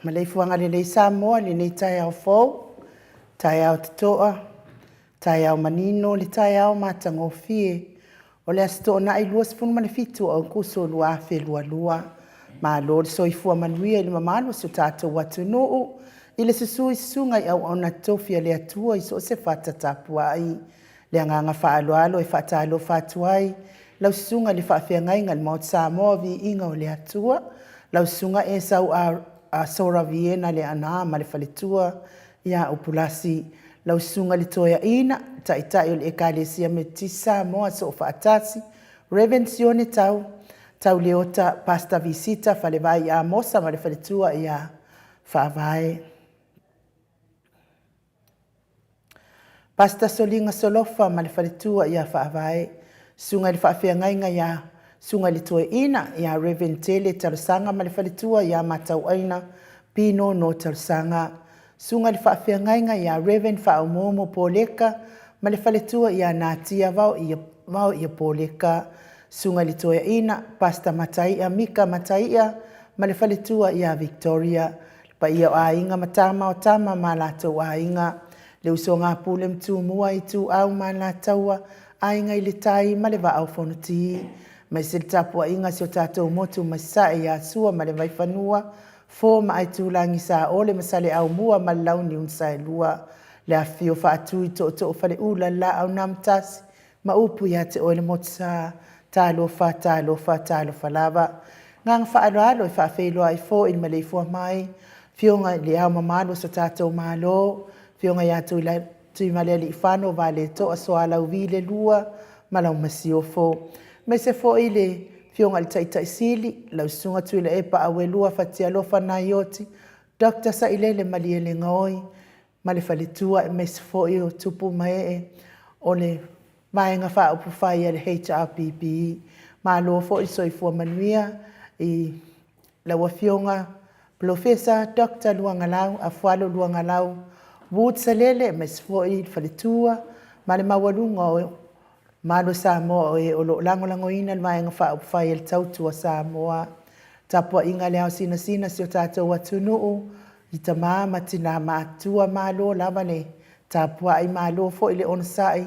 Maleifua lelei Samoa i lenei taeao fou, taeao totoa, taeao manino, le taeao matagofie o le Aso Toonai 27 o Aokuso 2022. Malo le soifua manuia i le mamalu o si o tatou atunuu i le susu i susuga i auauna totofi a le Atua i so o se fata tapuai. Le agaga faaaloalo e faatalofa atu ai lau Susuga i le Faafeagaiga i le Maota Samoa o Viiga o le Atua, lau Susuga Esau Sora Vena Leaana ma le faletua ia Upulasi, lau Susuga i le Toeaina, Taitai o le Ekalesia Metotisi i Samoa Soofaatasi, Reverend Sione Tau Leota, Pastor Visita Falevai Amosa ma le faletua ia Faavae. Pastor Soliga Solofa ma le faletua ia Faavae, Susuga i le Faafeagaiga ia Susuga i le Toeaina ia Reverend Tele Talosaga ma le faletua ia Matauaina Pinono Talosaga, Susuga i le Faafeagaiga ia Reverend Faaumuumu Poleka ma le faletua ia Natia Vaoia Poleka, Susuga i le Toeaina Pastor Mataia Mika Mataia ma le faletua ia Victoria, le paia o Aiga ma Tama o Tama ma latou Aiga, le usoga a Pule ma Tumua, Ituau ma Alataua, Aiga i le Tai ma le Vaa o Fonoti, aemaise le tapuaiga a si o tatou motu mai Sasae ia Sua ma le Vaifanua, Fofo ma Aitulagi, Saole ma Saleaaumua ma le Launiu na Saelua, le afifio o Faatui o Tootoo o Faleula, le Laau na Amotasi, ma upu ia te oe le motusa. Talofa, talofa, talofa lava. Agaga faaaloalo e faafeiloai foi i le maleifua mai Afioga i Le Ao Mamalu o so tatou Malo, Afioga ia Tuimalealiifano Vaaletoa Sualauvi II ma lau Masiofo. Aemaise foi le Afioga i le Taitai Sili, lau Susuga Tuilaepa Auelua Fatialofa Naioti Dr. Sailele Malielegaoi ma le faletua, aemaise foi o tupu ma ee o le Vaega Faaupufai a le HRPP. Malo foi le soifua manuia i lau Afioga Polofesa Dr. Luagalau Afualo Luagalau Woods Sailele, aemaise foi le faletua ma le maualuga o Malo Samoa o e o lo o lagolagoina le Vaega Faaupufai a le Tautua Samoa. Tapuaiga a le ao sinasina a si o tatou atunuu i tama ma tina matutua, malo lava le tapuai, malo foi le onosai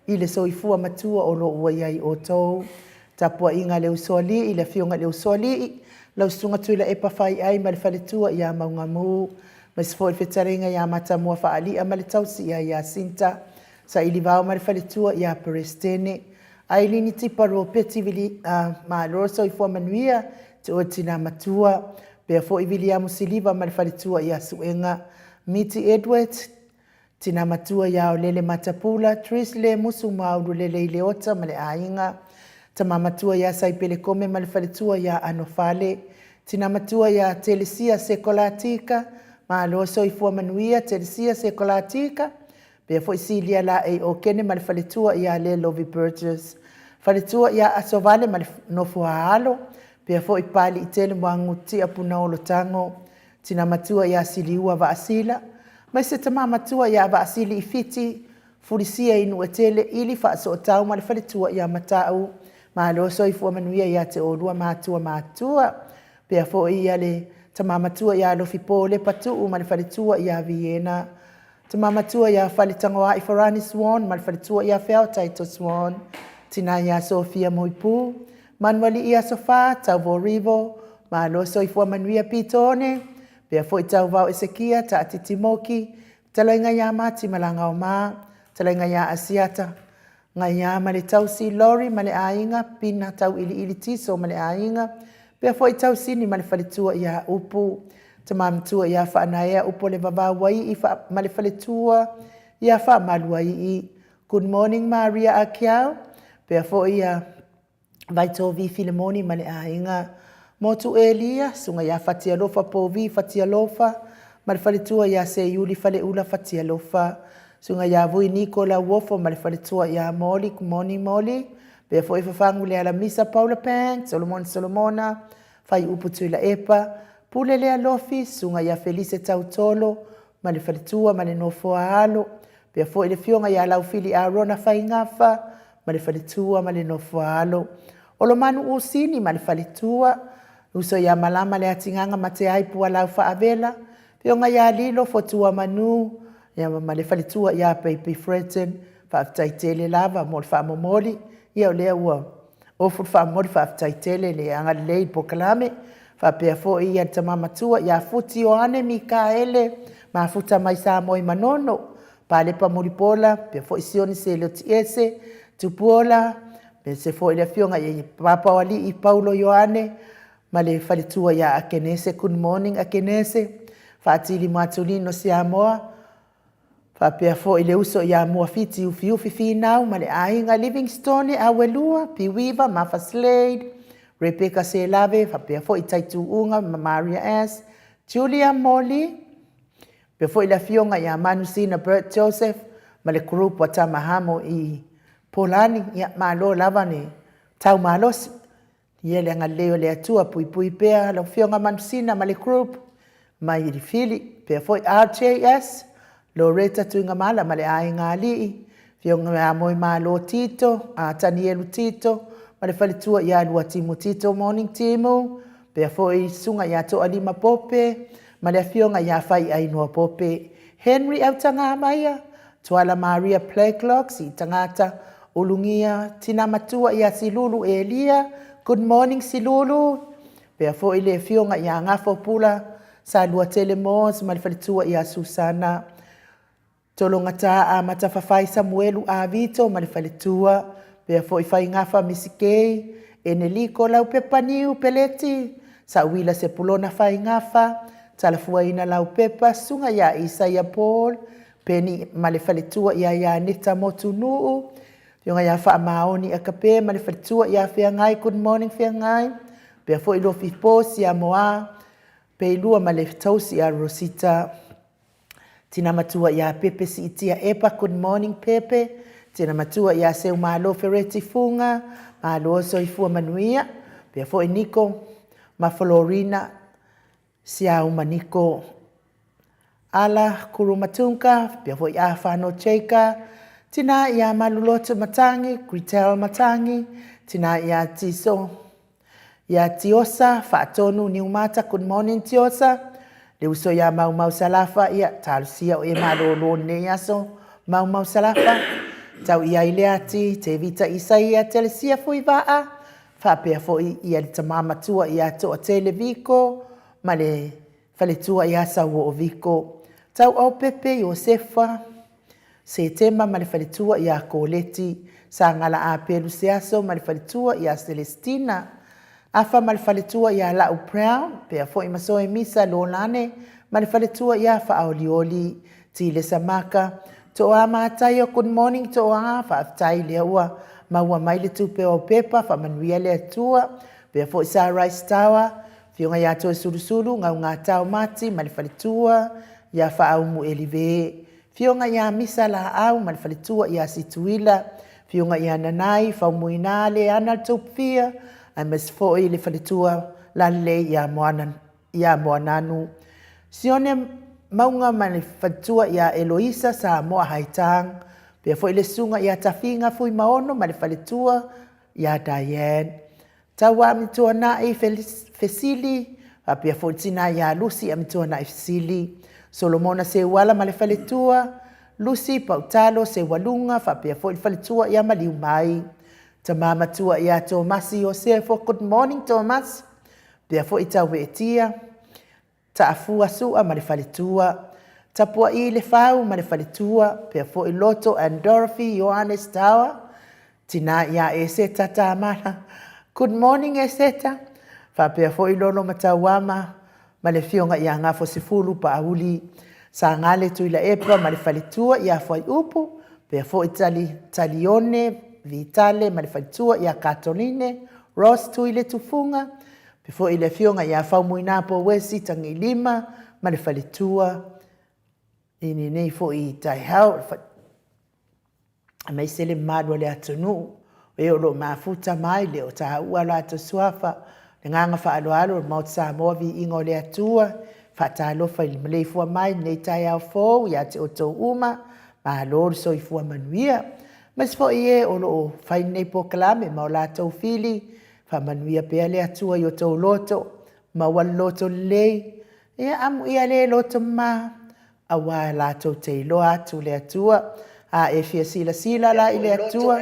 i le soifua matua o lo o ua ia i outou. Tapuaiga a le Usoalii, le afioga i le Usoalii, lau Susuga Tuilaepa Faiai ma le faletua ia Maugamu, aemaise foi le fetalaiga ia Matamua Faalia ma le tausi ia Iasinta Sailivao ma le faletua ia Peresetene Ailini Tipa Ropeti. Malo le soifua manuia te oe le tina matua, faapea foi Viliamu Siliva ma le faletua ia Suega Miti Edward, tina matua ia Aolele Matapula Tris Lemusu Maululelei Leota ma le aiga, tama matua ia Saipele Kome ma le faletua ia Anofale, tina matua ia Telesia Sekolatika. Malo le soifua manuia Telesia Sekolatika, faapea foi Silia Laei Okene ma le faletua ia Lelovi Burgess, faletua ia Asovale ma le nofo a alo, faapea foi Papaliitele Muagututia Punaolo Tago, tina matua ia Siliua Vaasila aemaise tama matua ia Vaasili Ifiti Fulisia i Nuuetele Ili Faasootau ma le faletua ia Matau. Malo soifua manuia ia te oulua matua matutua. Faapea foi ia le tama matua ia Alofi Lepa Tuu ma le faletua ia Viena, tama matua ia Faletagoai Farani Swan ma le faletua ia Feao Taito Swan, tina ia Sofia Moipu Manualii Aso Fa Tauvo Rivo. Malo soifua manuia Pitone, faapea foi Tauvao Esekia Taatiti Moki, fetalaiga ia Mati Malagaoma, fetalaiga ia Asiata Gaia ma le tausi Lori ma le aiga, Pina Tauiliili Tiso ma le aiga, faapea foi Tausini ma le faletua ia Upu, tama matua ia Faanaea Upu o le Vavau Aii ma le faletua ia Faamaluaii. Good morning Maria Akiau, faapea foi ia Vaitovi Filemoni ma le aiga, Motu Elia, susuga ia Fatialofa Povi Fatialofa ma le faletua ia Seiuli Faleula Fatialofa, susuga ia Vui Niko Lauofo ma le faletua ia Moli. Good morning Moli, faapea foi Fafagu le Alamisa Paula Pang Solomon Solomona Faiupu Tuilaepa Pule Lea Lofi, susuga ia Felise Tautolo ma le faletua ma le nofo a alo, faapea foi le afioga ia Laufili Arona Faigafa ma le faletua ma le nofo a alo, Olomanu Usini ma le faletua, uso ia Malama le Atigaga ma te ai Pualau Faavela, afioga ia Lilo Fotua Manu ia ma le faletua ia Baby Freton. Faafetai tele lava mo le faamomoli, ia o lea ua ofu le faamomoli. Faafetai tele le agalelei i polokalame. Faapea foi ia le tama matua ia Futi Ioane Mikaele Mafuta mai Samoa i Manono, Palepa Mulipola, faapea foi Sione Seloti Ese Tupuola, aemaise foi le afioga i Papaoalii Paulo Ioane ma le faletua ia Akenese. Good morning Akenese. Faatili Matulino Siamoa, faapea foi le uso ia Muafiti Ufiufi Finau ma le aiga, Livingstone Auelua Piuiva Mafa Slade Rebecca Selave, faapea foi Taituuga ma Maria S Julia Moli, faapea foi le afioga ia Manusina Bert Joseph ma le group wa Tamahamo i Polani. Ia malo lava le taumalosi. Ia le agalelei o le Atua puipui pea lau afioga Manusina ma le group mai Ilifili. Faapea foi RJS Loretta Tuigamala ma le aiga alii, afioga ia Moemalo Tito, a Tanielu Tito ma le faletua ia Lua Timu Tito. Morning Timu. Faapea foi susuga ia Toalima Pope ma le afioga ia Faiainoa Pope, Henry Autagamaia Tuala Maria Blacklock, Siitagata Ulugia, tina matua ia Silulu Elia. Good morning Silulu. Faapea foi le afioga ia Gafo Pula Saluatele Moores ma le faletua ia Susana Tologata Amata Fafai Samuelu Avito ma le faletua. Pea foi Faigafa Misikei, Eneliko Laupepa Niu Peleti, Sauila Sepulona Faigafa, Talafuaina Laupepa, Susuga ia Isaia Paul, Peni ma le faletua ia Ianeta Motunuu, Afioga ia Faamaoni Akape ma le faletua ia Feagai, good morning Feagai, pea foi Lofipo Siamoa, Peilua ma le tausi ia Rosita, Tina matua ia Pepe Siitia Epa, good morning Pepe, Tina matua ia Seumalo Fereti Fuga, malo soifua manuia, pea foi Niko ma Florina Siauma Niko, Ala Kurumatunga, pea foi Afano Cheika, Tina ia Maluloto Matangi, Gretel Matangi, Tina ia Tiso, ia Tiosa, Faatonu Niumata, good morning Tiosa, le uso ia Maumau Salafa, ia talosia o e malōlō nei aso, Maumau Salafa, tau ia i le ati, Tevita Isaia, Telesia Fuivaa, faapea foi ia le tama matua ia Toatele Viko, ma le faletua ia Sauoo Viko, Tauau Pepe Iosefa, Setema ma le faletua ia Koleti, Sagala Apelu Seaso ma le faletua ia Celestina, Afa ma le faletua ia Lau Brown, pea foi ma Soe Misa Lolane ma le faletua ia Faaolioli, Tilesa Maka, Toa Mataio, good morning Toa, faafetai lea ua maua mai le tupe o au pepa, faamanuia le Atua, pea foi Sa Rice Tower, Afioga ia Toesulusulu, Gaugatao Mati ma le faletua ia Faaumu Elive, Afioga ia Misa Laau ma le faletua ia Situila, Afioga ia Nanai, Faumuina Leana Tupia, aemaise foi le faletua lalelei ia Moana, ia Moananu. Sione Mauga ma le faletua ia Eloisa Samoa Haitang, pea foi le susuga ia Tafiga Fuimaono ma le faletua ia Diane. Taua Amituanai Fesili, faapea foi le tina ia Lusi Amituanai Fesili, Solomona Seuala ma le faletua, Lusi Pautalo Seualuga, faapea foi le faletua ia Maliu Mai. Tama matua ia Tomasi Iosefo, good morning Tomasi, faapea foi Taueetia, Taafua Sua ma le faletua, Tapuai Lefau ma le faletua, pea foi Loto and Dorothy Ioannes Tower, tina ia Eseta Tamara, good morning Eseta, faapea foi Lolo Matauama ma le afioga ia Gafosefulu Paauli, Sagale Tuilaepa ma le faletua ia Fuaiupu, pea foi Tali, Talione Vitale ma le faletua ia Katoline Ross Tuiletufuga, Pe foi le afioga ia Faumuina Pouesi Tagilima ma le faletua i lenei foi taeao, aemaise le mamalu o le atunuu, o e o lo o mafuta mai le o taua latou suafa. Le agaga faaaloalo o le Maota Samoa, viiga o le Atua, faatalofa i le maleifua mai i lenei taeao fou ia te outou uma, malo le soifua manuia. Aemaise foi e o lo o fai lenei polokalame ma o latou fili, Faamanuia pea le Atua i o tou loto, maua le loto lelei, ia amuia le loto mama, aua latou te iloa atu le Atua. A e fia silasila la i le Atua,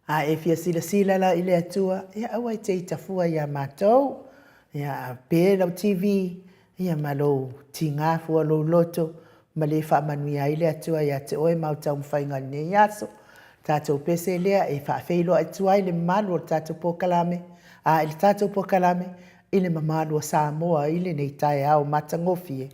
A e fia silasila la i le Atua, ia aua e te ita fua iā matou. Ia a pe lau TV, ia ma lou tiga fua lou loto, ma le faamanuia ai le Atua ia te oe ma au taumafaiga i lenei aso. Tatou pese lea e faafeiloai atu ai le mamalu o le tatou polokalame, a i le tatou polokalame i le mamalu o Samoa i lenei taeao matagofie.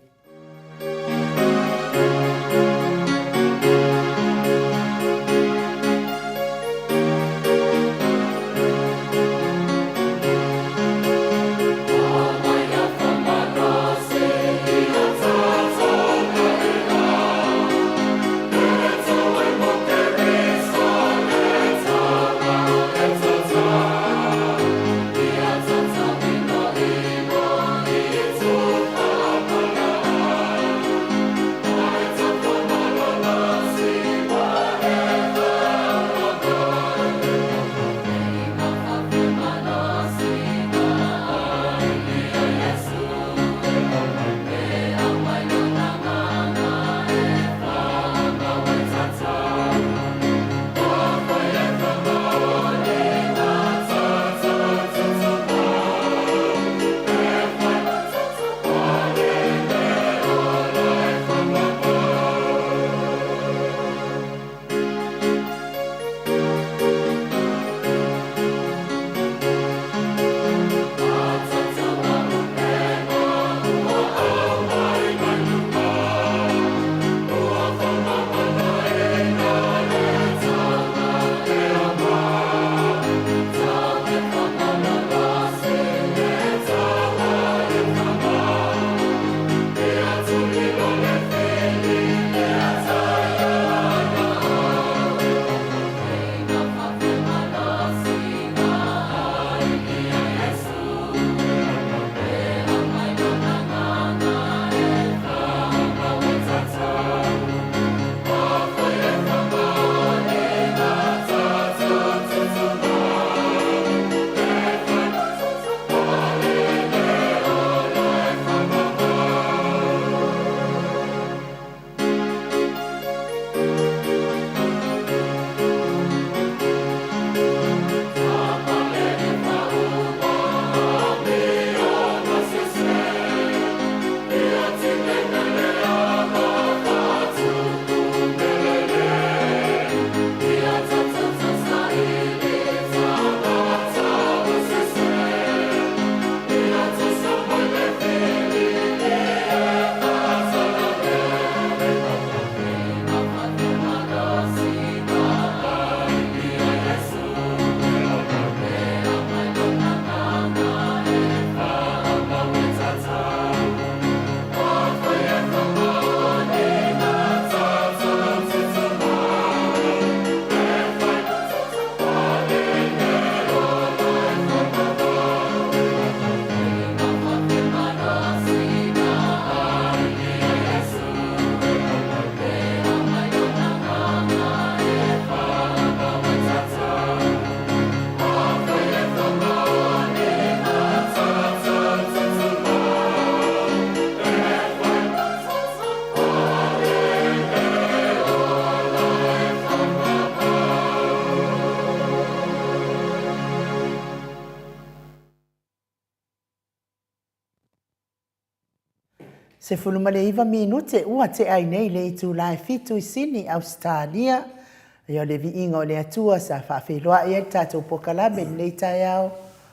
19 minute ua tea ai nei le itula e fitu i Sini, Ausetalia. Ia o le viiga o le Atua sa faafeiloai ai le tatou polokalame i lenei taeao,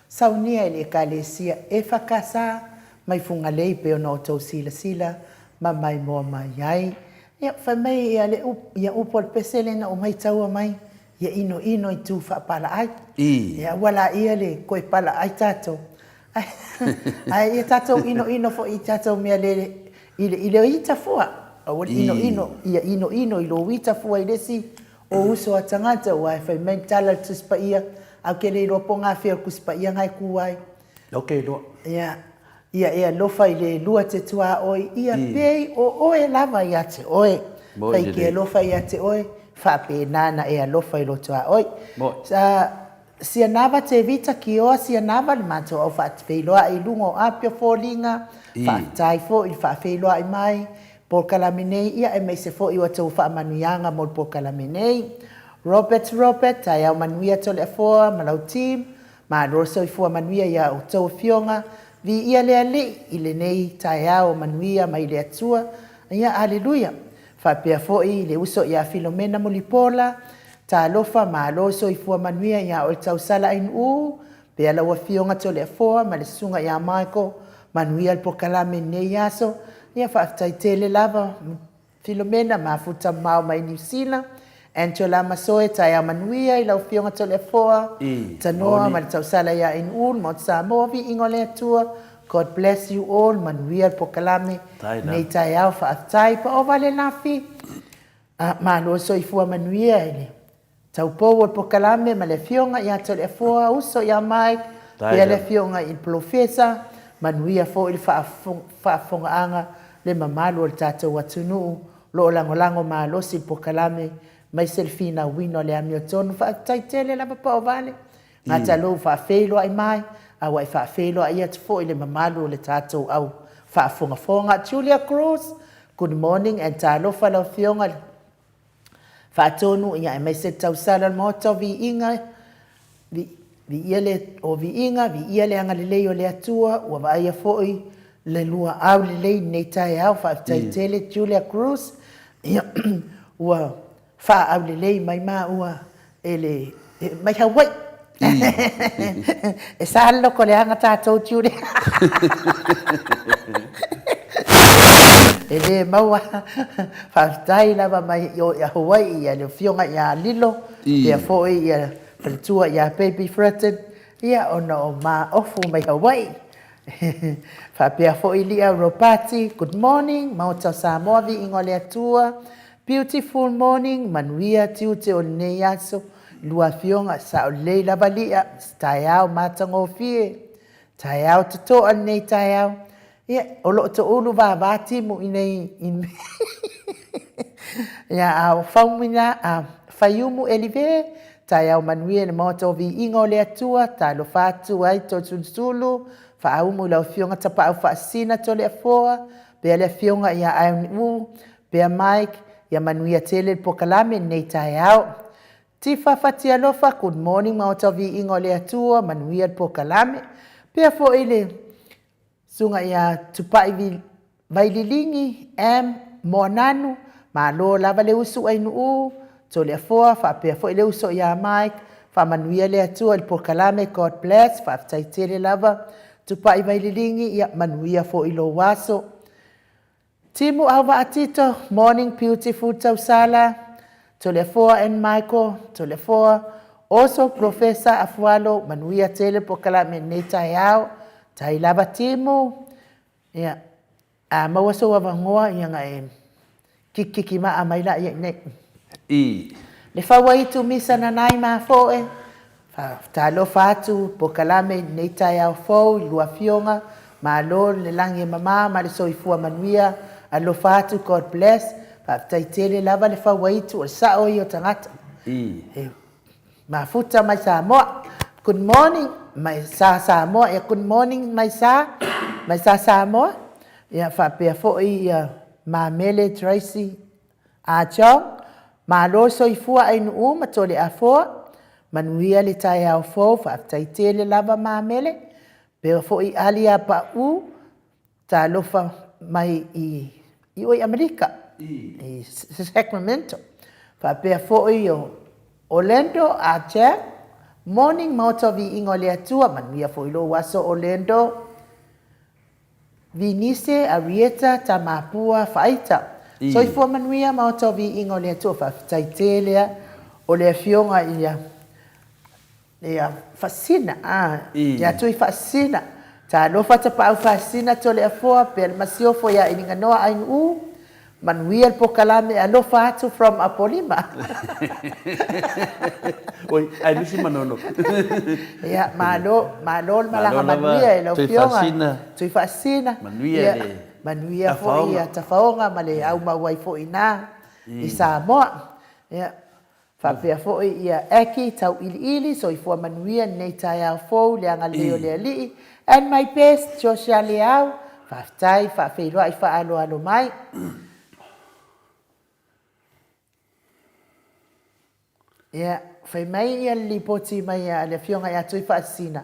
saunia e le Ekalesia EFKS mai Fugalei pei ona outou silasila ma maimoa mai ai. Ia, fai mai ia le ia upu a le pese lea na ou maitaua mai, ia inoino i tu faapalaai. Ia aua laia le toe palaai tatou. Ae ia tatou inoino foi i tatou mea le i le ita fua. Aua le inoino, ia inoino i lou ita fua i le isi o uso a tagata, aua e fai mai le tala a le Tusi Paia, ae ou te le iloa po o gafea o le Tusi Paia na e tu ai. Ou te iloa. Ia, ia e alofa i le lua te tuaoi, ia pei o oe lava ia te oe. Fai te alofa ia te oe, faapena na e alofa i lo tuaoi. Sa Sianava Tevita Kioa Sianava le matou au faafeiloai i luga o api o foliga, faafetai foi i le faafeiloai mai polokalame nei, ia aemaise foi o a outou faamanuiaga mo le polokalame nei. Robert Robert, taeao manuia Toleafoa ma lau team, malo le soifua manuia ia outou afioga, viia le Alii i lenei taeao manuia mai le Atua, ia aleluia. Faapea foi le uso ia Filomena Mulipola, talofa malo soifua manuia ia oe Tausala Ainuu, pea lau afioga Toleafoa ma le susuga ia Michael, manuia le polokalame i lenei aso. Ia faafetai tele lava Filomena, mafuta mamao mai Niu Sila. Angela Masoe, taeao manuia i lau afioga Toleafoa, Tanoa ma le tausala ia Ainuu, le Maota Samoa, viiga o le Atua. God bless you all, manuia le polokalame lenei taeao, faafetai. Paova le lafi, malo soifua manuia i le taupou o le polokalame ma le afioga ia Toleafoa, uso ia Mike, pea le afioga i le Polofesa, manuia foi le faafofogaaga le mamalu o le tatou atunuu, lo o lagolago malosi le polokalame, aemaise le finauina o le amiotonu. Faafetai tele lava Paovale, gata lou faafeiloai mai, a ua e faafeiloai atu foi i le mamalu o le tatou au faafogafoga. Julia Cruz, good morning and talofa lau afioga i le Faatonu, ia aemaise le tausala o le Maota o Viiga, viia le, o Viiga, viia le agalelei o le Atua, ua vaaia foi le luaau lelei i lenei taeao. Faafetai tele Julia Cruz, ia, ua faaaulelei mai maua e le, mai Hawaii. E sa le loko leaga tatou Julia. E le maua. Faafetai lava mai o i Hawaii ia le afioga ia Lilo, pea foi ia faletua ia Baby Fretton, ia ona o ma ofu mai Hawaii. Faapea foi Lia Ropati, good morning, Maota o Samoa, viiga o le Atua. Beautiful morning, manuia tiute o lenei aso, lua afioga, sao lelei lava Lia, se taeao matagofie, taeao totoa lenei taeao. Ia, o lo o toulu vava timu i nei i Ia, a o Faumuina, a Faiumu Elive, taeao manuia i le Maota o Viiga o le Atua, talofa atu ai Toesulusulu, faaumu i lau afioga Tapaau Faasisina Toleafoa, pea le afioga ia Iron Pea Mike, ia manuia tele le polokalame i lenei taeao. Tifa Fatialofa, good morning Maota o Viiga o le Atua, manuia le polokalame. Pea foi le susuga ia Tupai Vaililigi, M. Moananu, malo lava le usu Ainuu, Toleafoa, faapea foi le uso ia Mike, faamanuia le Atua i le polokalame, God bless, faafetai tele lava Tupai Vaililigi, ia manuia foi lou aso. Timu Auvaa Tito, morning beautiful Tausala, Toleafoa and Michael, Toleafoa, also Professor Afualo, manuia tele polokalame i lenei taeao, tai lava Timu, ia, a maua sou avanoa, ia na e kikiki maa mai laia i nei. Le Fauaitu Misa Nanai Mafoe, Talofa atu polokalame i lenei taeao fou i lua afioga, malo le lagi e mama ma le soifua manuia, alofa atu God bless, faafetai tele lava le Fauaitu o le sao ia o tagata. E mafuta mai Samoa. Good morning mai sa Samoa, ia good morning mai sa, mai sa Samoa. Ia faapea foi ia Mamele Tracy A John, malo soifua Ainuu ma Toleafoa, manuia le taeao fou, faafetai tele lava Mamele, pea foi Ali a Pau, talofa mai i i o i Amerika, i Sacramento. Faapea foi o Orlando a Jack, Morning Maota o Viiga o le Atua, manuia foi lou aso Orlando. Vinise, Arieta, Tamapua, Faaita. Soifua manuia Maota o Viiga o le Atua, faafetai tele a o le Afioga ia ia Faasina, a ia Tui Faasina. Talofa Tapaau Faasina Toleafoa pea le Masiofo ia Iliganoa Ainuu, manuia le pokalame alofa atu from Apolima. Oi, ai misi manono. Ia, malo, malo le malaga manuia e lau Afioga. Tui Faasina. Manuia le manuia foi ia tafaoga ma le aumau ai foi ina i Samoa. Ia, faapea foi ia Aki Tauiliili, soifua manuia lenei taeao fou i le agalelei o le Alii. And my best, Joshua Leao, faafetai faafeiloai faaaloalo mai. Ia, fai mai ia le lipoti mai a le Afioga ia Tuifaasisina,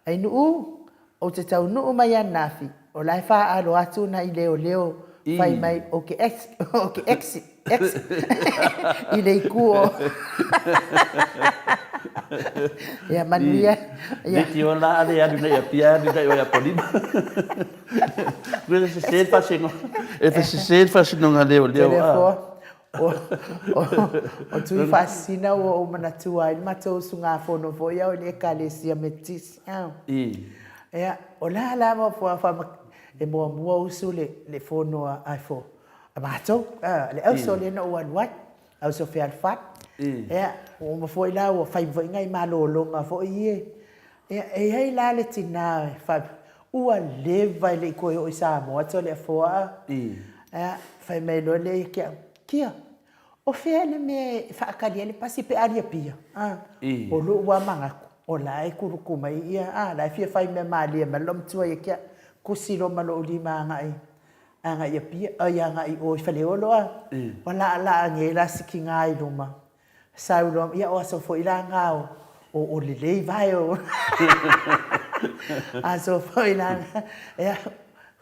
Ainuu, ou te taunuu mai ananafi, o la e faalo atu nai leoleo fai mai ou te ou te exit, exit i le itu o Ia manuia. Ia. Leitioa la a le alu nei Apia alu nei o Apolima. E sese le faasinoga. E sese le faasinoga leoleo. A. O Tui Faasisina ua ou manatua ai le matou usugafono foi ao i le Ekalesia Metotisi. Ia, o la lava e muamua usu le fono a matou, le auso lea na ou alu ai, auso fealofani. Ia, ua uma foi la ua fai foi nai malologa foi ia. Ia, e i ai la le tina e fai, ua leva e le i toe oo i Samoa Toleafoa. Ia, fai mai loa lea ia te au, Kia, o fea le mea e faatali ai le pasi pe a alu i Apia? O lou lava manatu, o la e kuluku mai ia, a, la e fia fai mea malie mai le loomatua ia te au. Tusi loa ma lou lima agai agai i Apia, oi agai i o i Faleolo a. Ua laalaa nei la si tina i luma. Sau loa, ia o aso foi la na o o lelei vae o aso foi la na, ia,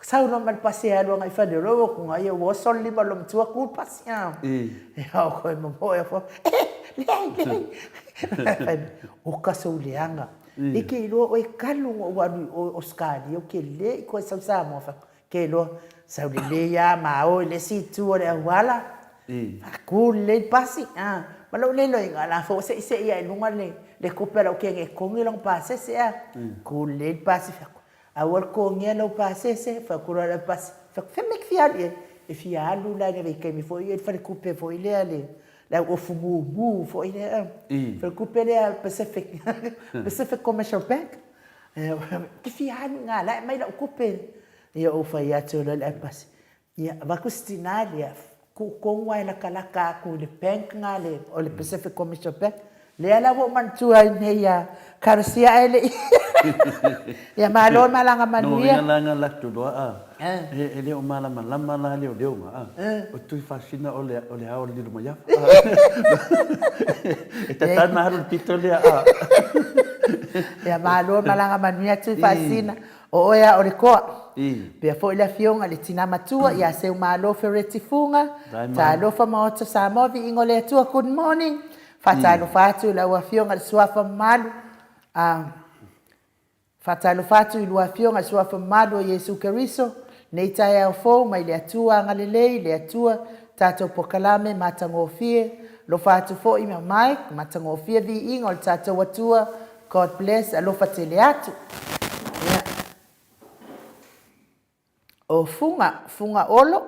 sau loa ma le pasi e alu agai i Faleolo, ua tuga ia ua oso le lima o le loomatua tu le pasi. Ia o koe momoe afu, eh, leai, leai. Fai mai, oka sou leaga. E te iloa oe talu ona ou alu i o i Ausetalia ou te le i toe sau i Samoa. Fai atu, Ke iloa, sau lelei lava ma o i le isi itu o le auala, faatu lelei le pasi, a. Ma lou le iloaina, o la foi ua seisei lava i luga le tupe a lou teine e totogi lona pasese, a. Tu lelei le pasi, fai atu, aua le totogia lau pasese, fai atu loa i lau pasi, fai atu, fea le mea e te fia alu i ai? E fia alu la i le vaitaimi foi lea i le faletupe foi lea le le au ofu mumu foi lea, faletupe lea Pacific, Pacific Commercial Bank. Ou te fia alu i ina, la e aumai lau tupe. Ia ou fai atu loa i le aupasi, ia avatu si tina lea, tuu tonu lava e latalata atu i le bank lena o le Pacific Commercial Bank. Lea la ua ou manatua ai nei ia Talosia ae le i Ia malo le malaga manuia. Lona uiga la na alu atu loa a, e le o malamalama la leoleo na a, o Tuifaasisina o le ao o le Lilomaiava. E tatau ona alu i le pito lea a. Ia malo le malaga manuia Tuifaasisina, o oe lava o le toa. Pea foi le afioga i le tina matua ia Seumalo Fereti Fuga, Talofa Maota Samoa Viiga o le Atua good morning. Faatalofa atu i lau afioga i le Suafa mamalu a Faatalofa atu i lua Afioga i Suafa mamalu o Iesu Keriso, nei taeao fou mai le Atua agalelei, le Atua tatou pokalame matagofie, alofa atu foi ma Mike, matagofie viiga o le tatou Atua, God bless, alofa tele atu. Ia. O Fuga, Fuga Olo,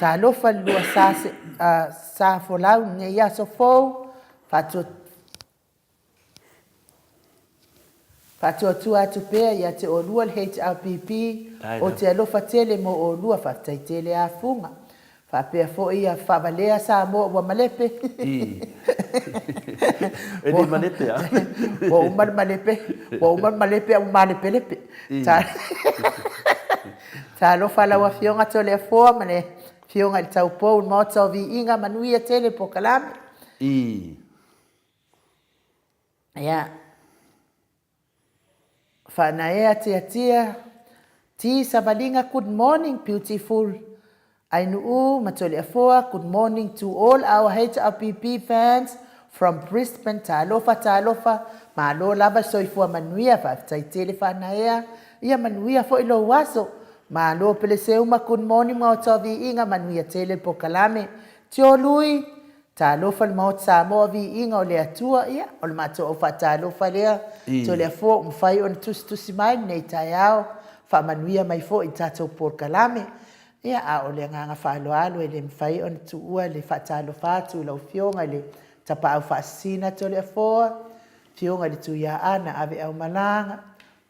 talofa le lua sa, sa folau i lenei aso fou, faatu, Faatuatua atu pea ia te olua le HRPP, o te alofa tele mo olua, faafetai tele a Fuga. Faapea foi ia Faavalea Samoa ua malepe. E le malepe a. Ua uma le malepe, ua uma le malepe a ua malepelepe. Talofa lau Afioga Toleafoa ma le Afioga i le Taupou i le Maota o Viiga, manuia tele polokalame. Ia, faanaea tiatia, T Savaliga good morning beautiful Ainuu ma Toleafoa good morning to all our HRPP fans from Brisbane talofa talofa malo lava soifua manuia faafetai tele Faanaea ia manuia foi lou aso malo Peleseuma good morning Maota o Viiga manuia tele le polokalame Tio Lui Talofa le Maota Samoa viiga o le Atua ia o le matou au faatalofa lea Toleafoa ua mafai ona tusitusi mai lenei taeao faamanuia mai foi i tatou polokalame ia a o le agaga faaaloalo e le mafai ona tuua le faatalofa atu i lau Afioga i le Tapaau Faasisina Toleafoa Afioga i le Tuiaana Aveaumalaga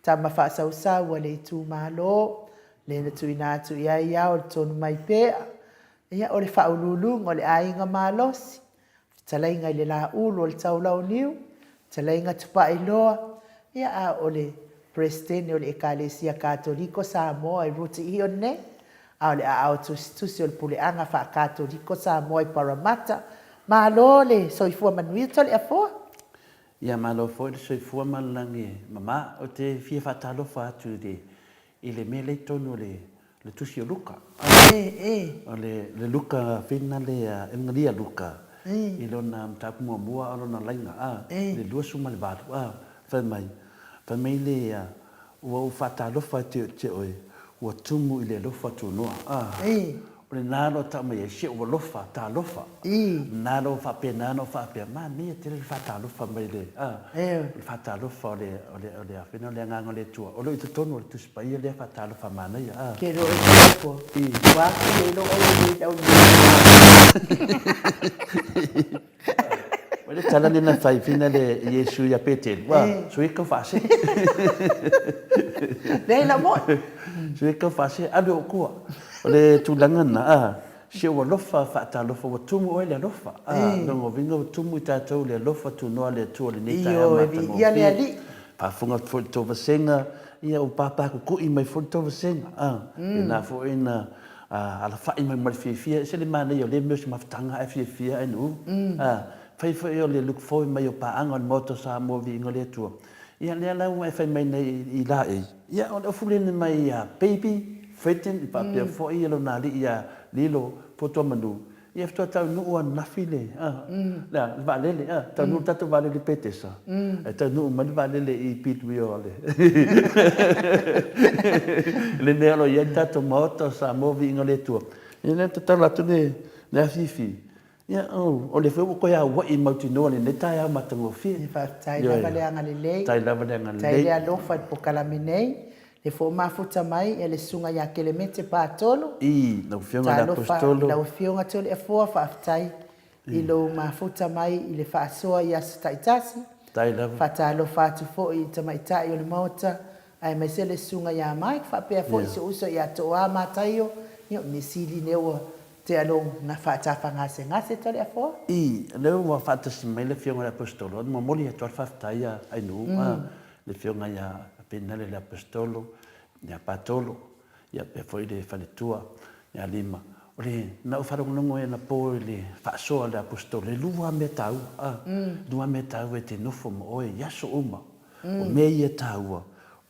Tama Faasausau a le itumalo le na tuuina atu i ai ao le tonu mai pea Ia, o le faauluuluga o le aiga malosi, fetalaiga i le Laulu o le Taulauniu, fetalaiga Tupailoa, ia a o le Peresetene o le Ekalesia Katoliko Samoa i Ruti'io nei, a o le aao tusitusi o le Puleaga Faa-Katoliko Samoa i Parramatta. Malo le soifua manuia Toleafoa! Ia, malo foi le soifua ma le lagi e mama. Ou te fia faatalofa atu i le i le mea lea i totonu o le le tusi o Luka. O le le Luka fina le Evagelia Luka i lona mataupu muamua a o lona laina a, le 28 a, fai mai, fai mai le ua ou faatalofa atu ia te oe, ua tumu i le alofa tunoa a. O lena loa tau mai ai, se ua alofa, talofa. Lena loa faapena ona ou faapea, manaia tele le faatalofa mai le, a, o le faatalofa o le, o le, o le, a fea o le Agaga o le Atua, o lo o i totonu o le Tusi Paia lea faatalofa manaia, a. Ke lo e talofa, ua aku le lo au e le au O le tala lena fai fina le Iesu ia Petelu, a, sui kau faase. Leai la moi. Sui kau faase, alu o kua. O le tulaga lena, a, si ou alofa faatalofa, ua tumu oe i le alofa. A, lona uiga ua tumu i tatou i le alofa tunoa le Atua i lenei taeao matagofie. Faafofoga atu foi i le tou vasega, ia ua papakukui mai foi le tou vasega. A, pena foi na alafai mai ma le fiafia, e ese le manaia o lea mea o se mafutaga ae fiafia ae nuu. A, fai foi o le look forward mai o paaga o le Maota o Samoa Viiga o le Atua. Ia lea la ua e fai mai nei i laei, ia o le ofu lena mai ia Baby Fredden faapea foi ia lona alii ia Lilo Fotuamanu, ia faatoa taunuu ananafi le, a, le a, le vaalele, a, taunuu le tatou vaalele i Petesa, ae taunuu mai le vaalele i Pituio le, le mea o lo o i ai le tatou Maota o Samoa Viiga o le Atua. Ia lea e tatalo atu le afiafi, Ia, o lea foi ua toe aua'i mautinoa i lenei taeao matagofie. Ia, faafetai lava le agalelei. Faafetai lava le agalelei. Faafetai le alofa i le polokalame nei. Lea foi ua mafuta mai le Susuga ia Kelemete Patolo. I lau Afioga i le Aposetolo. Talofa i lau Afioga Toleafoa, faafetai i lou mafuta mai i le faasoa i aso taitasi. Faafetai lava. Faatalofa atu foi i tamaitai o le Maota aemaise le Susuga ia Mike faapea foi si ou uso ia Tooa Mataio. Ia, o le mea sili lea ua Tea lou na faatafagasegase Toleafoa. I lea ua faatasi mai le Afioga i le Aposetolo, e momoli atu lava le faafetai ia Ainuu, le Afioga ia Penale le Aposetolo, ia Patolo, ia faapea foi le faletua ia Lima. O le, na ou faalogologo ai anapo i le faasoa a le Aposetolo, e lua lava mea taua, e lua lava mea taua e te nofo ma oe i aso uma. O mea ia e taua,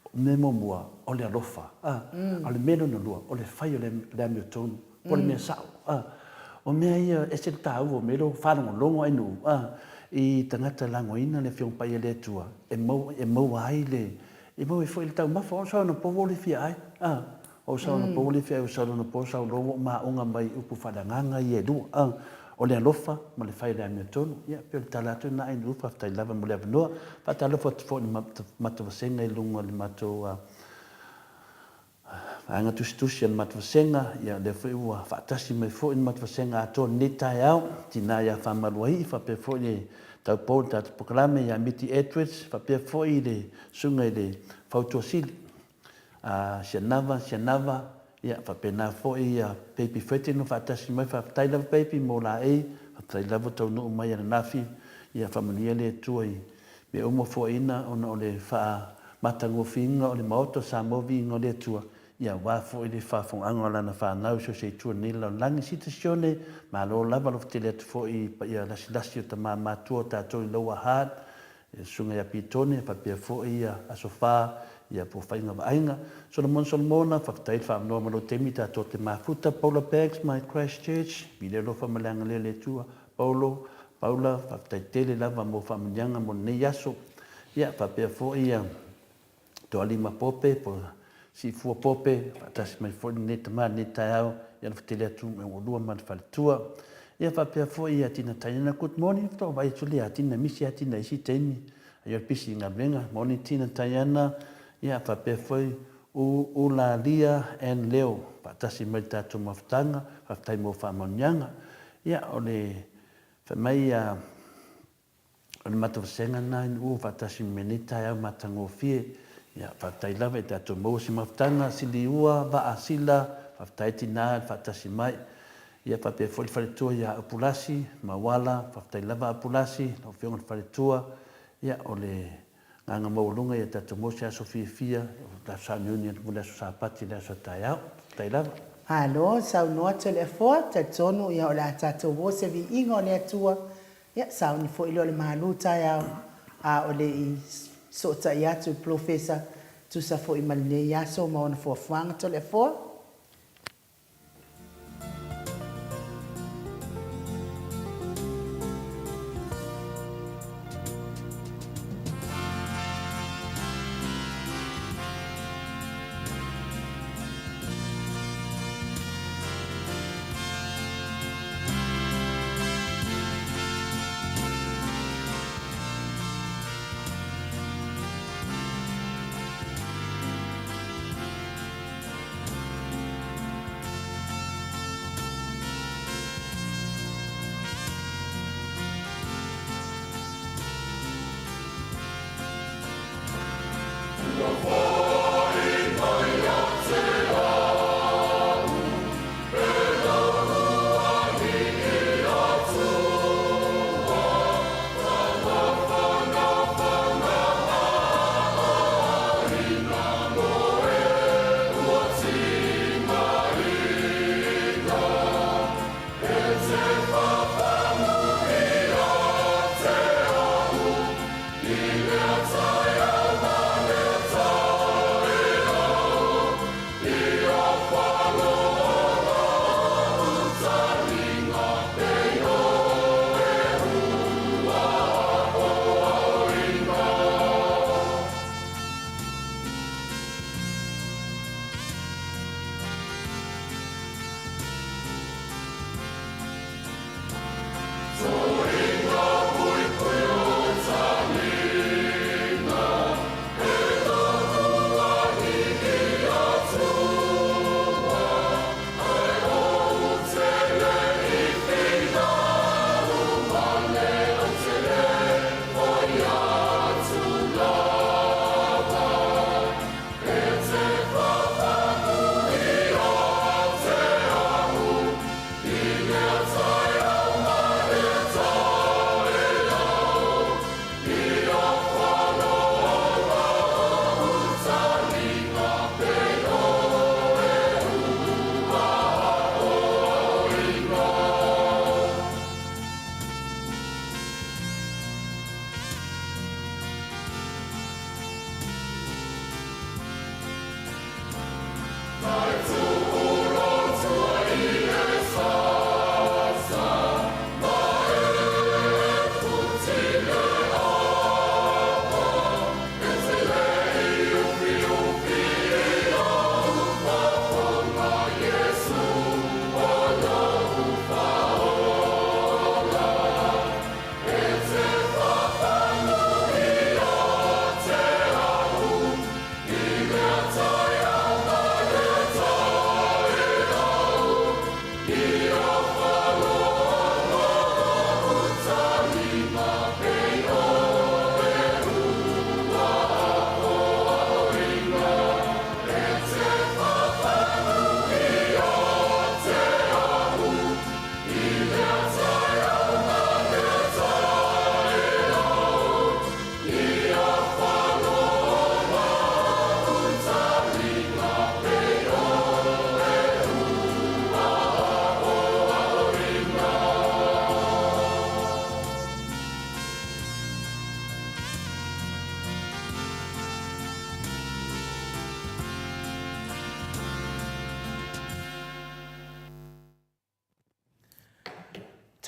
o le mea muamua, o le alofa, a o le mea lona lua, o le fai o le amiotonu. po o le mea sao. A, o mea ia e ese le taua o mea ia o faalogologo ai nuu, a, i tagata e lagoina le Afioga Paia le Atua e maua, e maua ai le, e maua ai foi le taumafa. O sau anapo ua ou le fia ai, a, o sau anapo ua le fia ai, o sau anapo sau loa ua ou maoga mai i upu faaleagaga ia e lua, a, o le alofa ma le fai o le amiotonu. Ia, pei o le tala atu lena Ainuu, faafetai lava mo le avanoa. Faatalofa atu foi i le matou vasega i luga o le matou, a, Vaega tusitusi a le matou vasega, ia o lea foi ua faatasi mai foi le matou vasega atoa i lenei taeao, tina ia Faamaluaii faapea foi le taupou o le tatou polokalame ia Miti Edwards faapea foi le susuga i le Fautua Sili a Sianava Sianava, ia faapena foi ia Baby Frederick na faatasi mai, faafetai lava Baby mo laei, faafetai lava taunuu mai ananafi, ia faamanuia le Atua i Mea uma foaiina ona o le faamatagofieina o le Maota o Samoa Viiga o le Atua, ia aua foi le faafogaaga o Lana fanau i so o se itu o lenei lalolagi. Sita Sione, malo lava alofa tele atu foi i paia lasilasi o tama matua o tatou i Lower Hutt, le Susuga ia Pitone faapea foi ia Aso Fa, ia po o faiga vaaiga. Solomon Solomona, faafetai le faavanoa ma lou taimi tatou te mafuta. Paula Bags mai Christchurch, i le alofa ma le agalelei o le Atua. Paulo, Paula, faafetai tele lava mo faamanuiaga mo lenei aso. Ia, faapea foi ia Toalima Pope po o Siifua Pope, faatasi mai foi lenei tama i lenei taeao, ia alofa tele atu ma oulua ma le faletua. Ia faapea foi ia Tina Taiana, good morning, faatoa vaai atu lea ia Tina, misi lava Tina i isi taimi, ai o le pisi i galuega. Morning Tina Taiana, ia faapea foi U Ulalia and Leo, faatasi mai le tatou mafutaga, faafetai mo faamanuiaga. Ia o le fai mai ia O le matou vasega lena i Nu'u faatasi ma lenei taeao matagofie. Ia, faafetai lava i tatou maua se mafutaga, Siliua, Vaa, Sila, faafetai tinā le faatasi mai. Ia, faapea foi le faletua ia Apulasi, Mauala, faafetai lava Apulasi, lau Afioga i le faletua. Ia, o le agaga maualuga ia tatou maua se aso fiafia, o le aso sauniuni atu mo le aso Sapati i le aso a taeao. Faafetai lava. Malo saunoa Toleafoa, talitonu ia o le a tatou o se viiga o le Atua Ia, sauni foi lea o le malu taeao, a o le i sootai atu i le Polofesa, tusa foi ma lenei aso ma ona fuafuaga Toleafoa.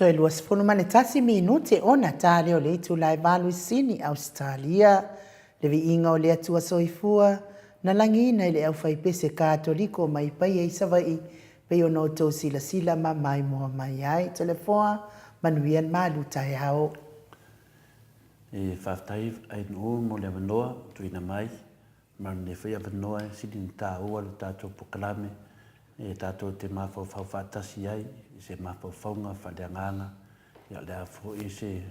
Toe 21 minute ona ta lea o le itula e 8 i Sini, Ausetalia. Le viiga o le Atua Soifua, na lagiina e le aufaipese Katoliko mai Paia i Savaii, pei ona outou silasila ma maimoa mai ai. Toleafoa, manuia le malu taeao. E faafetai Ainuu mo le avanoa tuuina mai, ma lenei foi avanoa e sili ona taua le tatou polokalame e tatou te mafaufau faatasi ai i se mafaufauga faaleagaga, ia o le a foi se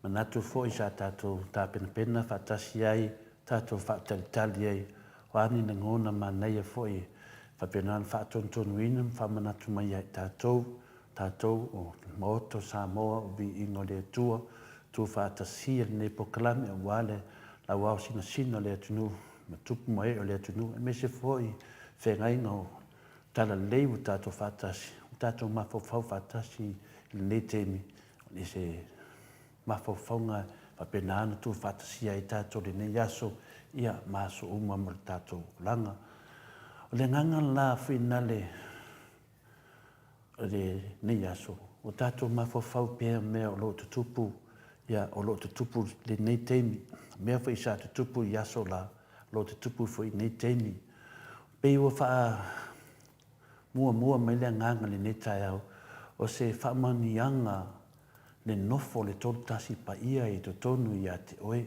manatu foi sa tatou tapenapena faatasi ai, tatou faatalitali ai, o a ni lagona manaia foi e faapena ona faatonutonuina ma faamanatu mai ia i tatou, tatou o le Maota o Samoa, o Viiga o le Atua, tuufaatasia lenei polokalame aua le lauao sinasina o le atunuu ma tupu ma ee o le atunuu, aemaise foi feagaiga o Talalelei ua tatou faatasi, ua tatou mafaufau faatasi i lenei taimi, i se mafaufauga e faapena ona tuufaatasia ai tatou i lenei aso, ia, ma aso uma mo le tatou olaga. O le agaga la finale o lenei aso, ua tatou mafaufau pea mea o lo o tutupu, ia, o lo o tutupu i lenei taimi, mea foi sa tutupu i aso la, o lo o tutupu foi i lenei taimi. Pei ua faamuamua mai le agaga i lenei taeao, o se faamanuiaga le nofo o le Tolutasi Paia i totonu ia te oe.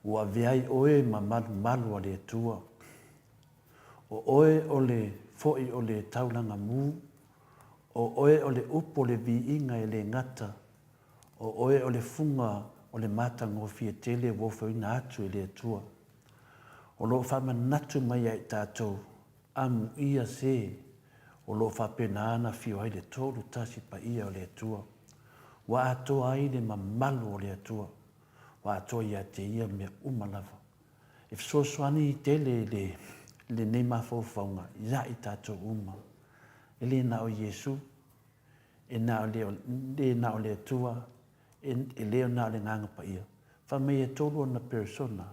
Ua avea ai oe ma malumalu a le Atua. O oe o le foi o le taulaga mu, o oe o le upu o le viiga e le gata, o oe o le fuga o le matagofie tele ua ofoina atu e le Atua. O lo o faamanatu mai ia i tatou, amuia se o lo o faapena ona afio ai le Tolutasi Paia o le Atua, ua atoa ai le mamalu o le Atua, ua atoa ia te Ia mea uma lava. E fesoasoani tele le lenei mafaufauga ia i tatou uma. E le na o Iesu, e na o le, le na o le Atua, e, e le na o le Agaga Paia. Fai mai e tolu ona persona,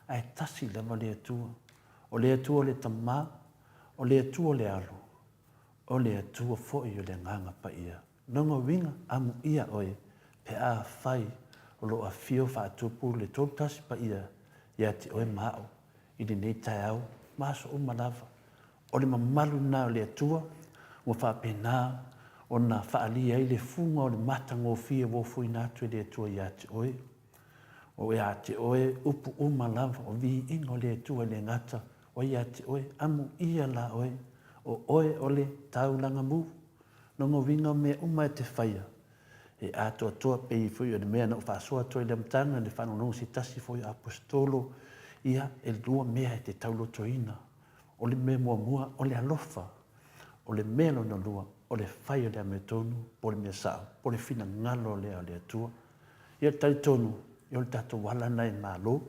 ae tasi lava le Atua. O le Atua le Tama, o le Atua le Alo, o le Atua foi o le Agaga Paia. Lona uiga, amuia oe pe afai o lo o afio faatupu le Tolutasi Paia ia te oe ma au i lenei taeao ma aso uma lava. O le mamalu lena o le Atua ua faapena ona faaalia ai le fuga o le matagofie ua ofoina atu e le Atua ia te oe. O ia te oe upu uma lava, o viiga o le Atua e le gata, o ia te oe, amuia la oe, o oe o le taulaga mu. Lona uiga o mea uma e te faia, e atoatoa pei foi o le mea na ou faasoa atu ai i le amataga i le faalogologo se tasi foi o Aposetolo, ia, e lua mea e te taulotoina. O le mea muamua, o le alofa. O le mea lona lua, o le fai o le amiotonu, po o le mea sao, po o le finagalo lea o le Atua. Ia talitonu, ia o le tatou ala lena e malo,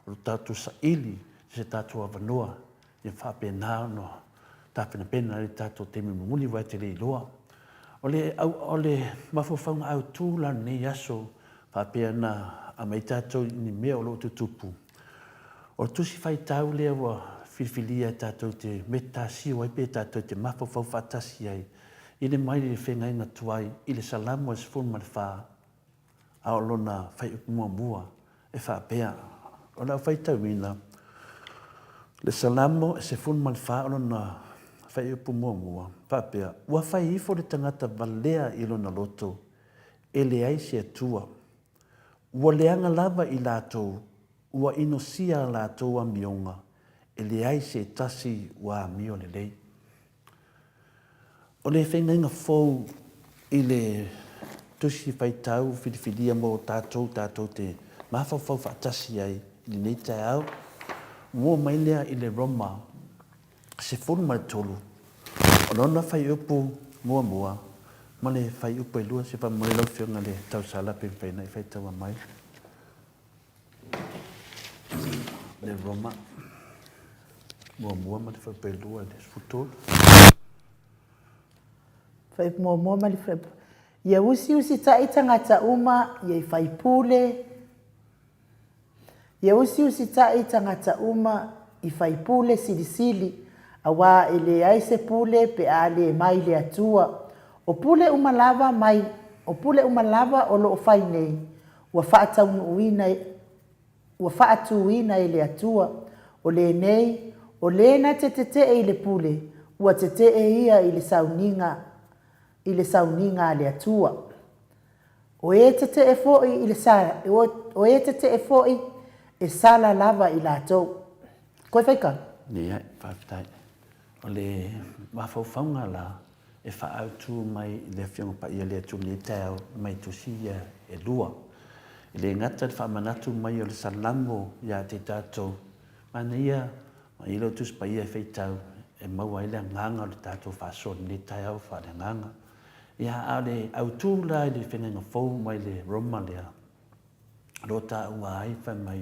o le tatou saili i se tatou avanoa ia faapena ona tapenapena ai le tatou taimi mulimuli aua e te le iloa. O le, au, o le mafaufauga autu la lenei aso faapea na aumai tatou i ni mea o lo o tutupu. O le tusi faitau lea ua filifilia e tatou te metasio ai pe tatou te mafaufau faatasi ai i le mai le feagaiga tuai i le Salamo e 14 a o lona faiupu muamua e faapea, O lau faitauina, le Salamo e 14 o lona faiupu muamua, faapea, Ua fai ifo le tagata valea i lona loto, e leai se Atua. Ua leaga lava i latou, ua inosia a latou amioga, e leai se tasi ua amio lelei. O le feagaiga fou i le Tusi Faitau Filifilia mo tatou tatou te mafaufau faatasi ai i lenei taeao, ua oo mai lea i le Roma 13, o lona fuaiupu muamua ma le fuaiupu e lua. Se faamolemole lau Afioga i le Tausala pe mafai ona e faitaua mai. Le Roma muamua ma le fuaiupu e lua i le 13. Fuaiupu muamua ma le fuaiupu. Ia usiusitaʻi tagata uma ia i faipule, ia usiusitaʻi tagata uma i faipule silisili, auā e leai se pule pe a le mai le Atua. O pule uma lava mai. O pule uma lava o lo o fai nei, ua faataunuuina ua faatuina e le Atua, o lenei, o le na te tetee i le pule, ua tetee ia i le sauniga, i le sauniga a le Atua. O e tetee foi i le sa, o e tetee foi, e sala lava i latou. Koe faitau? Leai, faafetai. O le mafaufauga la e faaautu mai i le Afioga Paia le Atua i lenei taeao mai tusi ia e lua. E le gata i le faamanatu mai o le Salamo ia te tatou, manaia i lou Tusi Paia e faitau e maua ai le agaga o le tatou faasoa i lenei taeao faaleagaga. Ia, a o le autu la i le feagaiga fou mai le Roma lea, o lo o taua ai fai mai,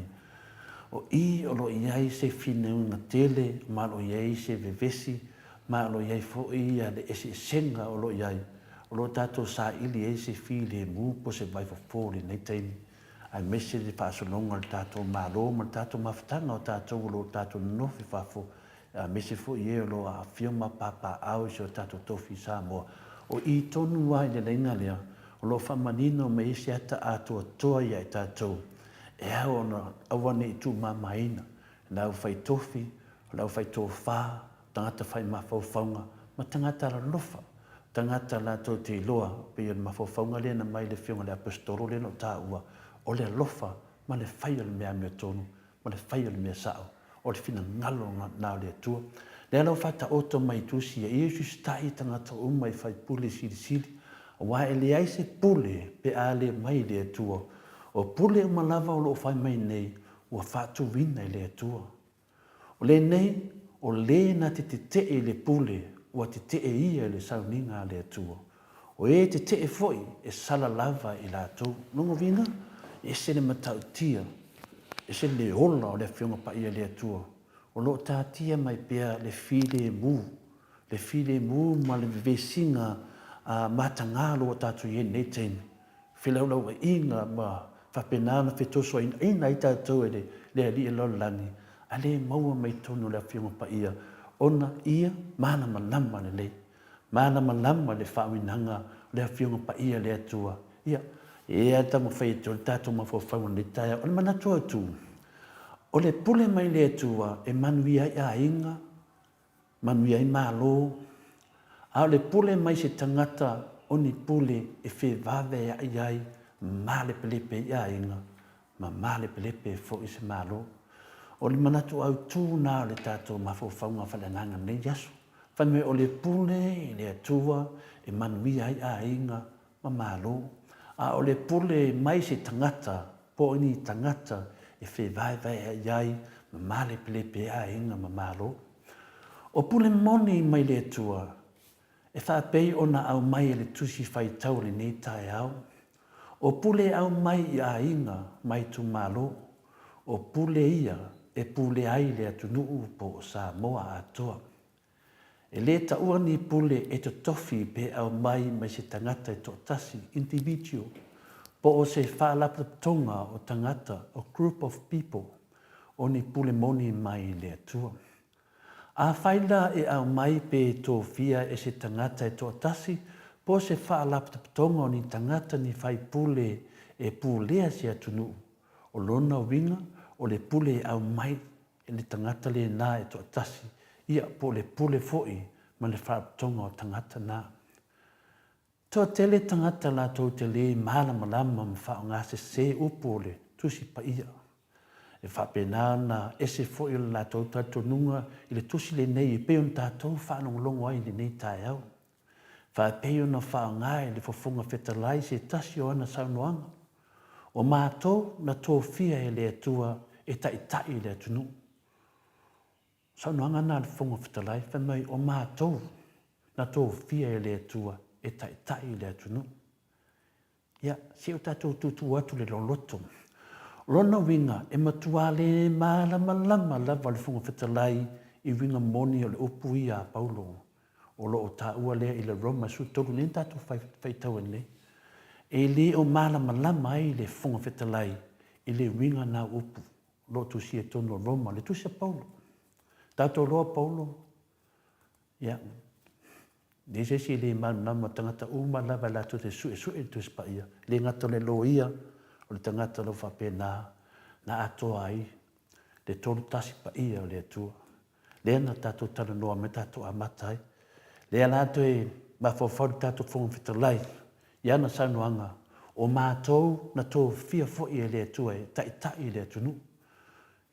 o i o lo o i ai se finauga tele ma o lo o i ai se vevesi ma o lo o i ai foi le eseesega o lo o i ai, o lo o tatou saili ai se filemu po o se vaifofo i lenei taimi, aemaise le faasologa o le tatou Malo ma le tatou mafutaga o tatou o lo o tatou nonofo i fafo, aemaise foi e o lo o aafia ma papaaao i si o tatou tofi i Samoa. O i tonu lava i le laina lea, o lo o faamanino mai ai se ata atoatoa ia i tatou, e ao ona aua ne i tuumamaina le aufai tofi, o le aufai tofa, tagata fai mafaufauga ma tagata alolofa, tagata latou te iloa, pei o le mafaufauga lea na mai le Afioga i le Aposetolo lea na ou taua, o le alofa ma le fai o le mea amiotonu ma le fai o le mea sao, o le finagalo na o le Atua. Lea la ua faataoto mai i tusi ia, ia usiusitai i tagata uma i faipule silisili, aua e leai se pule pe a le mai i le Atua. O pule uma lava o lo o fai mai nei, ua faatuina e le Atua. O lenei, o le na te tetee i le pule, ua tetee ia i le sauniga a le Atua. O e tetee foi, e sala lava i latou. Lona uiga, e ese le matautia, ese le ola o le Afioga Paia a le Atua, o lo o tatia mai pea le filemu, le filemu ma le vevesiga mataga o lo o tatou i ai i lenei taimi. Felaulauaiga ma faapena ona fetosoainaina ai tatou e le Alii o le lalolagi, a le maua mai totonu o le Afioga Paia, ona Ia malamalama lelei, malamalama le faauigaga o le Afioga Paia a le Atua. Ia, e a taumafai atu ai le tatou mafaufau i lenei taeao. O le manatu autu, o le pule mai le Atua e manuia ai aiga, manuia ai Malo, a o le pule mai se tagata o ni pule e fevavea'i ai ma malepelepe ai aiga ma malepelepe foi se Malo. O le manatu autu na o le tatou mafaufauga faaleagaga i lenei aso, fai mai o le pule i le Atua e manuia ai aiga ma Malo, a o le pule mai se tagata po o ni tagata e fevaevaea'i ai ma malepelepe aiga ma Malo. O pule moni mai le Atua, e faapei ona aumai e le Tusi Faitau o lenei taeao, o pule e aumai i aiga ma itumalo, o pule ia e pulea ai le atunuu po o Samoa atoa. E lē taua ni pule e totofi pe aumai mai se tagata e toatasi, individual, po o se faalapotopotoga o tagata, a group of people, o ni pule moni mai le Atua. Afai la e aumai pe e tofia e se tagata e toatasi po o se faalapotopotoga o ni tagata ni faipule e pulea se atunuu, o lona uiga o le pule e aumai e le tagata lena e toatasi, ia, po o le pule foi ma le faalapotopotoga o tagata na. Toatele tagata latou te lē malamalama ma faaaogasesē upu o le Tusi Paia. E faapena ona ese foi o le latou talitonuga i le tusi lenei e pei ona tatou faalogologo ai i lenei taeao. Faapei ona faaaoga e le Fofoga Fetalai se tasi o ana saunoaga, O matou na tofia e le Atua e taitai le atunuu. Saunoaga na a le Fofoga Fetalai, fai mai, o matou na tofia e le Atua e taitai le atunuu. Ia, se i o tatou tuutuu atu le loloto. O lona uiga, e matua le malamalama lava le Fofoga Fetalai i uiga moni o le upu ia a Paulo o lo o taua lea i le Roma 13 lea na tatou faitau ai nei. E le o malamalama ai le Fofoga Fetalai i le uiga na o upu o lo o tusia i totonu o Roma, le tusi a Paulo. Tatou iloa Paulo, ia, Leai se isi e le malamalama, o tagata uma lava latou te suesue i le Tusi Paia, e le gata o le loia, o le tagata o lo o faapena na atoa ai le Tolutasi Paia o le Atua. Lea na tatou talanoa mai tatou amata ai. Lea la toe mafaufau le tatou Fofoga Fetalai i ana saunoaga, o matou na tofia foi e le Atua e taitai i le atunuu.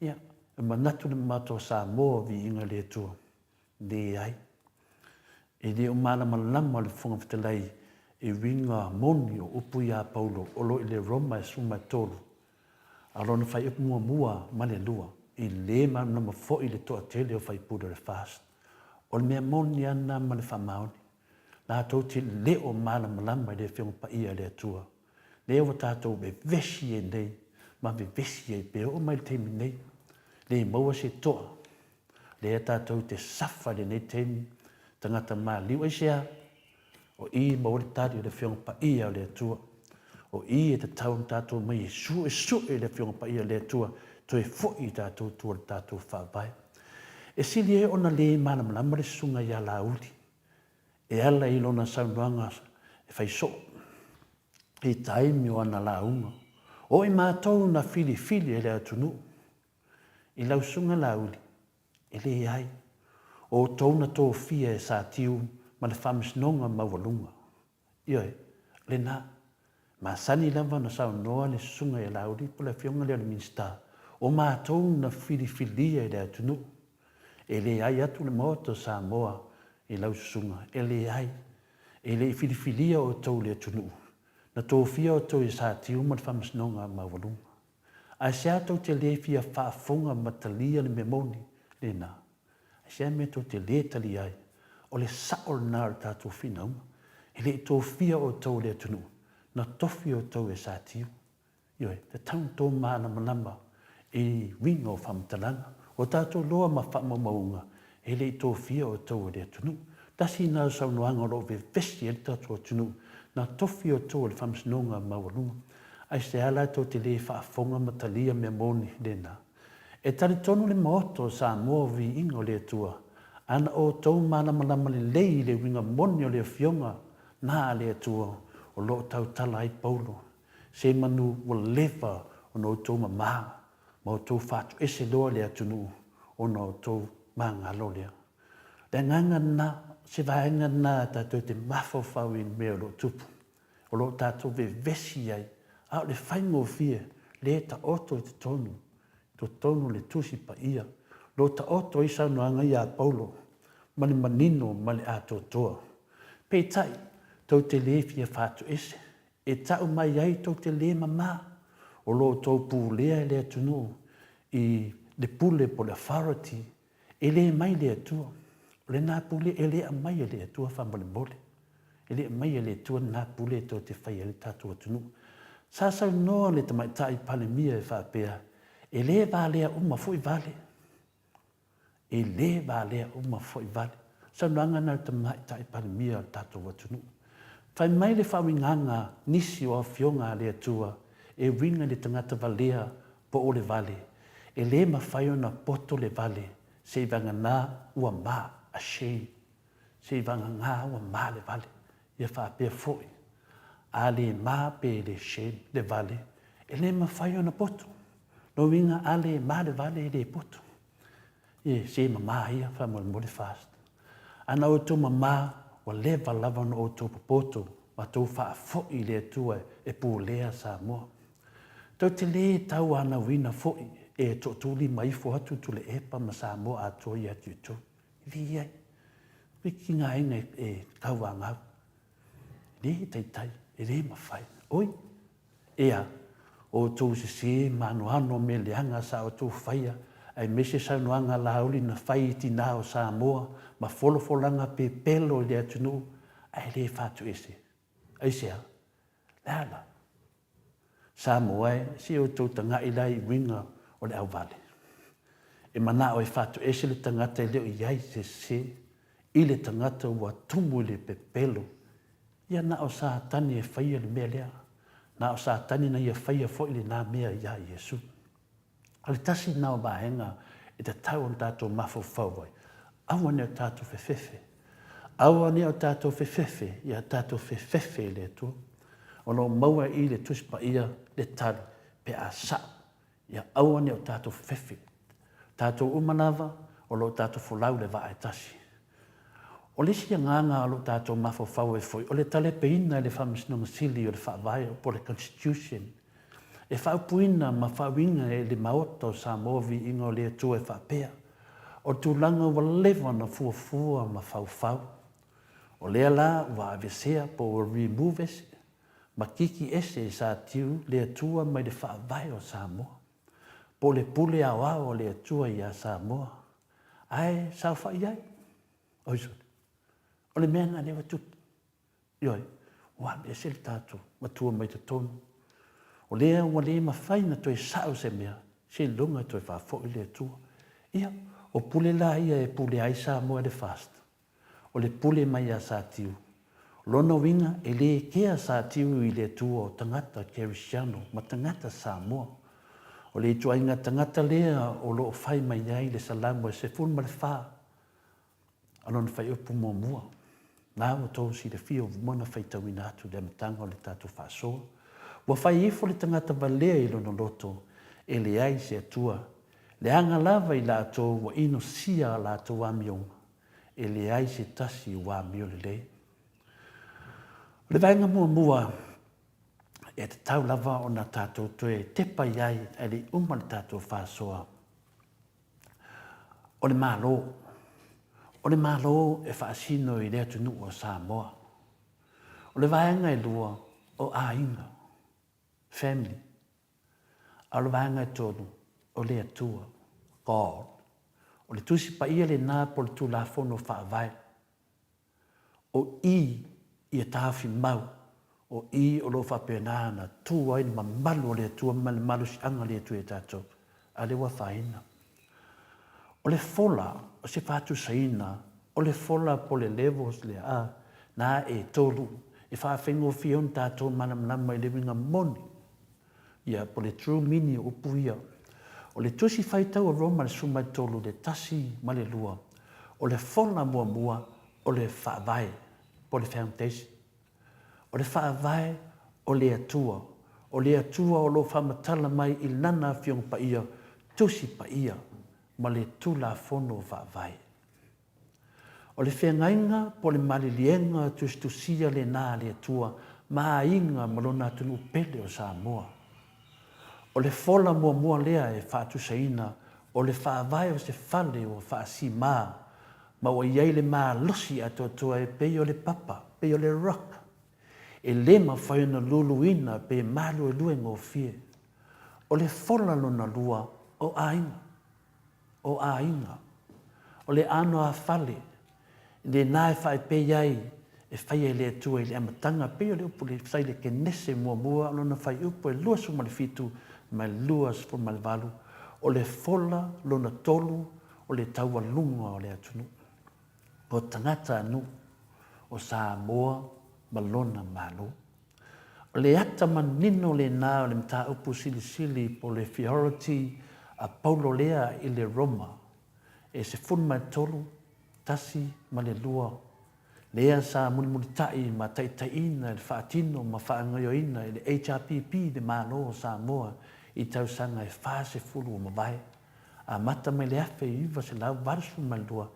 Ia, e manatu le Maota o Samoa, viiga i le Atua. Leai. E le o malamalama le Fofoga Fetalai i uiga moni o upu ia Paulo o lo o i le Roma e 13, a o lona fuaiupu muamua ma le lua, i le malamalama foi le toatele o faipule o le FAST. O le mea moni lava lena ma le faamaoni. Latou te le o malamalama i le Afioga Paia a le Atua. Lea ua tatou vevesi ai nei ma vevesi ai pea oo mai i le taimi nei. Le maua se toa. Lea tatou te safa i lenei taimi, tagata maliu. Aisea? O i e maua ai le tali o le Afioga Paia o le Atua. O i e tatau ona tatou omai e suesue le Afioga Paia o le Atua, toe foi i tatou tua i le tatou Faavae. E sili ai ona le malamalama le susuga ia Laauli e ala i lona saunoaga e fai soo i taimi o ana lauga. O i matou na filifili e le atunuu i lau susuga Laauli, E leai. O outou na tofia e Satiu ma le Faamasinoga Maualuga. Ioe, o lena. Masani lava ona saunoa le Susuga ia Laauli po o le Afioga lea o le Minisita, o matou na filifilia e le atunuu. E leai atu le Maota o Samoa i lau Susuga. E leai. E le i filifilia outou e le atunuu. Na tofia outou e Satiu ma le Faamasinoga Maualuga. Aisea tou te le fia faafofoga ma talia le mea moni lena? Aisea mea tou te le talia ai? O le sao lena o le tatou finauga. E le i tofia outou e le atunuu, na tofi outou e Satiu. Ioe, tatau ona tou malamalama i uiga o faamatalaga. Ua tatou iloa ma faamaumauga, e le i tofia outou e le atunuu. Tasi lena o saunoaga o lo o vevesi ai le tatou atunuu, na tofi outou e le Faamasinoga Maualuga. Aisea la tou te le faafofoga ma talia mea moni lena? E talitonu le Maota o Samoa o Viiga o le Atua, ana outou malamalama lelei i le uiga moni o le Afioga na a le Atua o lo o tautala ai Paulo, se manu ua leva ona outou mamā ma outou faatuese loa le atunuu ona o outou magalo lea. Le agaga lena, se vaega lena tatou te mafaufau i le mea o lo o tupu, o lo o tatou vevesi ai, a o le faigofie, le taoto i totonu, totonu o le Tusi Paia, lo o taoto ai saunoaga ia a Paulo ma le manino ma le atoatoa. Peitai, tou te le fia faatuese, E tau mai ai tou te le mamā, o lo outou pulea e le atunuu i le pule po o le authority e le mai le Atua. O lena pule e le aumai e le Atua faamolemole. E le aumai e le Atua lena pule tou te faia ai le tatou atunuu. Sa saunoa le Tamaitai Palemia e faapea, e le valea uma foi vale. E le valea uma foi vale. Saunoaga na le Tamaitai Palemia o le tatou atunuu. Fai mai le faauigaga nisi o afioga a le Atua e uiga i le tagata valea po o le vale, e le mafai ona poto le vale seivagana ua ma, ashamed, seivagana ua ma le vale. Ia faapea foi, a le ma pe le shame le vale, e le mafai ona poto. Lona uiga a le ma le vale e le poto. E se mama ia faamolemole first. Ana outou mama ua leva lava ona outou popoto ma tou faafoi i le Atua e pulea Samoa. Tou te le tauanauina foi e tootulima ifo atu Tuilaepa ma Samoa atoa ia te outou. E leai. Toeitiiti aiga e tauanau. E le taitai, e le mafai. Oi! Ea, o outou sese ma anoano o mea leaga sa outou faia, aemaise saunoaga lauli na fai i tinā o Samoa ma folafolaga pepelo i le atunuu, ae le fatuese. Aisea? Le a la? Samoa e, se outou taga'i la i uiga o le auvale. E mana'o e fatuese le tagata e le o i ai se sese i le tagata ua tumu i le pepelo. Ia na o Satani e faia le mea lea. Na o Satani na ia faia foi lena mea iā Iesu. O le tasi lena o vaega e tatau ona tatou mafaufau ai, aua ne o tatou fefefe. Aua ne o tatou fefefe, ia tatou fefefe i le Atua. O lo o maua i le Tusi Paia le tali pe a sa'o. Ia aua ne o tatou fefefe. Tatou uma lava o lo o tatou folau i le vaa e tasi. O le isi agaga o lo o tatou mafaufau ai foi, o le talepeina e le Faamasinoga Sili o le Faavae po o le Constitution, e faaupuina ma faauiga e le Maota o Samoa Viiga o le Atua e faapea, o le tulaga ua leva ona fuafua ma faufau. O lea la ua aveesea po ua remove ese ma kiki ese e Satiu le Atua mai le Faavae o Samoa, po o le pule aoao a le Atua iā Samoa, ae saofai ai. Oi sole, o le mea lena lea ua tupu. Ioe, ua aveese le tatou matua mai totonu. O lea ua le mafai ona toe sao se mea, seiloga e toe faafoi le Atua. Ia, o pule la ia e pule ai Samoa i le FAST. O le pule mai ia Satiu. O lona uiga, e le kea Satiu i le Atua o tagata Kerisiano ma tagata Samoa. O le ituaiga tagata lea o lo o fai mai ai le Salamo e 14 a lona fuaiupu muamua. Na ua outou silafia ua uma ona faitauina atu i le amataga o le tatou faasoa. Ua fai ifo le tagata valea i lona loto, e leai se Atua. Leaga lava i latou ua inosia a latou amioga, e leai se tasi ua amio lelei. O le vaega muamua e tatau lava ona tatou toe tepa i ai ae le i uma le tatou faasoa, o le Malo. O le Malo e faasino i le atunuu o Samoa. O le vaega e lua, o aiga, family. A o le vaega e tolu, o le Atua, God. O le Tusi Paia lena po o le Tulafono Faavae. O i ia taofi mau, o i o lo o faapena ona tu ai le mamalu o le Atua ma le malosiaga o le Atua ia tatou, a o lea ua afaina. O le fola, o se faatusaina, o le fola po o le levels lea, a, na e tolu, e faafaigofie ai ona tatou malamalama i le uiga moni, ia, po o le true meaning o upu ia. O le Tusi Faitau a Roma i le 13 i le 1 ma le 2, o le fola muamua o le Faavae, po o le foundation. O le Faavae o le Atua, o le Atua o lo o faamatala mai i Lana Afioga Paia, Tusi Paia ma le Tulafono Faavae. O le feagaiga po o le maliliega tusitusia lena a le Atua ma aiga ma Lona atunuu pele o Samoa. O le fola muamua lea e faatusaina o le faavae o se fale ua faasimā ma ua i ai le malosi atoatoa e pei o le papa, pei o le rock, e le mafai ona luluina pe maluelue gofie. O le fola lona lua o aiga. O aiga. O le ano a fale, lena e faepei ai e faia e le Atua i le amataga, pei o le upu le sa i le Kenese muamua, lona fuaiupu e 27 ma le 28, o le fola lona tolu o le taualuga o le atunuu, o tagata nuu o Samoa ma lona Malo. O le ata manino lena o le mataupu silisili po o le theology a Paulo lea i le Roma e 13, 1 ma le 2, lea sa mulimulitai ma taitaiina i le faatino ma faagaoioina e le HRPP le Malo o Samoa i tausaga e 40 ua mavae, amata mai le 1982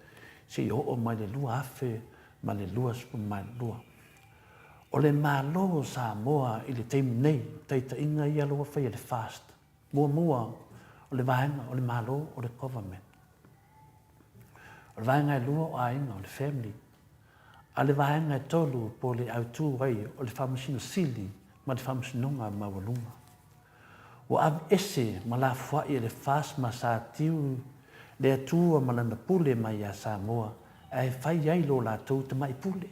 seia oo mai le 2022. O le Malo o Samoa i le taimi nei, taitaiga ia la ua faia e le FAST. Muamua, o le vaega o le Malo o le Government. O le vaega e lua o aiga, o le family. A o le vaega e tolu po o le autu ai o le Faamasino Sili ma le Faamasinoga Maualuga. Ua aveese ma lafoai e le FAST ma Satiu le Atua ma lana pule mai iā Samoa ae fai ai lo latou tamai pule.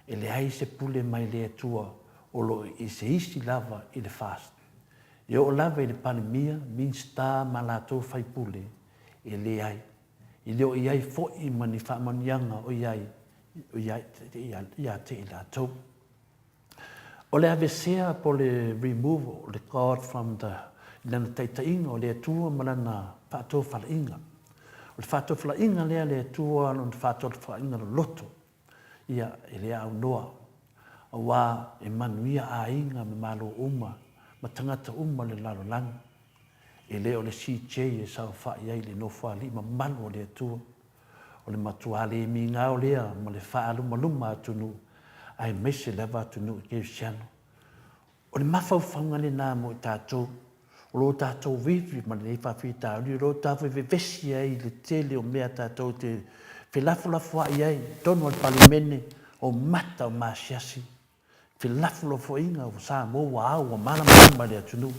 E leai se pule mai le Atua o lo o i se isi lava i le FAST. E oo lava i le Palemia, Minisita ma latou faipule, e leai. E le o i ai foi ma ni faamanuiaga o i ai ia te i latou. O le aveesea po o le removal o le God from the i lana taitaiga o le Atua ma lana faatofalaiga. O le faatofalaiga lea a le Atua lona faatofalaiga loloto. Ia, e le aunoa, aua e manuia aiga ma Malo uma ma tagata uma o le lalolagi. E le o le CJ e saofai ai i le Nofoalii mamalu o le Atua. O le matuā le migao lea ma le faalumaluma atunuu, aemaise lava atunuu kerisiano. O le mafaufauga lena mo i tatou, o lo tatou vivi ma lenei faafitauli, o lo tatou vevesi ai i le tele o mea tatou te felafolafoai ai i totonu o le Palemene, o mata o maasiasi, felafolafoaiga o Samoa ua ao ua malamalama i le atunuu,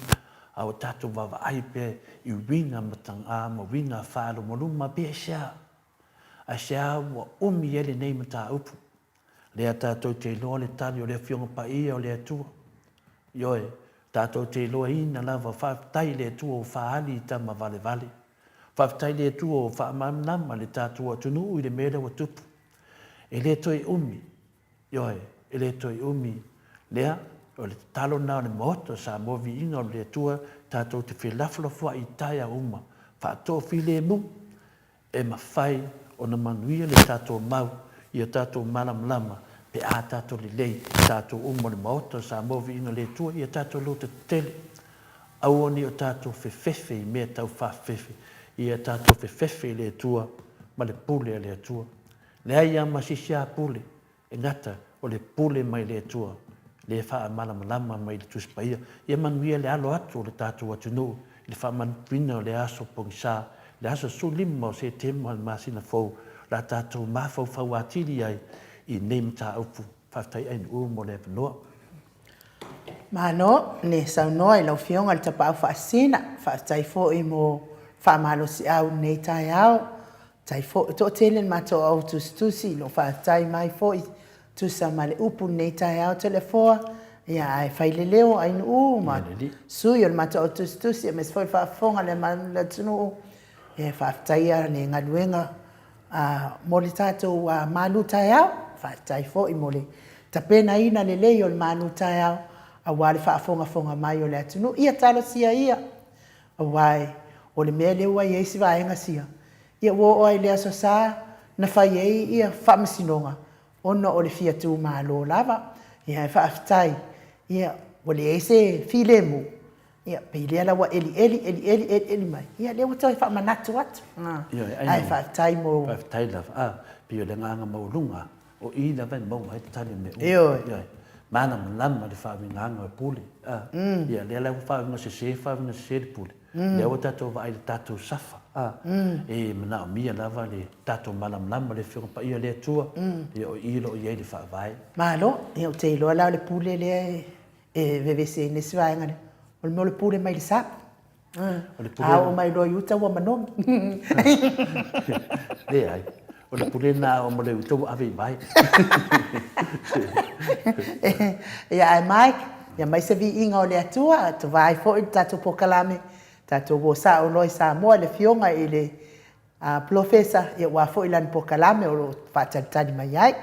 a ua tatou vaavaai pea i uiga mataga ma uiga faalumaluma, pe aisea? Aisea ua umi ai lenei mataupu? Lea tatou te iloa le tali o le Afioga Paia o le Atua. Ioe, tatou te iloaina lava, faafetai i le Atua ua faaali i tama valevale. Faafetai i le Atua ua faamalamalama le tatou atunuu i le mea lea ua tupu. E le toe umi, ioe, e le toe umi. Lea, o le tatalo lena o le Maota o Samoa, viiga o le Atua, tatou te felafolafoai i taeao uma, faatoafilemu, e mafai ona manuia le tatou mau ia tatou malamalama pe a tatou lelei tatou uma o le Maota o Samoa Viiga le Atua ia tatou loto tetele aua ne i o tatou fefefe i mea tau faafefefe ia tatou fefefe i le Atua ma le pule a le Atua. Leai a ma se isi a pule E gata, o le pule mai le Atua, lea e faamalamalama mai i le Tusi Paia. Ia manuia le alo atu o le tatou atunuu i le faamanatuina o le aso pogisa, le aso 15 o Setema o le masina fou, o le a tatou mafaufau atili ai i nei mataupu. Faafetai Ainuu mo le avanoa. Malo le saunoa i lau Afioga i le Tapaau Faasisina. Faafetai foi mo faamalosiau i lenei taeao. Faafetai foi. E toatele le matou au tusitusi o lo o faafetai mai foi tusa ma le upu i lenei taeao Toleafoa. Ia ae fai le leo Ainuu ma sui o le matou au tusitusi aemaise foi le faafofoga a le atunuu e faafetaia le galuega mo le tatou malu taeao. Faafetai foi mo le tapenaina lelei o le malu taeao aua le faafogafoga mai o le atunuu. Ia talosia ia, aua o le mea lea ua i ai si vaega sia, ia ua oo lava i le Aso Sa na fai ai ia faamasinoga ona o le fia tumalo lava. Ia ae faafetai ia ua leai se filemu, ia pei lea la ua elieli, elieli, elieli mai, ia lea ua toe faamanatu atu. Ae faafetai mo... Faafetai lava. A, pei o le agaga maualuga, o i lava e maua ai le tali o mea uma. Ioe. Ioe. Malamalama le faauigaga o pule. A, ia lea la ua faauiga sese, faauiga sese le pule. Lea ua tatou vaai i le tatou safa, a, e manaomia lava le tatou malamalama le Afioga Paia a le Atua, ia o i o lo o i ai le Faavae. Malo, ia ou te iloa la o le pule lea e vevesi ai nisi vaega lea, o le mea o le pule mai le sami. A oo mai loa i uta ua manogi. Leai, o le pule lena a oo mai loa i uta ua ave i vai. Ia ae Mike, ia aumai se viiga o le Atua, tovā ai foi le tatou polokalame, tatou uo sao loa i Samoa i le Afioga i le Polofesa, ia aua foi lana polokalame o lo o faatalitali mai ai.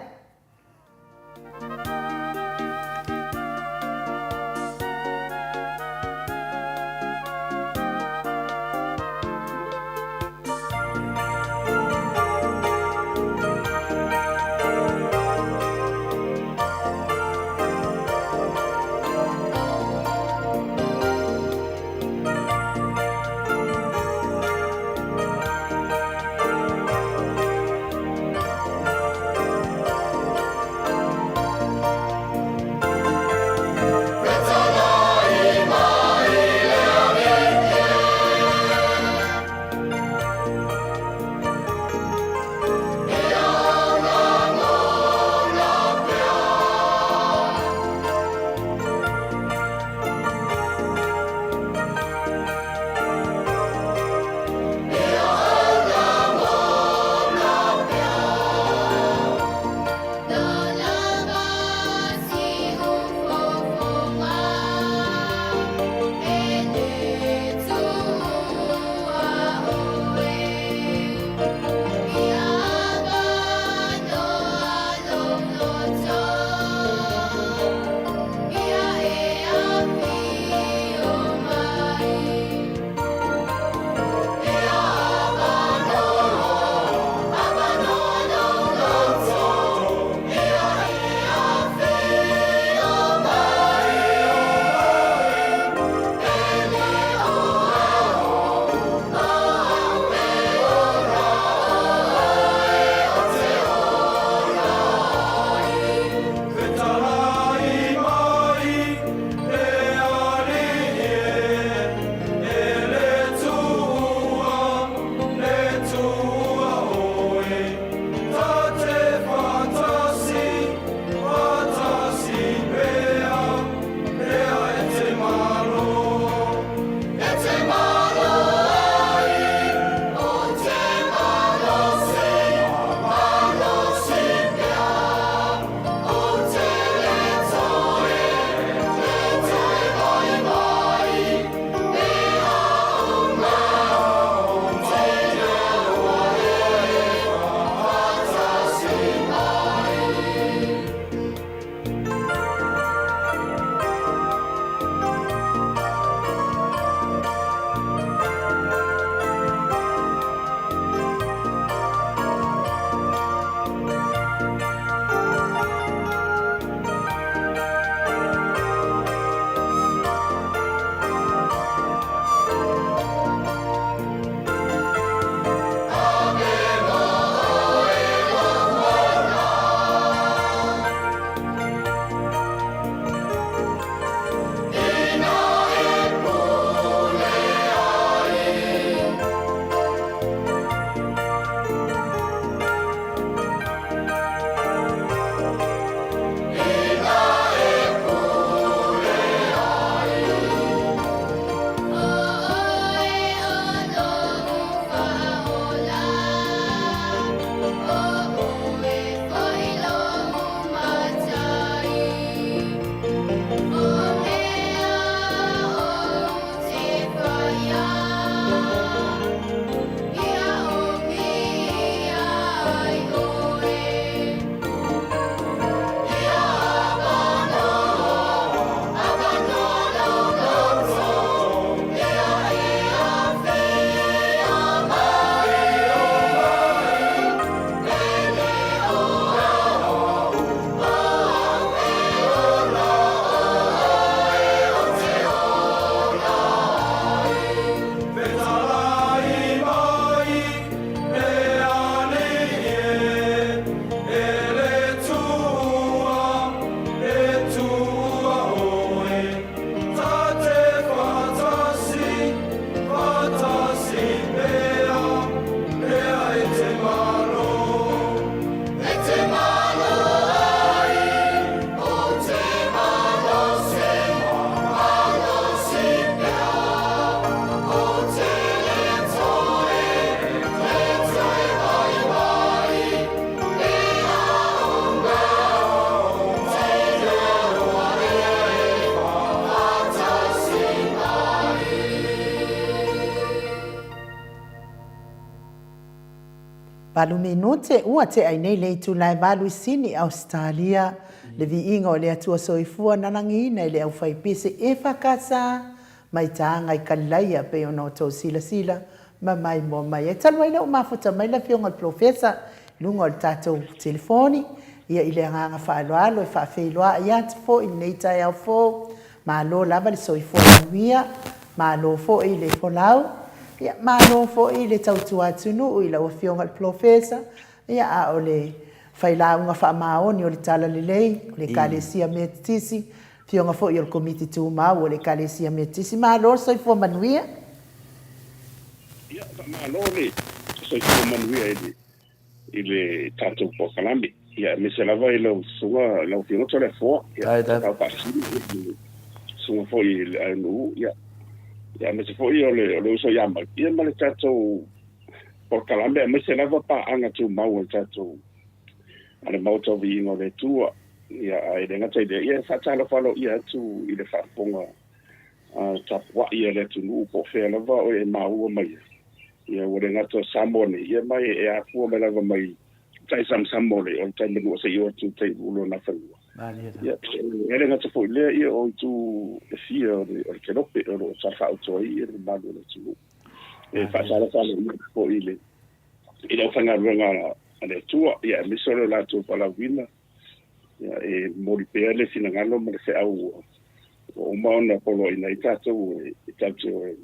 Valu minute ua tea ai nei le itula e valu i Sini, Ausetalia. Le viiga o le Atua Soifua na lagiina i le aufaipese EFKS mai Taga i Kalilaia pei ona outou silasila ma maimoa mai ai. Talu ai lea ua mafuta mai le Afioga i le Polofesa i luga o le tatou telefoni, ia i le agaga faaaloalo e faafeiloai atu foi i lenei taeao fou. Malo lava le soifua manuia, malo foi le folau, ia malo foi le tautua atunuu i lau Afioga i le Polofesa, ia a o le failauga faamaoni o le Talalelei o le Ekalesia Metotisi, Afioga foi o le Komiti Tumau o le Ekalesia Metotisi. Malo le soifua manuia. Ia, faamalo le soifua manuia i le i le tatou polokalame, ia aemaise lava i lau susuga, lau Afioga Toleafoa, ia tau faasini i le susuga foi i le aunuu, ia aemaise foi o le uso ia Mau, ia ma le tatou polokalame, aemaise lava paaga tumau a le tatou a le Maota o Viiga o le Atua. Ia, ae le gata i lea, ia e faatalofa aloaia atu i le faafofoga tapuai a le atunuu po o fea lava oe e maua mai ai. Ia ua le gata o Samoa nei, ia ma e afua mai lava mai tai samasama o le tai manua seia oo atu i tai uluulu o Nafanua. Ia, e le gata foi i lea, ia o itu e fia o le kelope o lo o talafaauto ai le mamalu o le atunuu. E faatalofa aloaia atu foi i le aufaigaluega a le Atua, ia aemaise o le latou valaauina. Ia, e momoli pea le finagalo ma le feau ua uma ona poloaiina ai tatou e tatou te o e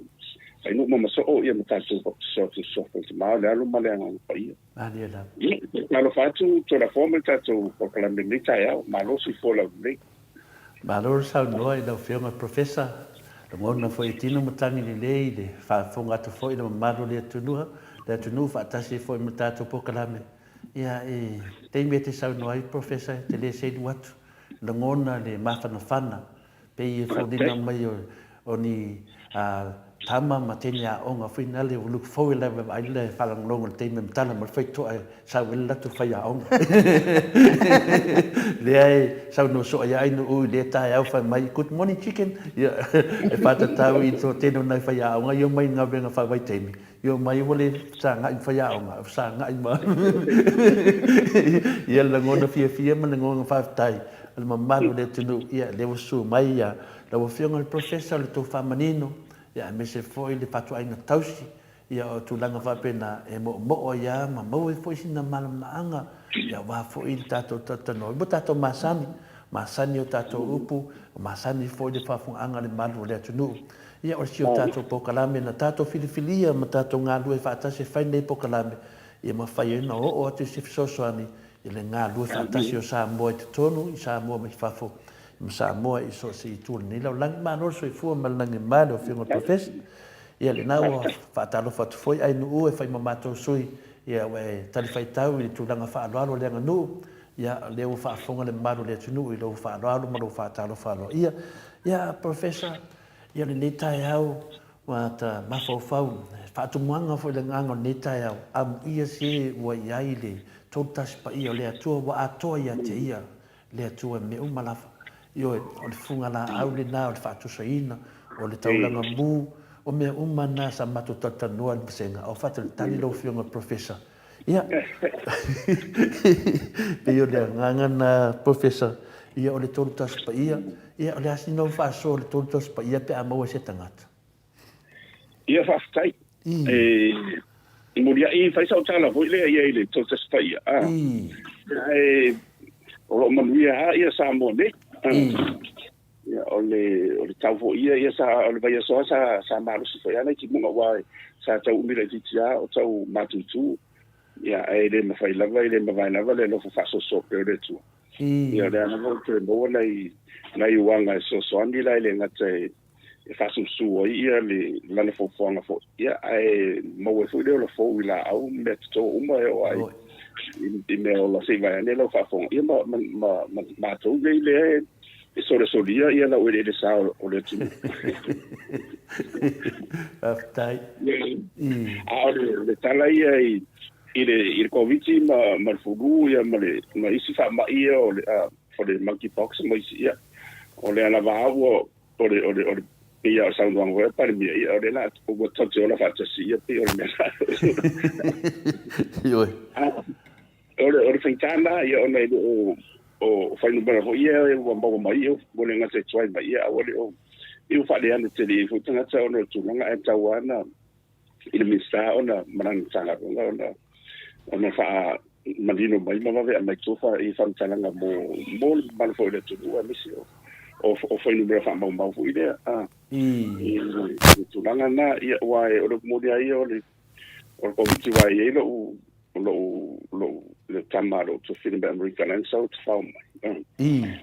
fai nuu ma masoo ia ma tatou baptiso atu i le Suafa o le Tama, o le Alo ma le Agaga Paia. Malie lava. Ia, talofa atu Tolafoa ma le tatou polokalame i lenei taeao. Malo soifua laulelei. Malo le saunoa i lau Afioga Professor. Lagona foi e tino matagi lelei i le faafofoga atu foi i le mamalu o le atunuu, le atunuu faatasi ai foi ma le tatou polokalame. Ia, e taimi e te saunoa ai Professor e te le selu atu, lagona le mafanafana, pei e foliga mai o ni tama ma teine aoga foi nale ua look forward lava e vaai le faalogologo i le taimi e matala mai le faitotoa e sau ai le latou faiaoga. Lea e saunoa soo ai Ainuu i lea taeao fai mai, good morning chicken, ia e faatatau i le toatele o nai faiaoga ia omai i galuega faavaitaimi. I omai ua le fesagai ma faiaoga, ua fesagai ma ia le lagona fiafia ma le lagona faafetai o le mamalu o le atunuu. Ia, lea ua susu mai ia lau Afioga i le Professor o le tou faamanino, ia aemaise foi le fatuaiga tausi, ia o tulaga faapena e moomoo ai lava ma maua ai foi sina malamalamaaga, ia aua foi le tatou talatalanoa. Ua tatou masani, masani o tatou upu, masani foi le faafofogaaga a le mamalu o le atunuu. Ia, o si o tatou polokalame na tatou filifilia ma tatou galue faatasi e fai lenei polokalame, ia mafai ai ona oo atu se fesoasoani i le galue faatasi o Samoa i totonu i Samoa mai fafo ma Samoa i so o se itu o lenei lalolagi. Malo le soifua ma le lagi e lau Afioga i le Polofesa. Ia, lena ua faatalofa atu foi Ainuu e fai ma matou sui, ia ua e talifuaitau i le tulaga faaaloalo o le aganuu. Ia, o lea ua faafofoga le mamalu o le atunuu i lou faaaloalo ma lou faatalofa aloaia. Ia, Polofesa, Ia lenei taeao ua ta mafaufau, faatumuaga foi le agaga o lenei taeao, amuia se ua i ai le 31 paia o le Atua ua atoa ia te ia le Atua i mea uma lava. Ioe, o le fugalaau lena o le faatusaina, o le taulaga mu, o mea uma na sa matou talatalanoa i le vasega, o faatalitali lau Afioga i le Professor. Ia, pei o le agaga na Professor, ia o le 31 paia, ia o le a sina ou faasoa o le 31 paia pe a maua e se tagata? Ia faafetai. E muliai fai sau tala foi lea ia i le 31 paia. Ae o lo o manuia lava ia Samoa nei. Ia, o le, o le tau foi ia, ia sa, o le vaiaso lava sa, sa malosi foi lava nai timuga aua sa tau umi laitiiti lava o tau matutu. Ia, ae le mafai lava, e le mavae lava le alofa faasoasoa pea o le Atua. Ia, o lea lava ua toe maua nai, nai uaga e fesoasoani la e le gata e, e faasusu ai ia le, lana fuafuaga foi, ia, ae maua ai foi le ola fou i laau ma mea toto uma e oo ai i mea ola se i vaeane lau faafofoga, ia ma, ma, ma, ma matou nei lea e, e solesolia ia lau eleele sa o le atunuu. Faafetai. A o le tala ia i i le i le Koviti ma ma le fulu ia ma le ma isi faamai ia o le o le monkeypox ma isi ia o lea lava ua o le o le o le pei lava o le saunoaga foi a le Palemia, ia o lea la ua tatou te ola faatasi, ia pei o le mea la. Ioe. O le faigata lena, ia ona e le o o fuainumera foi ia ua maua mai, ia ua le gata e tuai mai, ia a ua le o pei ua faaleano tele i ai foi tagata ona o le tulaga ae tau lava na i le Minisita ona ma lana Matagaluega ona ona faamanino mai ma vave aumai tua i faamatalaga mo mo le mamalu foi o le atunuu aemaise o o fuainumera faamaumau foi lea i le tulaga lena. Ia aua o le moni lava ia o le o le Koviti aua e i ai lou lou lou le tama a lou tuafafine mai Amerika la e na sau e tafao mai.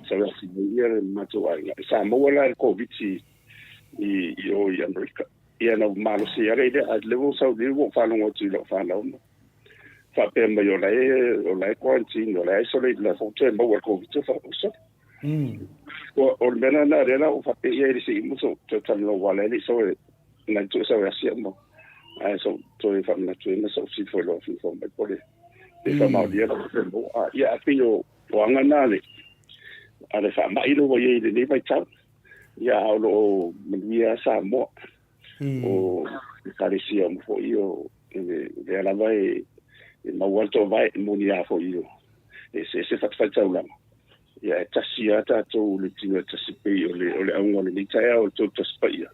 Sau e asi mai ia le matou aiga. Sa maua la i le Koviti i i o i Amerika. Ia na malosi ai lea a o lea ua ou sau nei ua ou faalogo atu i lau fanau ma faapea mai o la e o la e quarantine, o la e isolate, o la foi ua toe maua i le Koviti. Ou faapea, sole. O le mea lena lea la ua faapea ia e le se i uma sou toe talanoa aua o la e le i sau e nai toe sau e asia uma ae sou toe faamanatu ai ma sou fesili foi loa fia mai po o le pe faamaonia lau toe maua. Ia ae pei o aga na a le faamai lea ua i ai i lenei vaitau. Ia a o lo o manuia lava Samoa. O Ekalesia uma foi o lea lava e maua le toovae, e moni lava foi o eseese fatafaitaulaga. Ia e tasi lava tatou le tino e tasi pei o le o le auga o lenei taeao o le tou Tasi Paia.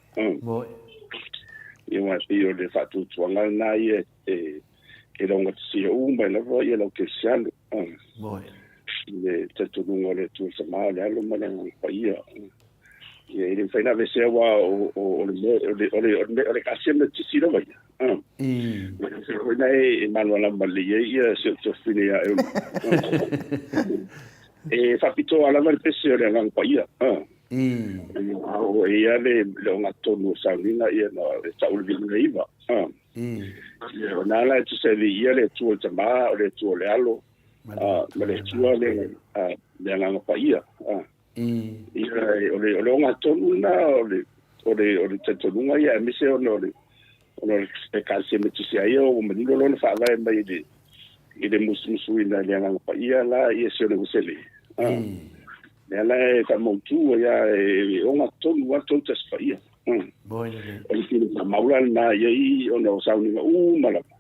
Ia aua e pei o le faatuatuaga lena ia e e laugatasia uma ai lava ia lau kerisiano. I le talitonuga o le Atua le Tama, o le Alo ma le Agaga Paia. Ia e le mafai ona aveesea aua o, o, o le mea, o le, o le, o le, o le Ekalesia Metotisi lava ia. Foi na e malamalama lelei ai ia si ou tuafafine ia Eulu. E faapitoa lava le pese o le Agaga Paia. A o e ia le, le ogatotonu o sauniga ia na e tau le viiga iva. Ia, o na la e tusa e viia le Atua le Tama, o le Atua o le Alo, ma le Atua le, le Agaga Paia. Ia, o le, o le ogatotonu lena o le, o le, o le talitonuga ia, aemaise ona o le, ona o le Ekalesia Metotisi a ia ua manino lona faavae mai i le, i le musumusuina e le Agaga Paia la ia Sione Uesele. Lea la e faamautu ai lava e ogatotonu lava le tou Tasi Paia. O le pule faamau la lena i ai ona o sauniga uma lava.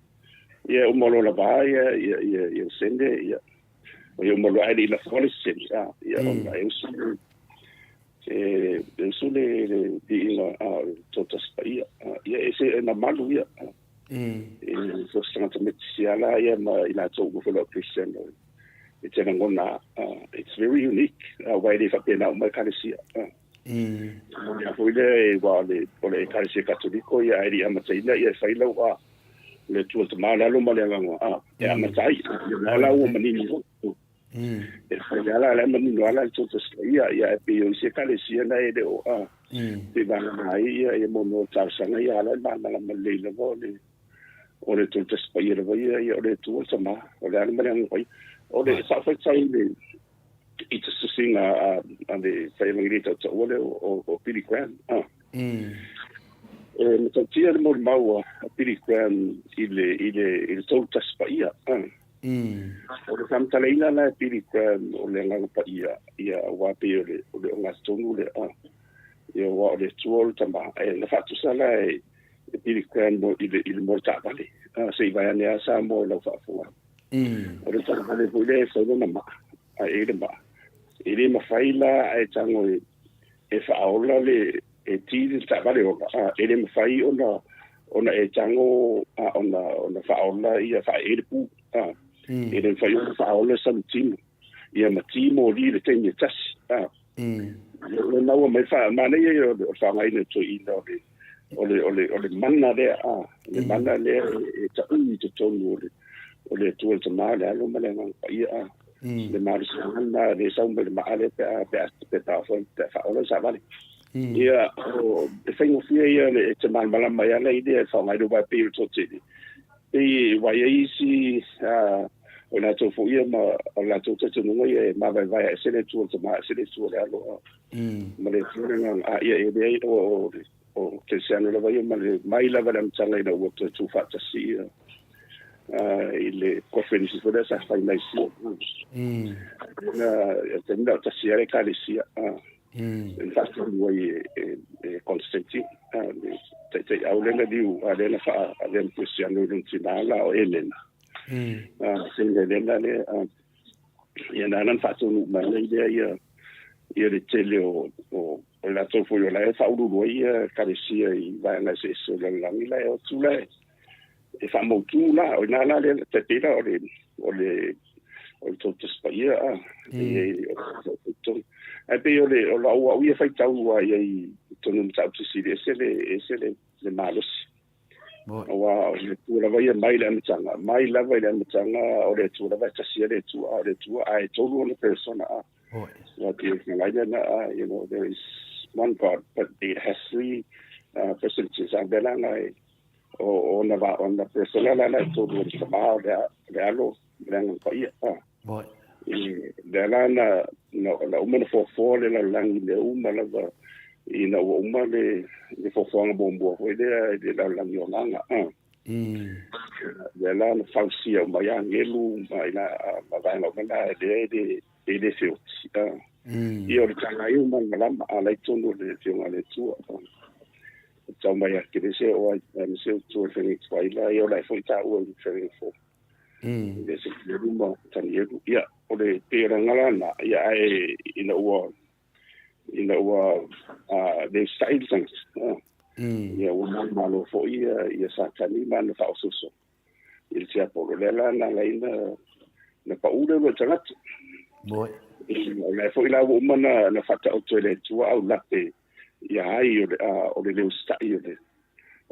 Ia uma loa lava ia, ia, ia, ia sene, ia, O ia uma loa ae le i lafo le sene, a, ia ona e usu le, e, e usu le, le viiga, a, o le Tasi Paia. A, ia e se e mamalu ia. A, e so se tagata Metotisi lava la ia ma i latou uma foi o Kristiano e te lagona, a, it's very unique, a, aua e le faapena uma Ekalesia. A, moni foi lea e, aua o le, o le Ekalesia Katoliko ia ae le i amataina ia e fai lau, a, le Atua Tama, le Alo ma le Agaga, a, e amata ai. Ia la ua manino foi. E fai lava la, la e manino lava la le Tasi Paia, ia e pei o isi Ekalesia na e le o, a, pe vagana ai ia, ia mo mea o talosaga ia, la e malamalama lelei lava o le, o le Tasi Paia lava ia, ia o le Atua Tama, o le Alo ma le Agaga Paia. O le faafaitau i le, i te tusiga a le Faiaevangelia tautaua lea o Billy Graham. A. E matautia le molimau a Billy Graham i le, i le, i le Tolu Tasi Paia. A. O le faamatalaina la e Billy Graham o le Agaga Paia, ia aua pei o le, o le ogatotonu lea. A. Ia aua o le Atua o le Tama. E na faatusa la e, e Billy Graham i le, i le mo le taavale. A, se i vaeane lava Samoa i lau faafofoga. O le taavale foi lea e fai lona maa, a e i le maa. E le mafai la ae tago e, e faaola le, e ti le taavale ola. A, e le mafai ona, ona e tago a, ona, ona faaola ia faaee le pu. A, e le mafai ona faaola salutino. Ia ma ti moli i le taimi e tasi. A, lena ua mai fa, manaia ia o le faaaogaina e toeaiina o le, o le, o le, o le mana lea, a, le mana lea e taui i totonu o le, o le Atua le Tama, le Alo ma le Agaga Paia, a, le malosiaga lena lea e sau mai le maa lea pe a, pe a, pe a, pe a faaola le savali. Ia, o, e faigofie ia le, e te malamalama ai ala i lea e faaaoga ai le uaea pei o le toatele. Pei e vaai ai isi, a, o latou foi ia ma o latou talitonuga ia e mavaevae ese le Atua le Tama, ese le Atua le Alo, a, ma le Atua le Agaga, a, ia e leai, o, o, o kerisiano lava ia ma le mai lava le amataga ina ua toe tuufaatasi ia i le conference foi lea sa fai mai sia. Na, e taimi na o tasi lava le Ekalesia, e faatonu ai e, e, e Constantine, le taitaiau lea na liu, lea na faaavea ma Kerisiano i lona tina la o Elena. Saint Helena lea, ia na ala ona faataunuu mai ai lea ia ia le tele o o o latou foi o la e faauluulu ai ia ekalesia i vaega eseese o le lalolagi la e o atu la e faamautu la o ina la lea tai pei la o le o le o le tou Tusi Paia a e o ae pei o le o lau au ia faitau a i totonu o Matautu Sili ese le ese le le malosi. Aua o le Atua lava ia mai le amataga, mai lava i le amataga o le Atua lava e tasi ai le Atua, a o le Atua ae tolu ona persona a. Aua pei o le fagaina lena a, you know, there is one God but it has three personages. A o le mea la lena e, o ona va, ona persona la lena e tolu o le Tama, o le, le Alo, ma le Agaga Paia a. I lea la na, na, na uma ona foafoa le lalolagi i mea uma lava ina ua uma le, le foafoaga muamua foi lea i le lalolagi o agaga. A. Lea la na fausia uma ai agelu ma ina ma vaega uma na lea e le, e le feoti. A. Ia o le taga ia uma malama a la i totonu o le Afioga a le Atua. A. Tau mai a kerese o ai, aemaise o tua i le feagaiga tuai la, ia o la e foi taua i le feagaiga fou. Le se ma Tanielu. Ia, o le pei o le aga lena, ia, ae ina ua, ina ua le usitai le tagata, ia ua manumalo foi ia, ia Satani ma ana faaosooso i le tiapolo. O lea la na ala ai na, na pau le uluai tagata. O lea foi la ua uma na, na faataoto e le Atua au lape ia ai o le, o le le usitai o le,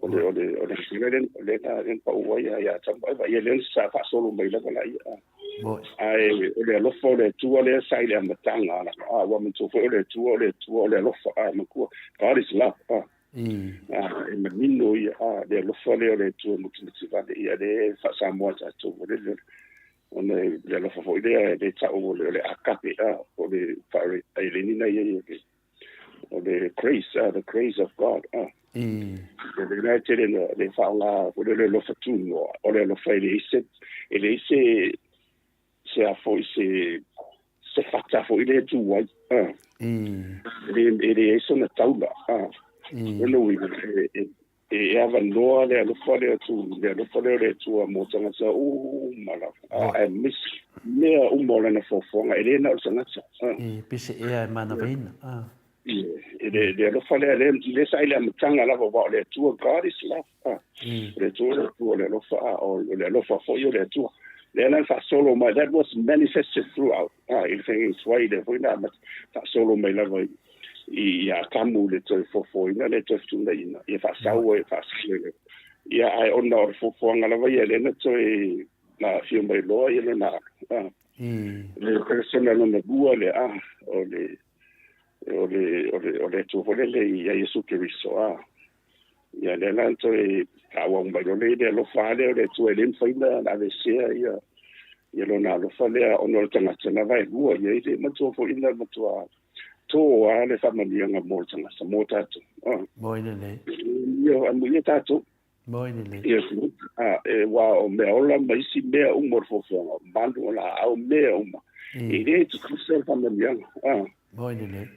o le o le o le le le le na le pau ai ia ia Atamu ma Eva ia lea sa faasolo mai lava la ia ae o le alofa o le Atua lea sa i le amataga la a ua manatua foi o le Atua o le Atua o le alofa a manatua God is love a a e manino ia a le alofa lea o le Atua e mutimutivale ia lea e faa-Samoa tatou o le ona le alofa foi lea e le tau o le o le agape a o le faa-Aileni na ia o le o le grace, the grace of God. O le la e tele na le faaaoga foi lea o le alofa tunoa, o le alofa e leai se, e leai se, se a foi se, se fata foi lea e tu ai. E leai sona taula. O lona uiga, e, E avanoa le alofa lea tu, le alofa lea o le Atua mo tagata uma lava, aemaise mea uma o lana foafoaga, e le na o le tagata. E pese ea e manavaina. E le alofa lea, lea sa i le amataga lava, aua o le Atua, God is love. O le Atua o le Atua o le alofa, o le alofa foi o le Atua. Lea la na faasolo mai, that was manifested throughout, i le faiga tuai lea foi na faasolo mai lava i i Atamu le toe foafoaina le toe fetuunaiina ia faasau e faasau ia ae ona o le foafoaga lava ia lea na toe na afio mai loa ia lona alo le persona lona lua lea a o le o le o le o le Atua foi lele ia Iesu Keriso a ia lea la na toe faaauau mai loa le alofa lea o le Atua e le mafai ona aveesea ia ia lona alofa lea ona o le tagata na vaelua ia i le matua foi na matua toa le faamanuiaga mo le tagata mo tatou. Moi lelei. Ia amuia tatou. Moi lelei. Ia a e wa o mea ola ma isi mea uma o le foafoaga, manu o laau, mea uma. E le tutusa le faamanuiaga. Moi lelei.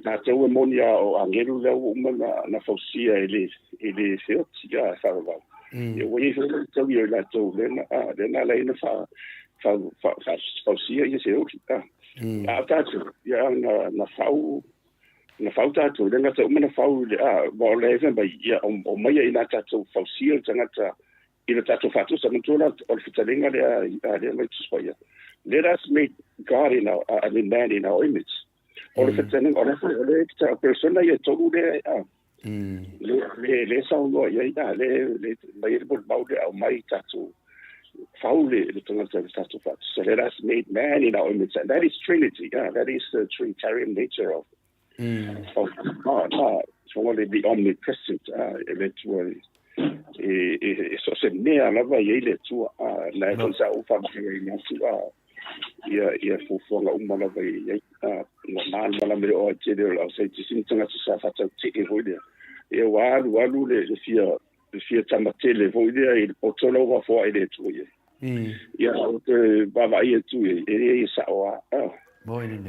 Tatou e moni a o agelu lea ua uma na fausia e le e le feoti a e faavavau. Ia ua i ai foi le taui o i latou lea na lea na ala ai ona fausia ia seoli. A o tatou, ia na, na fau, na fau tatou, le gata uma na fau i le, a, ma o le fai mai, ia, o, o mai ai nā tatou fausia le tagata i le tatou faatusa, manatua la, o le fetalaiga lea, a, lea mai Tusi Paia. Let us make God in our, I mean man in our image. O le fetalaiga, o le foi, o le persona ia tolu lea, a, le, le, le saunoa i ai, a, le, le, mai le molimau lea, aumai tatou, fau le, le tagata i le tatou faatusa. Let us make man in our image. And that is Trinity. Yeah, that is the Trinitarian nature of, of God. So le the omnipresent, e le Atua e, e, e so se mea lava i ai le Atua. Na e foi sa ou faamasegaina atu, ia, ia fuafuaga uma lava i ai. Ua malamalama e oo ai tele o le ausaitisini tagata sa faatautee foi lea. Ia ua alu alu le, le fia le fia tamatele foi lea i le poto lau fafoai le Atua i ai. Ia o te vaavaai atu i ai, e leai e sao lava.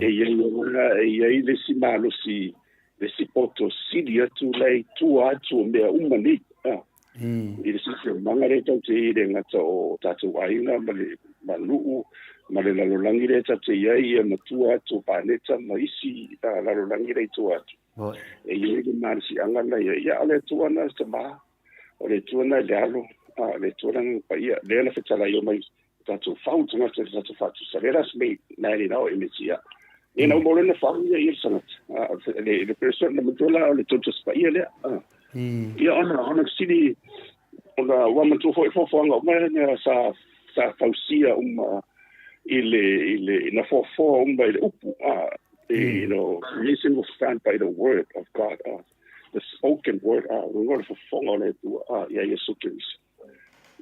E i ai lava, e i ai le isi malosi le isi poto sili atu la e i tua atu o mea uma nei. I le siosiomaga lea tatou te i ai e le gata o tatou aiga ma le ma nuu ma le lalolagi lea tatou te i ai, ia ma tua atu o paneta ma isi lalolagi la i tua atu. E i ai le malosiaga la i ai. Ia, o le Atua lena le Tama, o le Atua lena le Alo, a o le Atua le Agaga Paia, lea na fetalai mai tatou fau tagata i le tatou faatusa. Let us make man in our image, ia. Ina uma o lena fau ia ia le tagata. Le person na matua la o le totos paia lea. Ia ona ona sili ona ua matua foi fofoaga uma lea sa sa fausia uma i le i le na fofoa uma i le upu. You know, creation was found by the word of God. The spoken word. O le fofoga o le Atua ia Iesu Keriso.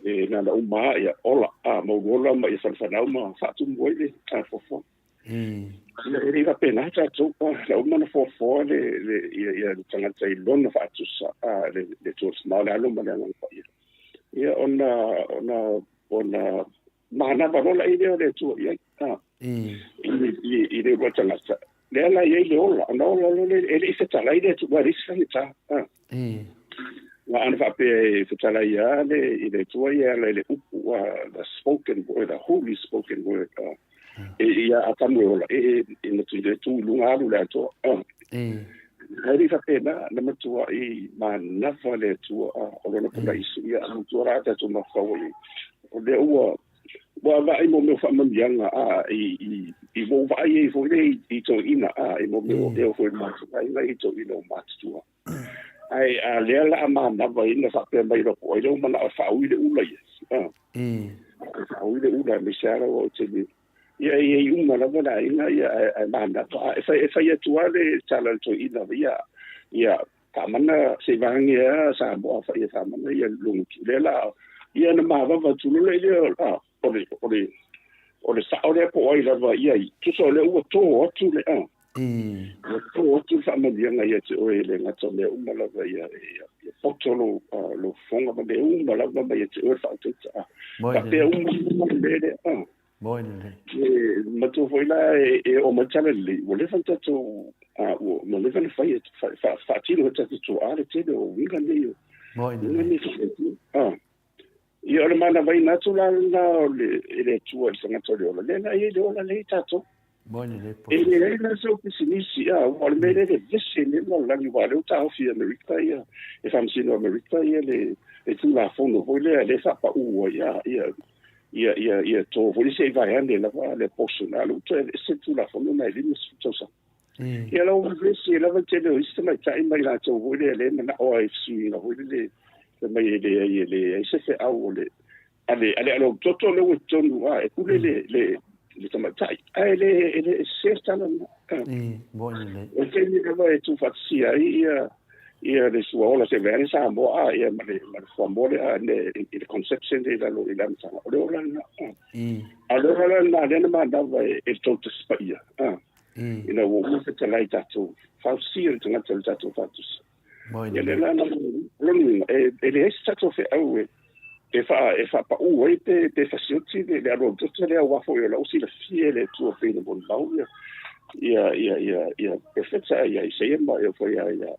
E na na uma ia ola, a mau ola ma ia whanawhanau ma whaatumu ai le a fofoa. Ia e le faapena tatou, la uma na foafoa le, le, ia, ia le tagata i lona faatusa, a, le, le Atua le Tama, le Alo ma le Agaga Paia. Ia ona, ona, ona manava loa laʻi lea o le Atua i ai, a, i, i, i le uluai tagata. Lea la i ai le ola, ona ola loa lea, e le i fetalai le Atua, ua leai se faigata, a. Na ana faapea e fetalai lava le, i le Atua ia e ala i le upu, the spoken word, the holy spoken word, e ia Atamu e ola, e, e na tu, tu i luga alu le atoa. Ae le i faapena, na matuai manava le Atua, o lona palaisu, ia, a matua la tatou mafaufau ai, o lea ua, ua vaai mo mea o faamanuiaga, a, i, i, i ua ou vaai ai foi lea i, i toeaiina, a, i mo mea o lea foi matutua, i toeaiina o matutua. Ae a lea la a manava ai na faapea mai loa po o ai lea ua manao e faaui le ula ia. E faaui le ula aemaise lava ua ou te ia e i ai uma lava le aiga ia ae manava. A e fai, e fai atu lava le tala a le toeaina ia, ia faamana se i vaage lava Samoa fa ia faamana ia logotu. Lea la ia na mavava atu loa lea a o le o le o le sao lea po o ai lava ia i tusa o lea ua tō atu le a. Ua tō atu le faamanuiaga ia te oe e le gata o mea uma lava ia, ia, ia poto lou, lou fofoga ma mea uma lava ma ia te oe le faautaita. A, faapea uma uma le mea lea. A. Moi lelei. E, matua foi la e, e oo mai tala lelei, ua leva ona tatou, a, ua, ua leva ona fai, fa, fa, faatino e tatou tuaa le tele o uiga nei o, Moi uiga lelei. nei faafaipule. A. Ia o le manavaina atu la lena o le, e le Atua i le tagata o le ola, lea la e i ai le ola lea i tatou. Moi lelei E leai la sau pisinisi, a, ua o le mea lea le vese nei le lalolagi, aua o lea ua taofi e Amerika ia, e faamasino Amerika ia le, le Tulafono foi lea, lea e faapaū ai, a, ia, ia, ia, ia to foi lea se i vaeane lava le Bolsonaro, ua toe aveese le Tulafono lena i 50 tausaga. Ia lau vevesi lava le tele o isi tamaitai ma i latou foi lea lea e manao ai i fesuiga foi lele fai mai e leai e leai se feau o le a le a le alototo lea ua i totonu a e pule le le le tamaitai ae le e le e sese le tala lena. O le taimi lava e tuufaatasia ai ia ia le suaola se vaeane Samoa a ia ma le ma le fuamoa lea le i le conception lea i lalo i le amataga o le ola lena. A o le ola lena lea na manava e le tou Tasi Paia a. Ina ua uma fetalai tatou fausia le tagata o le tatou faatusa. Ia lea la na lona uiga e, e leai se tatou feau e e faa e faapaū ai pe pe fasioti le le aloalototo lea aua foi o la ua silafia e le Atua pei ona molimau ia ia ia ia ia profeta ia Isaia ma ia foi ia ia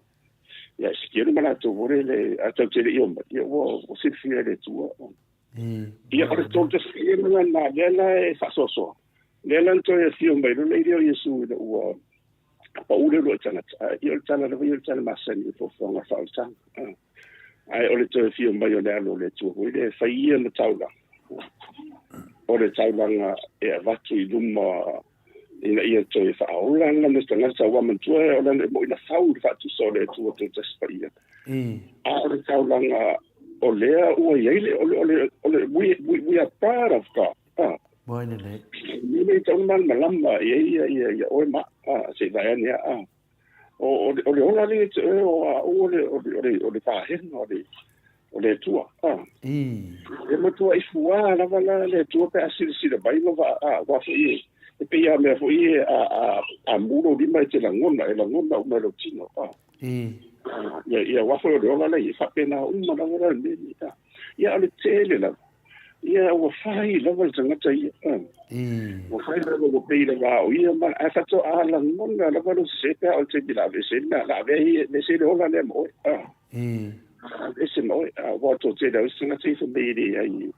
ia Esekiele ma latou foi lele a tatou te le i omai ia ua ua silafia e le Atua. Ia o le 30 lena lea la e faasoasoa. Lea la na toe afio mai loa lea o Iesu ina ua paʻu le uluai tagata. Ia o le tala lava ia o le tala masani o foafoaga faaolataga. Ae o le toe afio mai o le Alo o le Atua foi lea e fai ia ma taulaga. O le taulaga e avatu i luma ina ia toe faaola lana tagata aua manatua o lana e moʻi na fau le faatusa o le Atua Toatasi Paia. A o le taulaga o lea ua i ai le o le o le o le we are part of God. Ah. Moi lelei. Le le tau malamalama i ai ia ia ia oe ma a se vae ane a. O o o le ola le te oe o a o le o le o le o le pahenga o le o le Atua. A. E matua i fua lava la le Atua pe a silasila mai ma va a wa foi e e pei a mea foi e a a a mulo lima e te lagona e lagona uma e lou tino. A. Ia ia wa foi o le ola le i faapena uma lava la le mea. Ia o le tele lava. Ia ua fai lava le tagata ia. Ua fai lava ua pei lava o ia ma ae faatoa lagona lava lou sese pe a o le taimi o le a aveese ai le mea, o le a aveese ai le ola lea ma oe. Aveese ma oe. Aua o le toatele lava o isi tagata ia fai mai e leai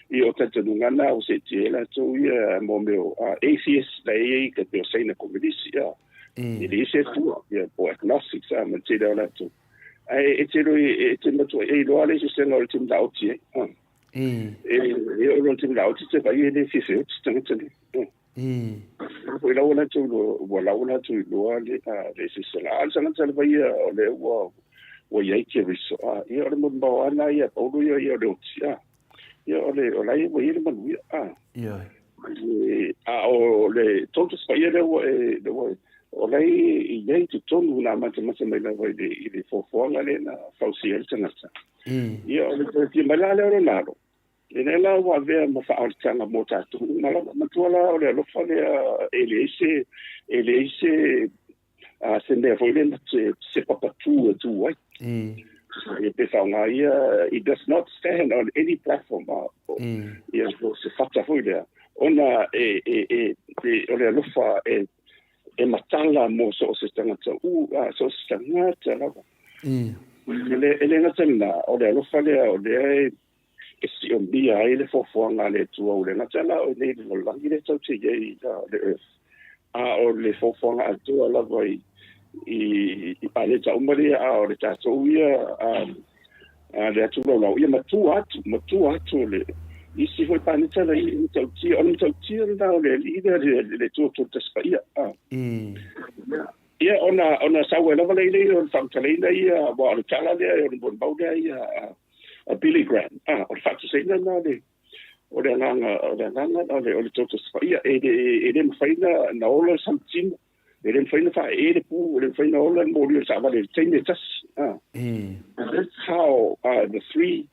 ia o talitonuga na ua seetia ai latou ia mo mea o atheists la e i ai pei o Saina Komenisi e leai se Atua ia po o agnostics ma le tele o latou. Ae e te e te matuai e iloa le eseesega o le taimi la oti ai. E oo loa i le taimi la oti te vaai e le fiafia oti tagata nei. Foi la ua latou iloa, ua la ua latou iloa le eseese la. A o le tagata lava ia o lea ua ua i ai Keriso, ia o le molimau lava lena ia a Paulo ia, ia o le oti, ia o le o la ia ua i ai le manuia. A o le Totus Paia lea ua e, lea ua o la e i ai i totonu na matamata mai lava i le foafoaga lea na fausia ai le tagata. Ia o le toe fia mai la lea o lona alo, e lea la ua avea ma faaolataga mo tatou uma lava. Matua la o le alofa lea e leai se, e leai se, se mea foi lea se, se papatū e tū ai. Ia pe faaaoga ia, it does not stand on any platform. Ia po o se fata foi lea, ona e, e, e, e, o le alofa e, e matala mo so o se tagata u, so o se tagata lava. E le gata i lena, o le alofa lea o lea e, e siomia ai le foafoaga a le Atua, ua le gata la o nei le lalolagi lea tatou te i ai le earth, a o le foafoaga atoa lava i i paleta uma lea, a o le tatou ia a le atu laulau ia matua atu, matua atu o le isi foi paneta la i matautia, o le matautia lena o le Alii lea, le Atua Tolu Tasi Paia. Ia ona ona sau ai lava lea i le o le faamatalaina ia, aua o le tala lea o le molimau lea ia a Billy Graham, o le faatusaina lena o le o le agaga o le agaga o le o le Toto Paia e le e le mafai na na ola le samutino, e le mafai na faaee le pu, e le mafai na ola le moli o le taavale i le taimi e tasi. That's how the three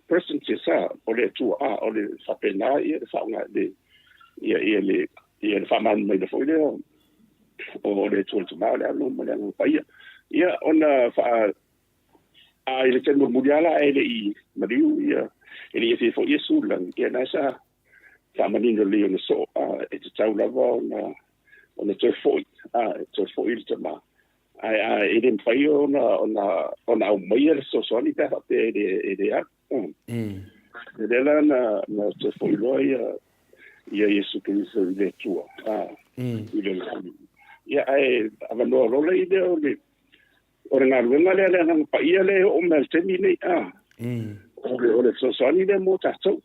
persons yes, o le Atua o le faapena ia le faaaoga le ia ia le ia le faamalamalamaina foi lea o le Atua le Tama, o le Alo ma le Agaga Paia. Ia ona faa a i le taimi mulimuli lava la e le i maliu ia, e le i afio foi Iesu i le lagi, ia na sa faamanino lelei ona soo, e tatau lava ona ona toe foi, e toe foi le Tama. Ae a e le mafai ona ona ona aumaia le fesoasoani pe a faapea e le e le alu. E lea la na na toe foi loa ia ia Iesu Keriso i le Atua, i le lagi. Ia ae avanoa loa lea i lea o le o le galuega lea le Agaga Paia lea e oo mai i le taimi lenei, o le o le fesoasoani lea mo tatou.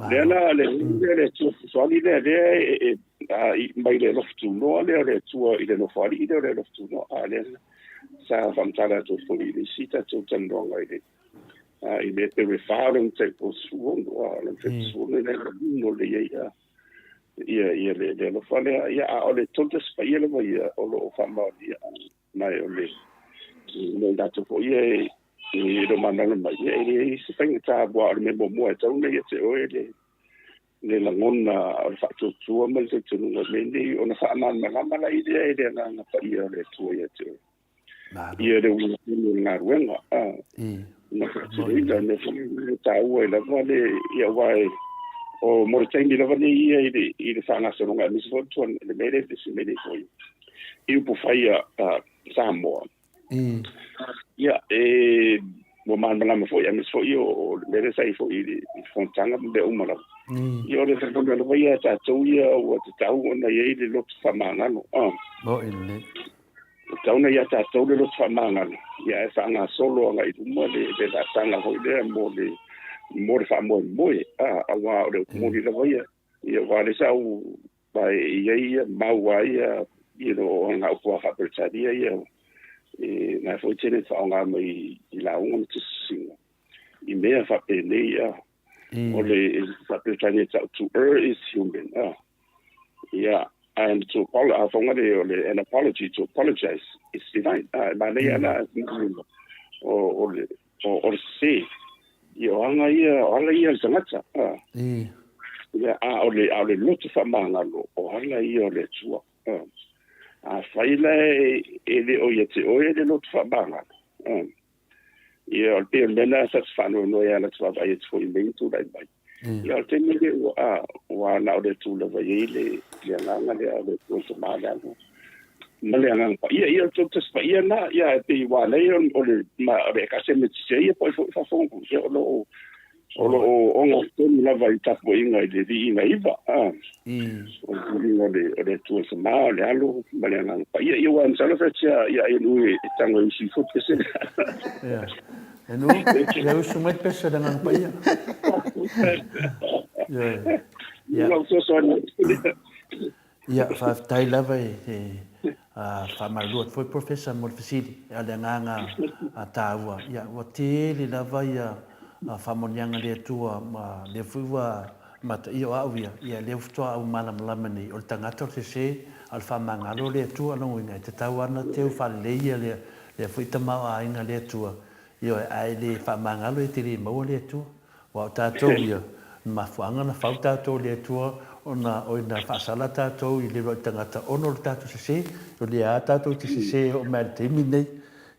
Lea la le lea le Atua fesoasoani lea lea e e mai le alofa tunoa lea o le Atua i le Nofoalii lea o le alofa tunoa, a lea sa faamatala atu ai foi i le isi tatou talanoaga i le i le pe fa o le tai o 16 a le 16 le manino lelei ai ia ia le le alofa lea ia a o le Totus Paia lava ia o lo o faamaonia mai o le mo tatou foi ia e e le malamalama mai ia e leai se faigata aua o le mea muamua e tatau ona ia te oe le le lagona o le faatuatua ma le talitonuga i mea nei ona faamalamalama la i lea e le Agaga Paia o le Atua ia te oe. Ia le uiga tonu o le galuega na faatinoina mea foi e taua ai lava le ia aua e o mo le taimi lava nei ia i le i le faagasologa aemaise foi le le mea lea se mea nei foi i upu fai a Samoa. Ia e ua malamalama foi aemaise foi o le mea lea sa i ai foi i le fonotaga ma mea uma lava. Ia o le lagona lava ia a tatou ia ua tatau ona i ai le loto faamagalo. Mo'i lelei. Ua tatau ona ia tatou le loto faamagalo, ia ae faagasolo agai i luma le le laasaga foi lea mo le mo le faamoemoe, a, aua o le upu moni lava ia, ia aua lea sa ou vaai i ai ia mau a ia, you know, o ngā upu a faa-Peretania ia, e, na foi tele faaaoga mai i lauga ma tusitusiga, i mea faapenei, a, o le faa-Peretania tau to err is human, a. Ia, and to apologize, a fonga le, o le, an apology, to apologize is divine. A, e manaia la, o, o le, o, o le sese. Ia, o aga ia, o ala ia o le tagata. A. Ia, a o le, a o le loto faamagalo, o ala ia o le Atua. A. Afai la e, e le o ia te oe le loto faamagalo. A. Ia, o le pei o le mea lena sa te faanoanoa ai lava te vaavaai atu foi i mea ia e tulai mai. Ia, o le taimi lea ua, a, ua na o le Atua lava e i ai le, le agaga lea o le Atua le Tama, le Alo ma le Agaga Paia. Ia, o le Tolu Tasi Paia lena, ia, e pei ua ala ai o le, ma, o le Ekalesia Metotisi ia po o ai foi o faafofoga mai, ia, o lo o, o lo o ogatotonu lava i tapuaiga i le Viiga Iva, a, o le viiga o le, o le Atua le Tama, o le Alo ma le Agaga Paia. Ia, aua masalo fe tia, ia, e nui e tago e usu ifo le pese lea. Ia. E nui, ia usu mai le pese o le Agaga Paia. Ioe. Ia. Lau fesoasoani atu lea. Ia, faafetai lava e faamalulu atu foi Professor mo le fesili, a o le agaga taua, ia ua tele lava ia faamanuiaga a le Atua ma lea foi ua mataia o au ia, ia lea faatoa ou malamalama nei, o le tagata o le sese, a o le faamagalo o le Atua, lona uiga e tatau lava ona teu faalelei ia lea foi tamaoaiga a le Atua, ioe, ae le faamagalo e te le maua le Atua. Aua o tatou ia, o le mafuaaga na fau tatou e le Atua ona o ina faasala tatou i le uluai tagata ona o le tatou sese, o lea lava tatou te sese e oo mai lava i le taimi lenei.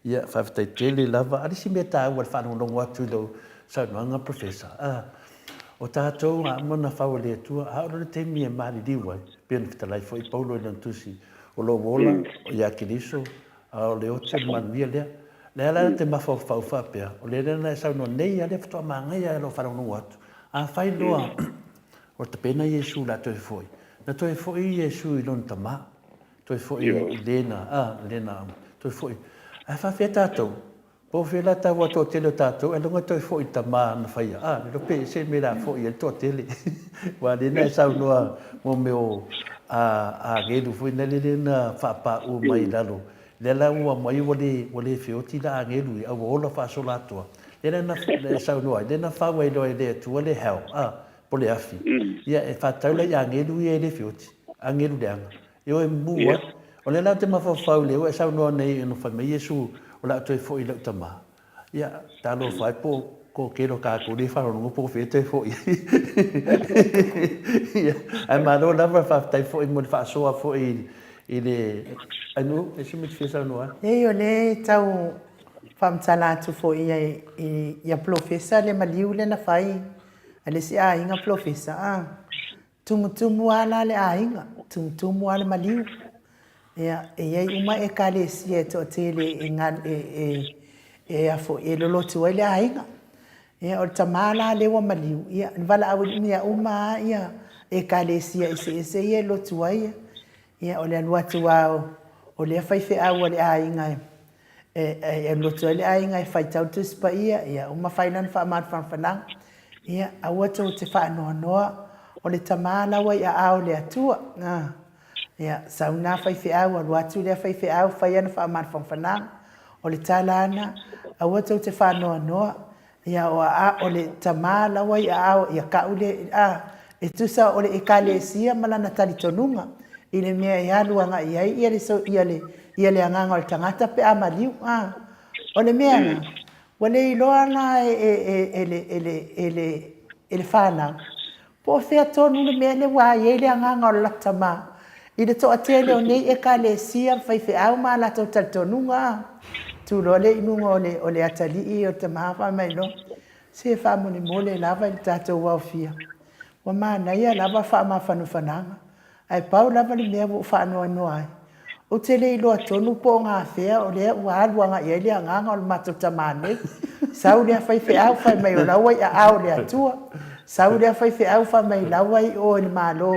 Ia, faafetai tele lava. A o le isi mea taua i le faalogologo atu i lau saunoaga Professor, a, o tatou a uma ona fau e le Atua, a oo loa i le taimi e maliliu ai, pei ona fetalai foi Paulo i lana tusi, o lou ola ia Keriso, A o le oti o le manuia lea. Lea la te mafaufau faapea, o le lea na e saunoa nei lava lea faatoa manaia i lou faalogologo atu. Afai loa o tapena Iesu o le a toe foi, na toe foi Iesu i lona Tama, toe foi i lena, a, lena, toe foi. Ae faafefea tatou? Po o fea la taua toatele o tatou e logo e toe foi i le tama na faia a le iloa pe ese le mea la foi ai le toatele aua lea na e saunoa mo mea o agelu foi na lele na faapauu mai i lalo lea la ua aumai ua le ua le feoti la agelu ia a ua ola faasoloatoa lea la na e saunoa ai lea na fau ai loa e le Atua le hell a po le afi ia e faatatau la i agelu ia e le feoti agelu leaga E o e mumu ai. O lea la ou te mafaufau i lea ua e saunoa nei ina fai mai Iesu o le a ou toe foi i lau Tama. Ia, talofa ai po o toatele o tatou lea e faalogologo po o fea e toe foi ai. Ia, ae malo lava, faafetai foi mo le faasoa foi i le Ainuu, e se mea e te fia saunoa ai? Leai, o lea e tau faamatala atu foi ia Polofesa le maliu lea na fai a le isi aiga Polofesa, a. Tumutumu lava la le aiga, tumutumu lava le maliu. Ia, e i ai uma Ekalesia e toatele e e e a foi, e lolotu ai le aiga. Ia, o le tama la lea ua maliu, ia, na valaau mea uma lava ia Ekalesia eseese ia e lotu ai. Ia, o le alu atu lava o lea faifeau a le aiga e E alu atu ai le aiga e faitau le Tusi Paia, ia uma fai lana faamafanafanaga. Ia, aua tou te faanoanoa, o le tama la ua i aao o le Atua. A, ia, sau na faifeau, alu atu lea faifeau, fai ana faamafanafanaga. O le tala ana, aua tou te faanoanoa, Ia, o a, o le tama la ua i aao ia ka'u le, a, e tusa o le Ekalesia ma lana talitonuga i le mea e alu agai ai ia le, ia le, ia le agaga o le tagata pe a maliu, a. O le mea la, ua le iloa la e, e, e, e le, e le, e le, e le fanau, Po o fea tonu le mea lea ua i ai le agaga o le latou tama i le toatele o nei Ekalesia, faifeau ma a latou talitonuga. Tu loa lea i luga o le, o le atalii o le tama fai mai loa, Se faamolemole lava i le tatou aofia. Ua manaia lava faamafanafanaga Ae pau lava le mea ua ou faanoanoa ai, ou te le iloa tonu po o gafea o lea ua alu agai ai le agaga o le matou tama nei. Sau lea faifeau fai mai o la ua i aao o le Atua. Sau lea faifeau fai mai la ua i o i le Malo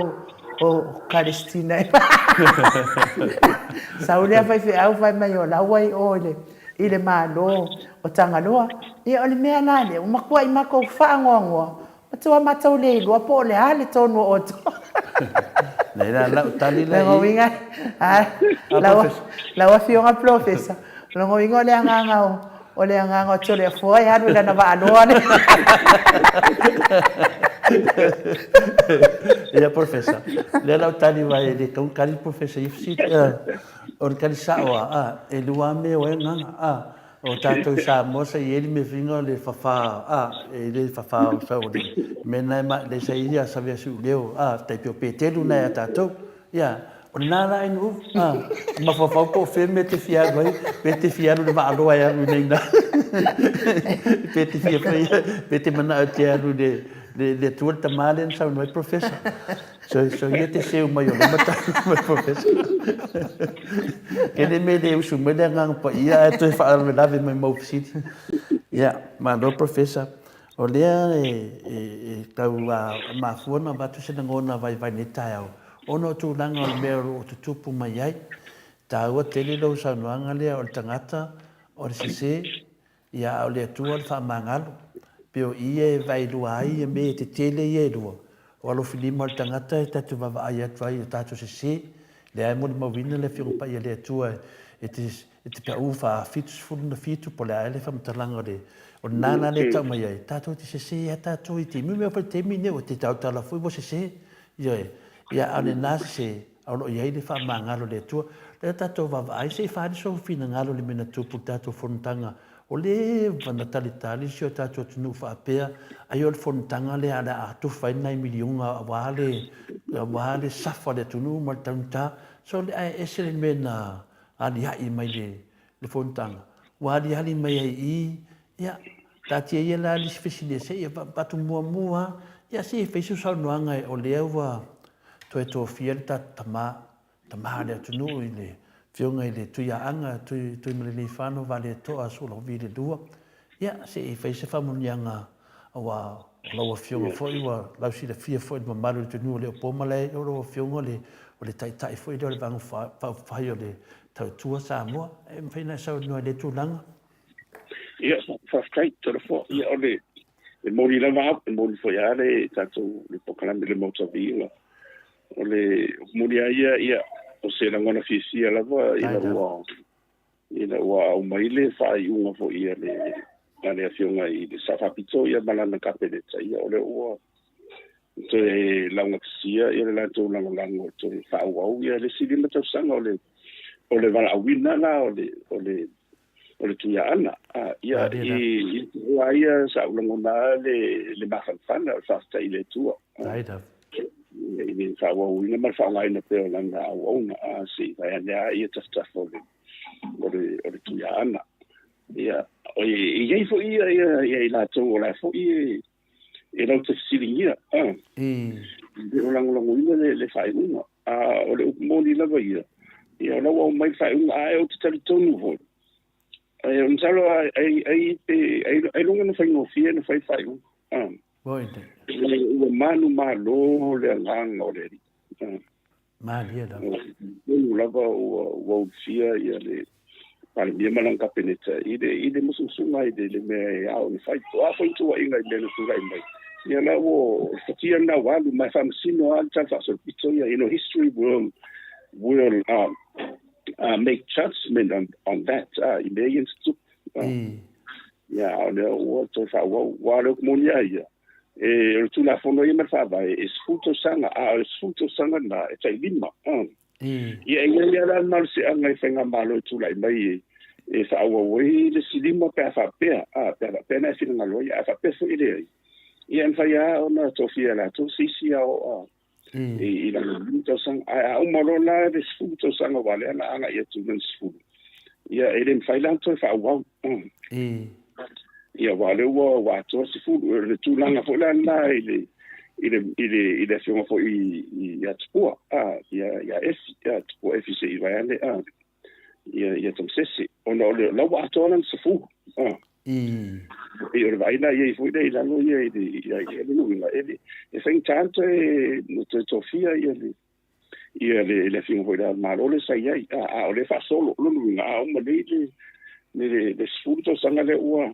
o Kalestina. Sau lea faifeau fai mai o la ua i o i le i le Malo o Tagaloa. Ia o le mea la lea, ua matuai matou faanoanoa Matua matou le iloa po o le a le tonu o outou. Nei la lau tali la i. Lona uiga, lau Afioga Polofesa, lona uiga o le agaga o, o le agaga o Toleafoa e alu i lana vaaloa lea. Ia Polofesa, lea lau tali aua e le tatau ona tali le Polofesa i ia fesili. O le tali sao lava, e lua lava mea o ai agaga. O tatou i Samoa sa i ai le mea fina o le fafa a e le fafa o sa o le mea na e le sa i a savi asu leo a tai peo Petelu na ia tatou ia o lena la ai nuu a mafaufau po o fea mea te fia alu ai pe te fia alu i le vaaloa e alu i nei na pe te fia fai pe te manao e te alu i le Le, le Atua le Tama lea na saunoa ai Professor. So, so ia te seu mai o le mataupu mai Professor. Ke le mea le usu mai le Agaga Paia ae toe faalavelave mai mau fesili. Ia, malo Professor. O lea e, e, e tau a, mafua na avatu se lagona vaivai nei taeao, ona o tulaga o le mea o lo o tutupu mai ai. Taua tele lou saunoaga lea o le tagata o le sese, Ia, a o le Atua o le faamagalo. Pei o i e vaelua ai ia mea tetele ia e lua, o alofilima o le tagata e tatou vaavaai atu ai i o tatou sese, lea e molimauina le Afioga Paia a le Atua e te e te pau fa 77 po o le a ea le faamatalaga o le o lena la lea e tau mai ai, tatou te sese lava tatou i taimi mea foi le taimi lenei ua te tautala foi ua sese, ioe. Ia, a o lena sese, a o lo o i ai le faamagalo o le Atua. Lea tatou vaavaai, se i faaali sou finagalo i le mea na tupu i le tatou fonotaga. O leva na talitali si o tatou atunuu faapea, ai o le fonotaga lea o le a tufa ai nai miliona aua le, aua le safa o le atunuu ma le taugata. So le ae ese le mea na aliae mai le, le fonotaga. Ua aliali mai ai i i, ia, taatia ia la le isi fesili se i avatu muamua lava, ia se i fai se saunoaga o lea ua toe tofia le tatou tama, tama o le atunuu i le Afioga i le Tuiaana, Tuimalealiifano Vaaletoa Sualauvi II, ia se i fai se faamanuiaga aua o lau Afioga foi ua lausilafia foi i le mamalu o le atunuu o le o po malae, o lau Afioga o le, o le Taitai foi lea o le Vaega Faaupufai o le Tautua Samoa. E mafai ona e saunoa i lea tulaga? Ia, faafetai, Toleafoa. Ia, o le, e moni lava au, e moni foi lava le tatou le polokalame le Maota Viiga. O le moni lava ia, ia, o se lagona fiafia lava ina ua ina ua aumai le faaiuga foi a le a le Afioga i le Sao Faapito ia ma lana Kapeneta, ia o lea ua toe laugatasia ia le latou lagolago e toe faaauau ia le isi 5 tausaga o le o le valaauina la o le o le o le Tuiaana. Ia, i i ia sa ou lagona le le mafanafana o le faafetai i le Atua. I le faaauauina ma le faaaogaina pea o lana auauna, a se i vae ane lava ia tafatafa o le o le o le Tuiaana. Ia, e i ai foi ia ia i latou o la foi e e latou te fesiligia, a. E o lagolagoina le le faaiuga. A o le upu moni lava ia, ia o la ua aumai le faaiuga, ae ou te talitonu foi, e masalo ai ai ai ailoga na faigofie na fai faaiuga. A. Ua manumalo le agaga o le Alii. A. Malie lava. Tonu lava ua ua ulufia ia le Palemia ma lana Kapeneta i le i le musumusuga i le, le mea e ao ona fai. O a foi tuuaiga i mea na tulai mai, ia la ua fatia lena ua alu, ma e faamasino lava le tala faasolopito ia. You know, history will make judgment on that, i mea ia na tutupu. Ia, a o lea ua toe faaauau. Aua o le upu moni lava ia, e, o le Tulafono ia ma le Faavae, e 10 tausaga, a o le 10 tausaga lena, e tai 5. Ia, e i ai lava la le malosiaga i faigamalo e tulai mai e, e faaauau ai le isi 5 pe a faapea, a, pe a faapea na e finagalo ai, a faapea foi e leai, ia e mafai lava ona tofia e latou se isi aoa i lalo o le 5 tausaga. Ae a uma loa la le 10 tausaga aua o lea o le a agai atu i lona 10, ia e le mafai la ona toe faaauau. Ia aua o lea ua ua atoa le 10. O le tulaga foi la lena i le i le i le i le afioga foi ia Tupua, a, ia ia Efi, ia Tupua Efi se i vaeane, a, ia ia Tamasese, ona o le la ua atoa lana 10. A. E pei o le vaai la i ai foi lea i lalo ia i le ia i le uiga e le e faigata ona toe toe tofia ia le ia le le afioga foi i le Malo lea sa i ai, a, a o lea e faasolo. O lona uiga a uma nei le le le 10 tausaga lea ua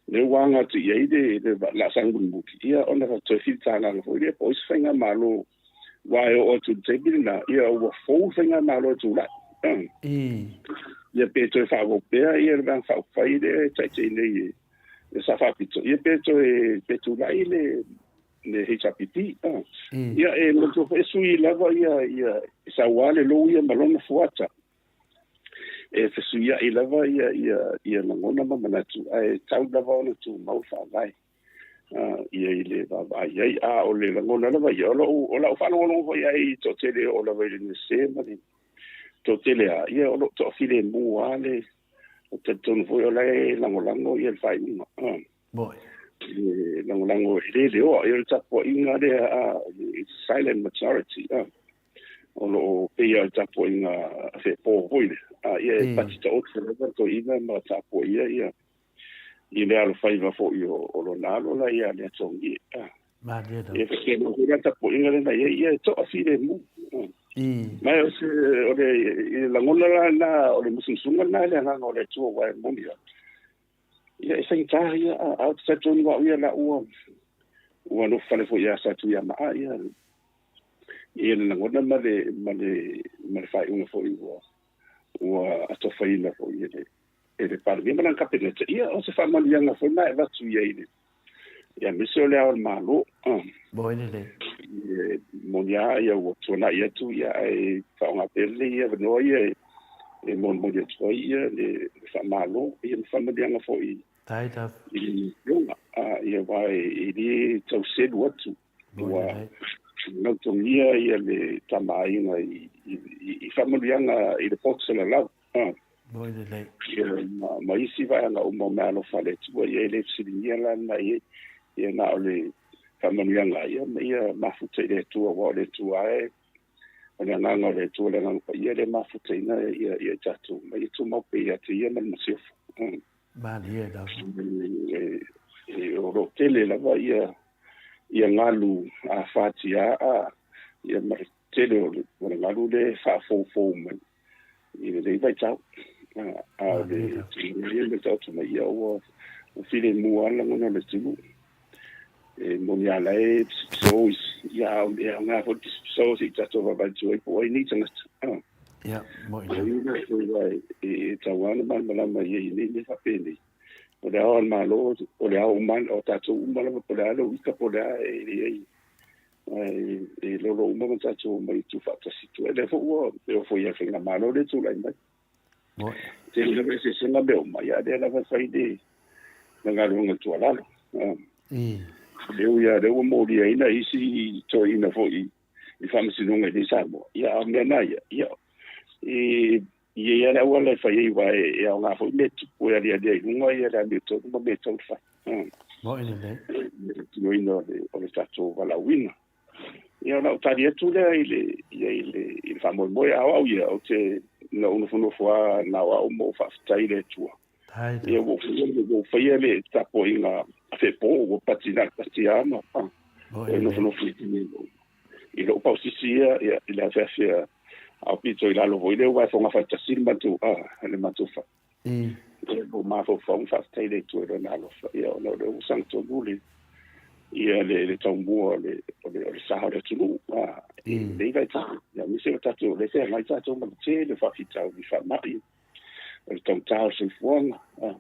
lea ua aga atu i ai le le laasaga mulimuli, ia ona toe filitagaga foi lea po o ai se faigamalo aua e oo atu i le taimi lena, ia ua fou le faigamalo e tulai. Ia pe toe faaauau pea ia le Vaega Faaupufai lea e taitai nei e Sa Faapito, ia pe toe pe tulai le le HRPP. Ia e manatua foi e sui lava ia ia e sau lava le lou ia ma lona fuata. E fesuiai lava ia ia ia lagona ma manatu, ae tau lava ona tumau le faavae. Ia i le vaavaai ai. A o le lagona lava ia, o lou, o lau faalogologo foi i ai i toatele e oo lava i le NSA ma le toatele lava, ia o lo o toafilemu lava le, ou te talitonu foi o la e lagolago ia le faaiuga. Moi. E lagolago e le leoa, ia o le tapuaiga lea a silent majority a o lo o pei lava o le tapuaiga feepo foi lea a ia e pati taoto lava le toeaina ma tapuaia ia i le alofaiva foi o lona alo la ia le Togie a. Malie lava. Ia faapena foi la tapuaiga lena i ai ia e toafilemu. Ma o se o le i lagona la lena o le musumusuga lena i le agaga o le Atua aua e moni lava. Ia e faigata ia a ou te talitonu au ia la ua ua nofo fale foi ia Satuiamaa ia ia le lagona ma le ma le ma le faaiuga foi ua ua atofaina foi e le e le Palemia ma lana Kapeneta. Ia o se faamanuiaga foi lena e avatu i ai i le ia aemaise o le Ao o le Malo. Moe lelei. E moni lava ia ua tuanai atu ia ae faaaoga pea lelei ia avanoa ia e molimoli atu ai ia le faamalo ia ma faamanuiaga foi Faafetai lava. i le afioga. Ia aua e le tau selu atu ua nautogia ia le Tama a Aiga i faamanuiaga i le poto salalau. Moi lelei. Ia, ma isi vaega uma o meaalofa a le Atua, ia e le fesiligia la lena i ai. Ia na o le faamanuiaga ia ma ia mafuta i le Atua, aua o le Atua lava e, o le agaga o le Atua, le Agaga Paia lea e mafutaina ia i tatou, ma ia tumau pea ia te Ia ma le Masiofo. Malie lava. E, o lo o tele lava ia, ia galu afatia a, ia ma le tele o le, o le galu lea e faafoufou mai i lenei vaitau. A o le tulaga ia ma taoto mai, ia ua filemu lava le lagona o le atunuu. E moni lava la e pisopiso isi, ia a o le aoga foi le pisopiso se i tatou vaavaai atu ai po o ai nei tagata. Ia, moni lava. E tatau lava ona malamalama i ai i nei mea faapenei. O le ao a le Malo, o le ao uma, o tatou uma lava, po o le a lou ika po o le a, e leai. Ae e lolo uma ma tatou omai e tuufaatasi atu ai. Lea foi ua e oo foi i le faigamalo lea e tulai mai. Moi. Tele lava eseesega mea uma, ia a o lea lava e fai le le galuega i tualalo. I. Lea ua lea ua moliaina isi toeaiina foi i faamasinoga i nei Samoa. Ia a o mea na ia, ia e i ai lava le auala e fai ai aua e aoga foi mea tupu e aliali ai i luga ia le amiotonu ma mea e tatau ona fai. Moi lelei. Le tinoina o le tatou valaauina. Ia o lau tali atu lea i le, ia i le, i le faamoemoe. A o au ia, ou te, na ou nofonofo lava na o au ma ou faafetai i le Atua. Ia ua ou faia le tapuaiga feepo, ua pati na pati lava ma Moi nofonofo i i lou pausisi ia, ia, i le afeafe a ao pito i lalo foi lea, aua e fogafa tasi le matou, a, le matou fale. Ia, ua mafaufau ma faafetai i le Atua i Lona alofa, ia, ona o lea ua sagatonu le, ia, le, le taumua o le, o le, o le sa o le atunuu, a, i lenei vaitau. Ia, aemaise o tatou, o lea e feagai tatou ma le tele o faafitauli faamai, o le taugata o le soifuaga, a,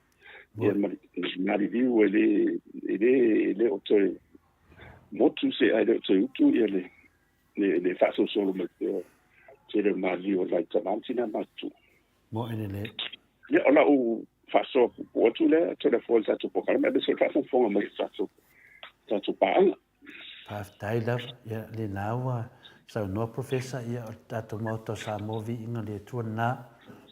ia, ma le maliliu e le, e le, e le o toe motu se ae le o toe utu ia le le le faasolosolo mai pea o tele o maliliu o nai tama ma tina matutua. Moe lelei. Ia, o lau faasoa puupuu atu lea, Toleafoa i le tatou polokalame, aemaise o le faafogafoga mai i le tatou tatou paaga. Faafetai lava. Ia, lena ua saunoa Professor, ia, o le tatou Maota o Samoa viiga le Atua lena,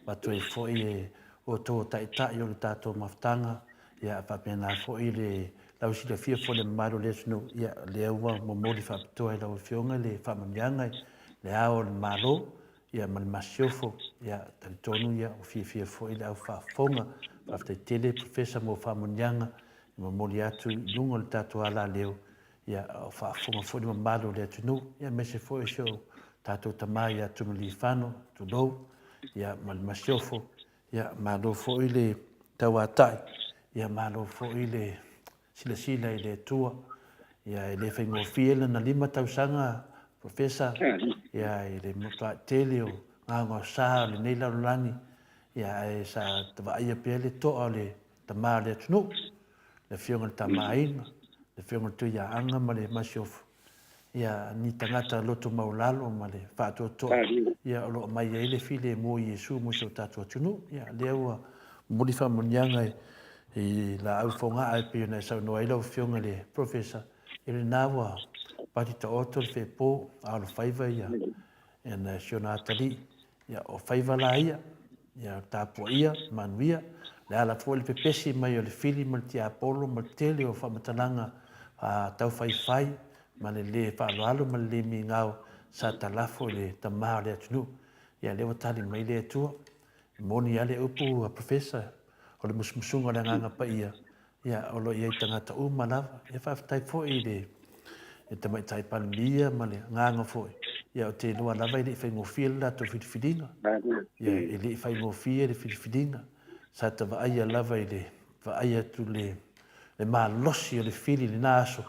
avatu ai foi e outou o Taitai o le tatou mafutaga, Ia, faapena foi le lausilafia foi le mamalu o le atunuu, ia, lea ua momoli faapitoa i lau Afioga le faamanuiaga i le Ao o le Malo, ia, ma le Masiofo. Ia, talitonu, ia, ua fiafia foi le au faafofoga. Faafetai tele Professor mo faamanuiaga e momoli atu i luga o le tatou alaleo, ia, a o faafofoga foi le mamalu o le atunuu, ia, aemaise foi o si o tatou tama ia Tumaliifano, tulou, ia, ma le Masiofo. Ia, malo foi le tauatai, ia malo foi le silasila i le Atua. Ia, e le faigofie lana 5 tausaga, Professor, ia, i le matuai tele o gaogaosa o lenei lalolagi, ia, ae sa vaaia pea le toa o le tama o le atunuu, le Afioga i le Tama a Aiga, le Afioga i le Tuiaaga ma le Masiofo. Ia, ni tagata loto maualalo ma le faatoatoa, ia, o lo o aumai ai le filemu o Iesu mo si o tatou atunuu. Ia, lea ua momoli faamanuiaga i laau fogaa e pei ona e saunoa ai lau Afioga i le Professor, ia lena ua pati taoto le feepo a o le faiva ia, ia si ona atalii. Ia, o faiva la ia, ia tapuaia, manuia. le ala foi le pepesi mai o le fili ma le tiapolo ma le tele o faamatalaga taufaifai ma le lē faaaloalo ma le lē migao sa talafo i le Tama o le atunuu. Ia lea ua tali mai le Atua. E moni lava le upu a Professor, o le musumusuga o le Agaga Paia, ia o lo o i ai tagata uma lava. Ia faafetai foi i le Tamaitai Palemia ma le agaga foi, ia ou te iloa lava e le i faigofie le latou filifiliga. Ia e le i faigofie le filifiliga. Sa ta vaaia lava i le vaai atu le le malosi o le fili i lena aso.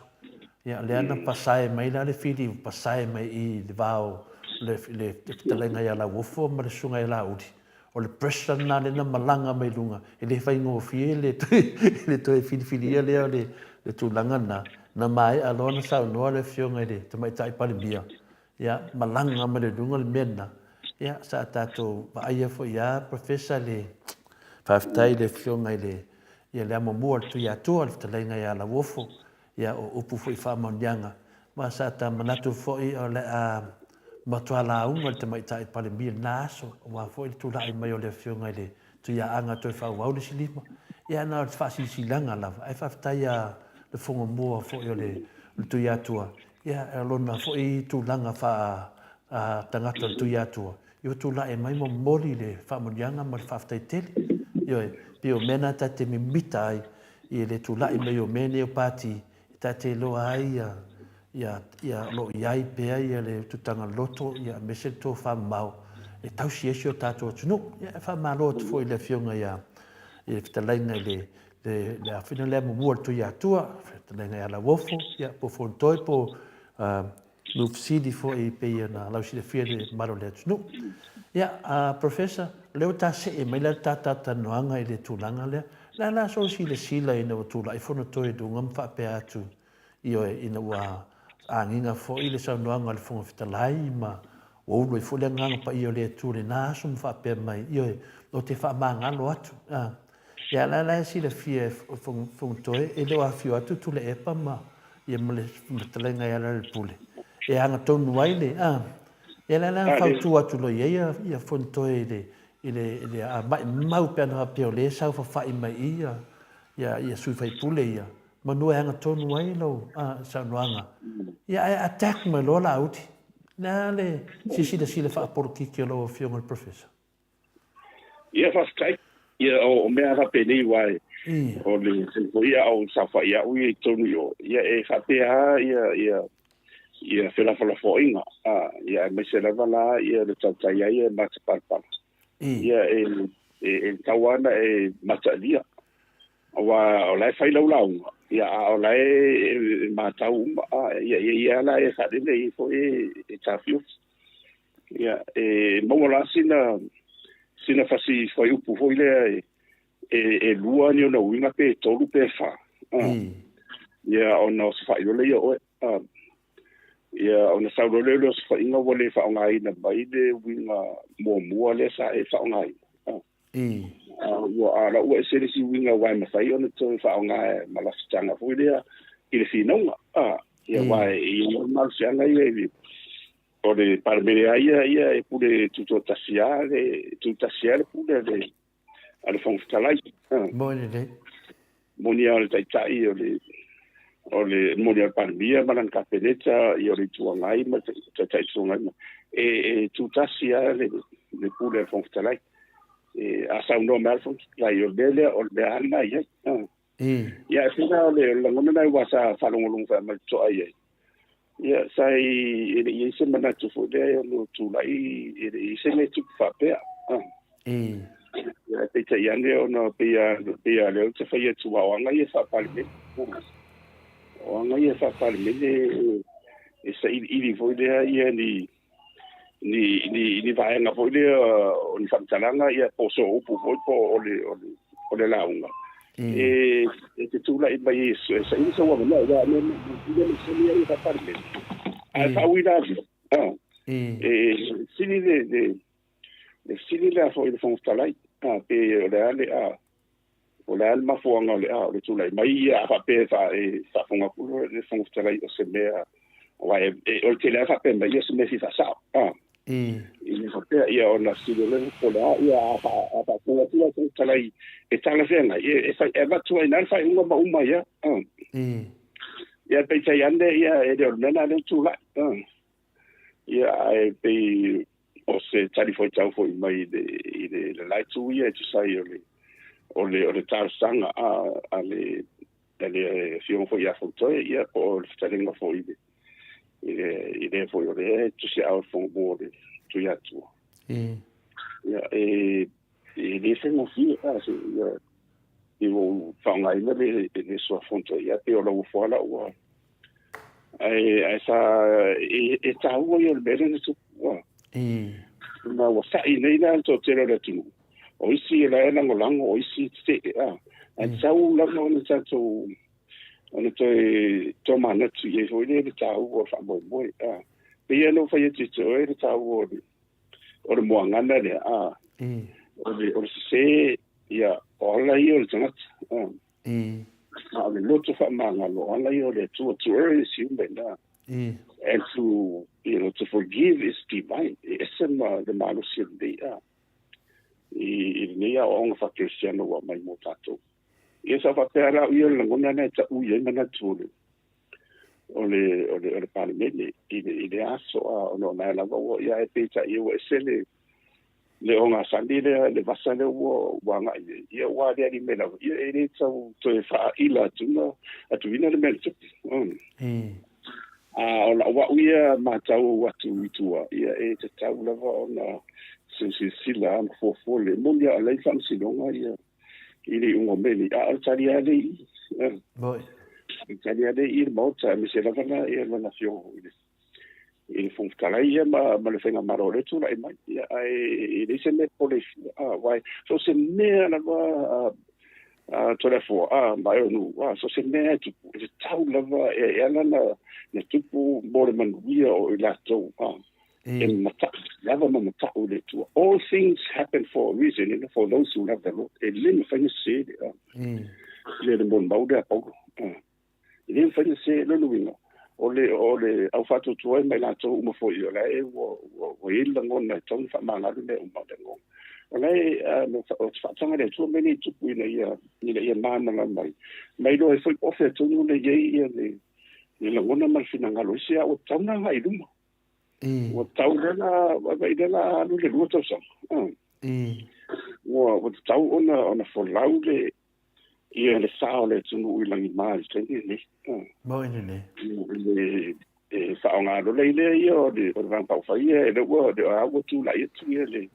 Ia, lea na pasae mai la le fili, pasae mai i le va o le, le fetalaiga ia Lauofo ma le susuga ia Laauli. O le pressure lena lea na malaga mai luga, e le faigofie le, le toe filifilia lea o le, le tulaga lena. Na maea loa ona saunoa le afioga i le Tamaitai Palemia, ia, malaga mai le luga le mea lena. Ia, sa tatou vaaia foi ia Professor le faafetai i le afioga i le ia le amomua o le Tuiatua, le fetalaiga ia Lauofo, ia o upu foi faamaoniaga, ma sa ta manatu foi o le a matua lauga le Tamaitai Palemia i lena aso, aua foi le tulai mai o le afioga i le Tuiaaga toe faaauau le isi lima. Ia na o le faasilasilaga lava, ae faafetai ia le Fogomua foi o le Tuiatua, ia lona foi tulaga faa tagata o le Tuiatua, Ia ua tulai mai ma momoli le faamanuiaga ma le faafetai tele. Ioe, pei o mea na ta te mimita ai i le tulai mai o mea nei o pati, e ta te iloa ai ia, ia, ia o lo o i ai pea ia le tutaga loto, ia aemaise le tofa mamao e tausi ai si o tatou atunuu. Ia e faamalo atu foi i le Afioga ia, i le fetalaiga i le, le, le afina lea muamua o le Tuiatua, fetalaiga ia Lauofo, ia po o Fonotoe po o Nufsili foi pei ona lausilafia le mamalu o le atunuu. Ia, Professor, o lea ua ta see mai la le ta talatalanoaga i le tulaga lea. O le a la sou silasila ina ua tulai Fonotoe i luga ma faapea atu, ioe, ina ua agiga foi le saunoaga a le Fofoga Fetalai ma ua ulu ai foi le agaga paia o le Atua i lena aso ma faapea mai, ioe, ou te faamagalo atu. Ia, la la e silafia e Fonotoe, e le o afio atu Tuilaepa ma, ia ma le fetalaiga ia Lealailepule, e agatonu ai le, a, ia la la fautua atu loa i ai ia, ia Fonotoe i le, i le, i le a maimau pe ana faapea o lea e saofafai mai i ia, ia, ia sui faipule ia, manu e agatonu ai lau, a, saunoaga. Ia, ae attack mai loa Laauli. O le a le silasila faapolokiki a lau Afioga i le Professor? Ia faafetai. Ia o mea faapenei aua o le foi a o saofai au ia i totonu i o, ia e faapea lava ia ia ia felafolafoaiga, a ia aemaise lava la ia le tautai ai e matapalapala. Ia e e tatau lava ona e mataalia. Aua o la e fai lau lauga, ia a o la e matau uma, a ia ia la e faalele ia foi e taofiofi. Ia, e maua la sina, sina fasi fuaiupu foi lea e, e, e lua ni ona uiga pe tolu pe fa. Mm. Ia, ona osofa'i loa lea ia oe. Ia, ona sau loa lea o le osofa'iga ua le faaaogaina mai le uiga muamua lea sa e faaaogaina. Ua, a o la ua ese le isi uiga aua e mafai ona toe faaaoga ma lafitaga foi lea i le finauga. Ia, aua e i ai lava malosiaga ia i le O le Palemene lava ia ia e pule tutoatasi lava le tutasi lava le pule a le a le Fofoga Fetalai. Moni lelei. Moni lava o le Taitai o le o le moni lava o le Palemia ma lana Kapeneta, ia o le Itu Agai ma le Taitai Itu Agai e e tutasi lava le le pule a le Fofoga Fetalai. E a saunoa mai lava le Fofoga Fetalai, o le mea lea o le mea lava lena e i ai. Ia e pei la o le lagona lena aua sa faalogologo foi ma le totoa i ai. Ia, sa i, e le i i ai se manatu foi lea e ono tulai, e le i i ai se mea e tupu faapea. Ia, peitai ane ona pei a, pei a lea ou te fai atu, aua o aga ia faa-Palemene. O aga ia faa-Palemene e sailiili foi lea ia ni, ni, ni, ni vaega foi lea o ni faamatalaga ia po o sooupu foi po o le, o le, o le lauga. E, e te tulai mai e saili sou avanoa, aua o mea mea masani ai faa-Palemene. Ae faauilavea, e sili le, le, le fesili lea foi i le Fofoga Fetalai, pe o le a le a, o le a le mafuaaga o le a, o le tulai mai ia, a faapea e fa, e faafofoga atu le Fofoga Fetalai o se mea, aua e, o le tele lava faapea mai, ia o se mea e fia faasao. I le faapea ia ona sili le po le a ia a faafofoga atu le Fofoga Fetalai e talafeagai e fai e avatu ai i ina le faaiuga ma uma ia. Ia peitai ane ia e le o le mea lena lea ua tulai. Ia ae pei o se talifuaitau foi mai i le i le le la itu ia e tusa ai o le o le o le talosaga a a le a le Afioga foi ia Fautoe ia po o le fetalaiga foi i le i le i le foi o le tusiaao o le Fono o le Tuiatua. Ia e e le faigofie a se ia i ua faaaogaina le le suafa ia pei o lau ofoa ua ae ae sa e, e taua ia o le mea lea na tupu ua ma ua sa'i nei la le toatele o le atunuu o isi e la e lagolago o isi tetee a ae tatau lava ona tatou ona toe tomanatu i ai foi lea le taua o le faamoemoe a pei lava ona ou fai atu ia te oe le taua o le o le moagana lea a o le sese ia o ala ia o le tagata a a o le loto faamagalo o ala ia o le Atua. To err is human a and to you know to forgive is divine. E ese ma le malosi o lenei a i lenei aoaoga faakerisiano ua aumai mo tatou. Ia sa faapea la au ia o le lagona lena e taui ai manatu o le o le o le o le Palemene i le i le aso a ona o lena lava ua ia ae peitai ia ua ese le le ogasami lea le vasa lea ua ua agai i ai ia ua aliali mai lava ia e le tau toe faaila atuna atuina le mea na tupu. A o lau au ia matau atu i tua ia e tatau lava ona silasila ma fuafua le moni lava o la e i faamasinoga ia i le iuga o mea nei, a o le tali lava lea i i. Moi. Le tali lava lea i i le Maota, aemaise lava la ia lana Afioga i le i le Fofoga Fetalai ia ma, ma le Faigamalo o lea e tulai mai. Ia, ae e leai se mea e popole ai fua. A, aua so o se mea lava a, a Toleafoa, a, ma e o nuu, a, so o se mea e tupu, e tatau lava e, e ala na, na tupu mo le manuia o i latou, a, e mata'u lava ma mata'u i le Atua. All things happen for a reason, you know, for those who love the Lord. E le mafai ona sese le, le, le molimau lea a Paulo. E le mafai ona sese, lona uiga, o le, o le au faatuatua ma i latou uma foi, o la e ua, ua, ua i ai le lagona e tatau ona faamagalo mea uma o le agaga. O la e, o te faataga le Atua mea nei e tupu ina ia, ina ia malamalama ai. Ma iloa ai foi po o fea tonu le i ai ia le, le lagona ma le finagalo o isi, a ua tatau ona agai i luma. Ua tau lea la, vaai lea la alu le 2 tausaga. Ua, ua tatau ona, ona folau le, ia le sa o le atunuu i lagima i le taimi lenei. Moni lelei. Le, e faaaoga lola i lea ia o le, o le Vaega Faaupufai ia, e le ua, le a ua tulai atu ia le,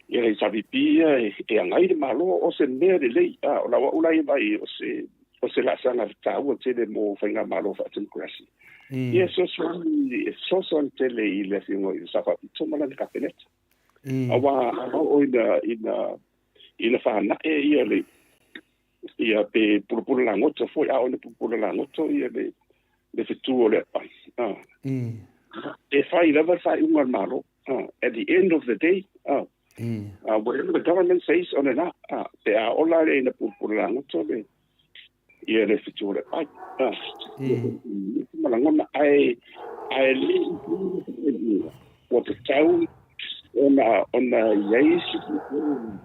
ia le HRPP ia e, e agai le Malo, o se mea lelei. A, o lau au la ia vaai, o se, o se laasaga taua tele mo faigamalo faatemokarasi. Ia e fesoasoani, e fesoasoani tele i le Afioga i le Sao Faapito ma lana Kapeneta. Aua a oo ina, ina, ina fanae ia le, ia pe pulapula lagoto foi, a oo ina pulapula lagoto ia le, le fetu o le apai. E fai lava le faaiuga a le Malo. At the end of the day, whatever the government says, o lena, pe a ola le ina pulapula lagoto le, ia le fetu o le apai. Ma lagona, ae, ae le ua tatau ona, ona i ai se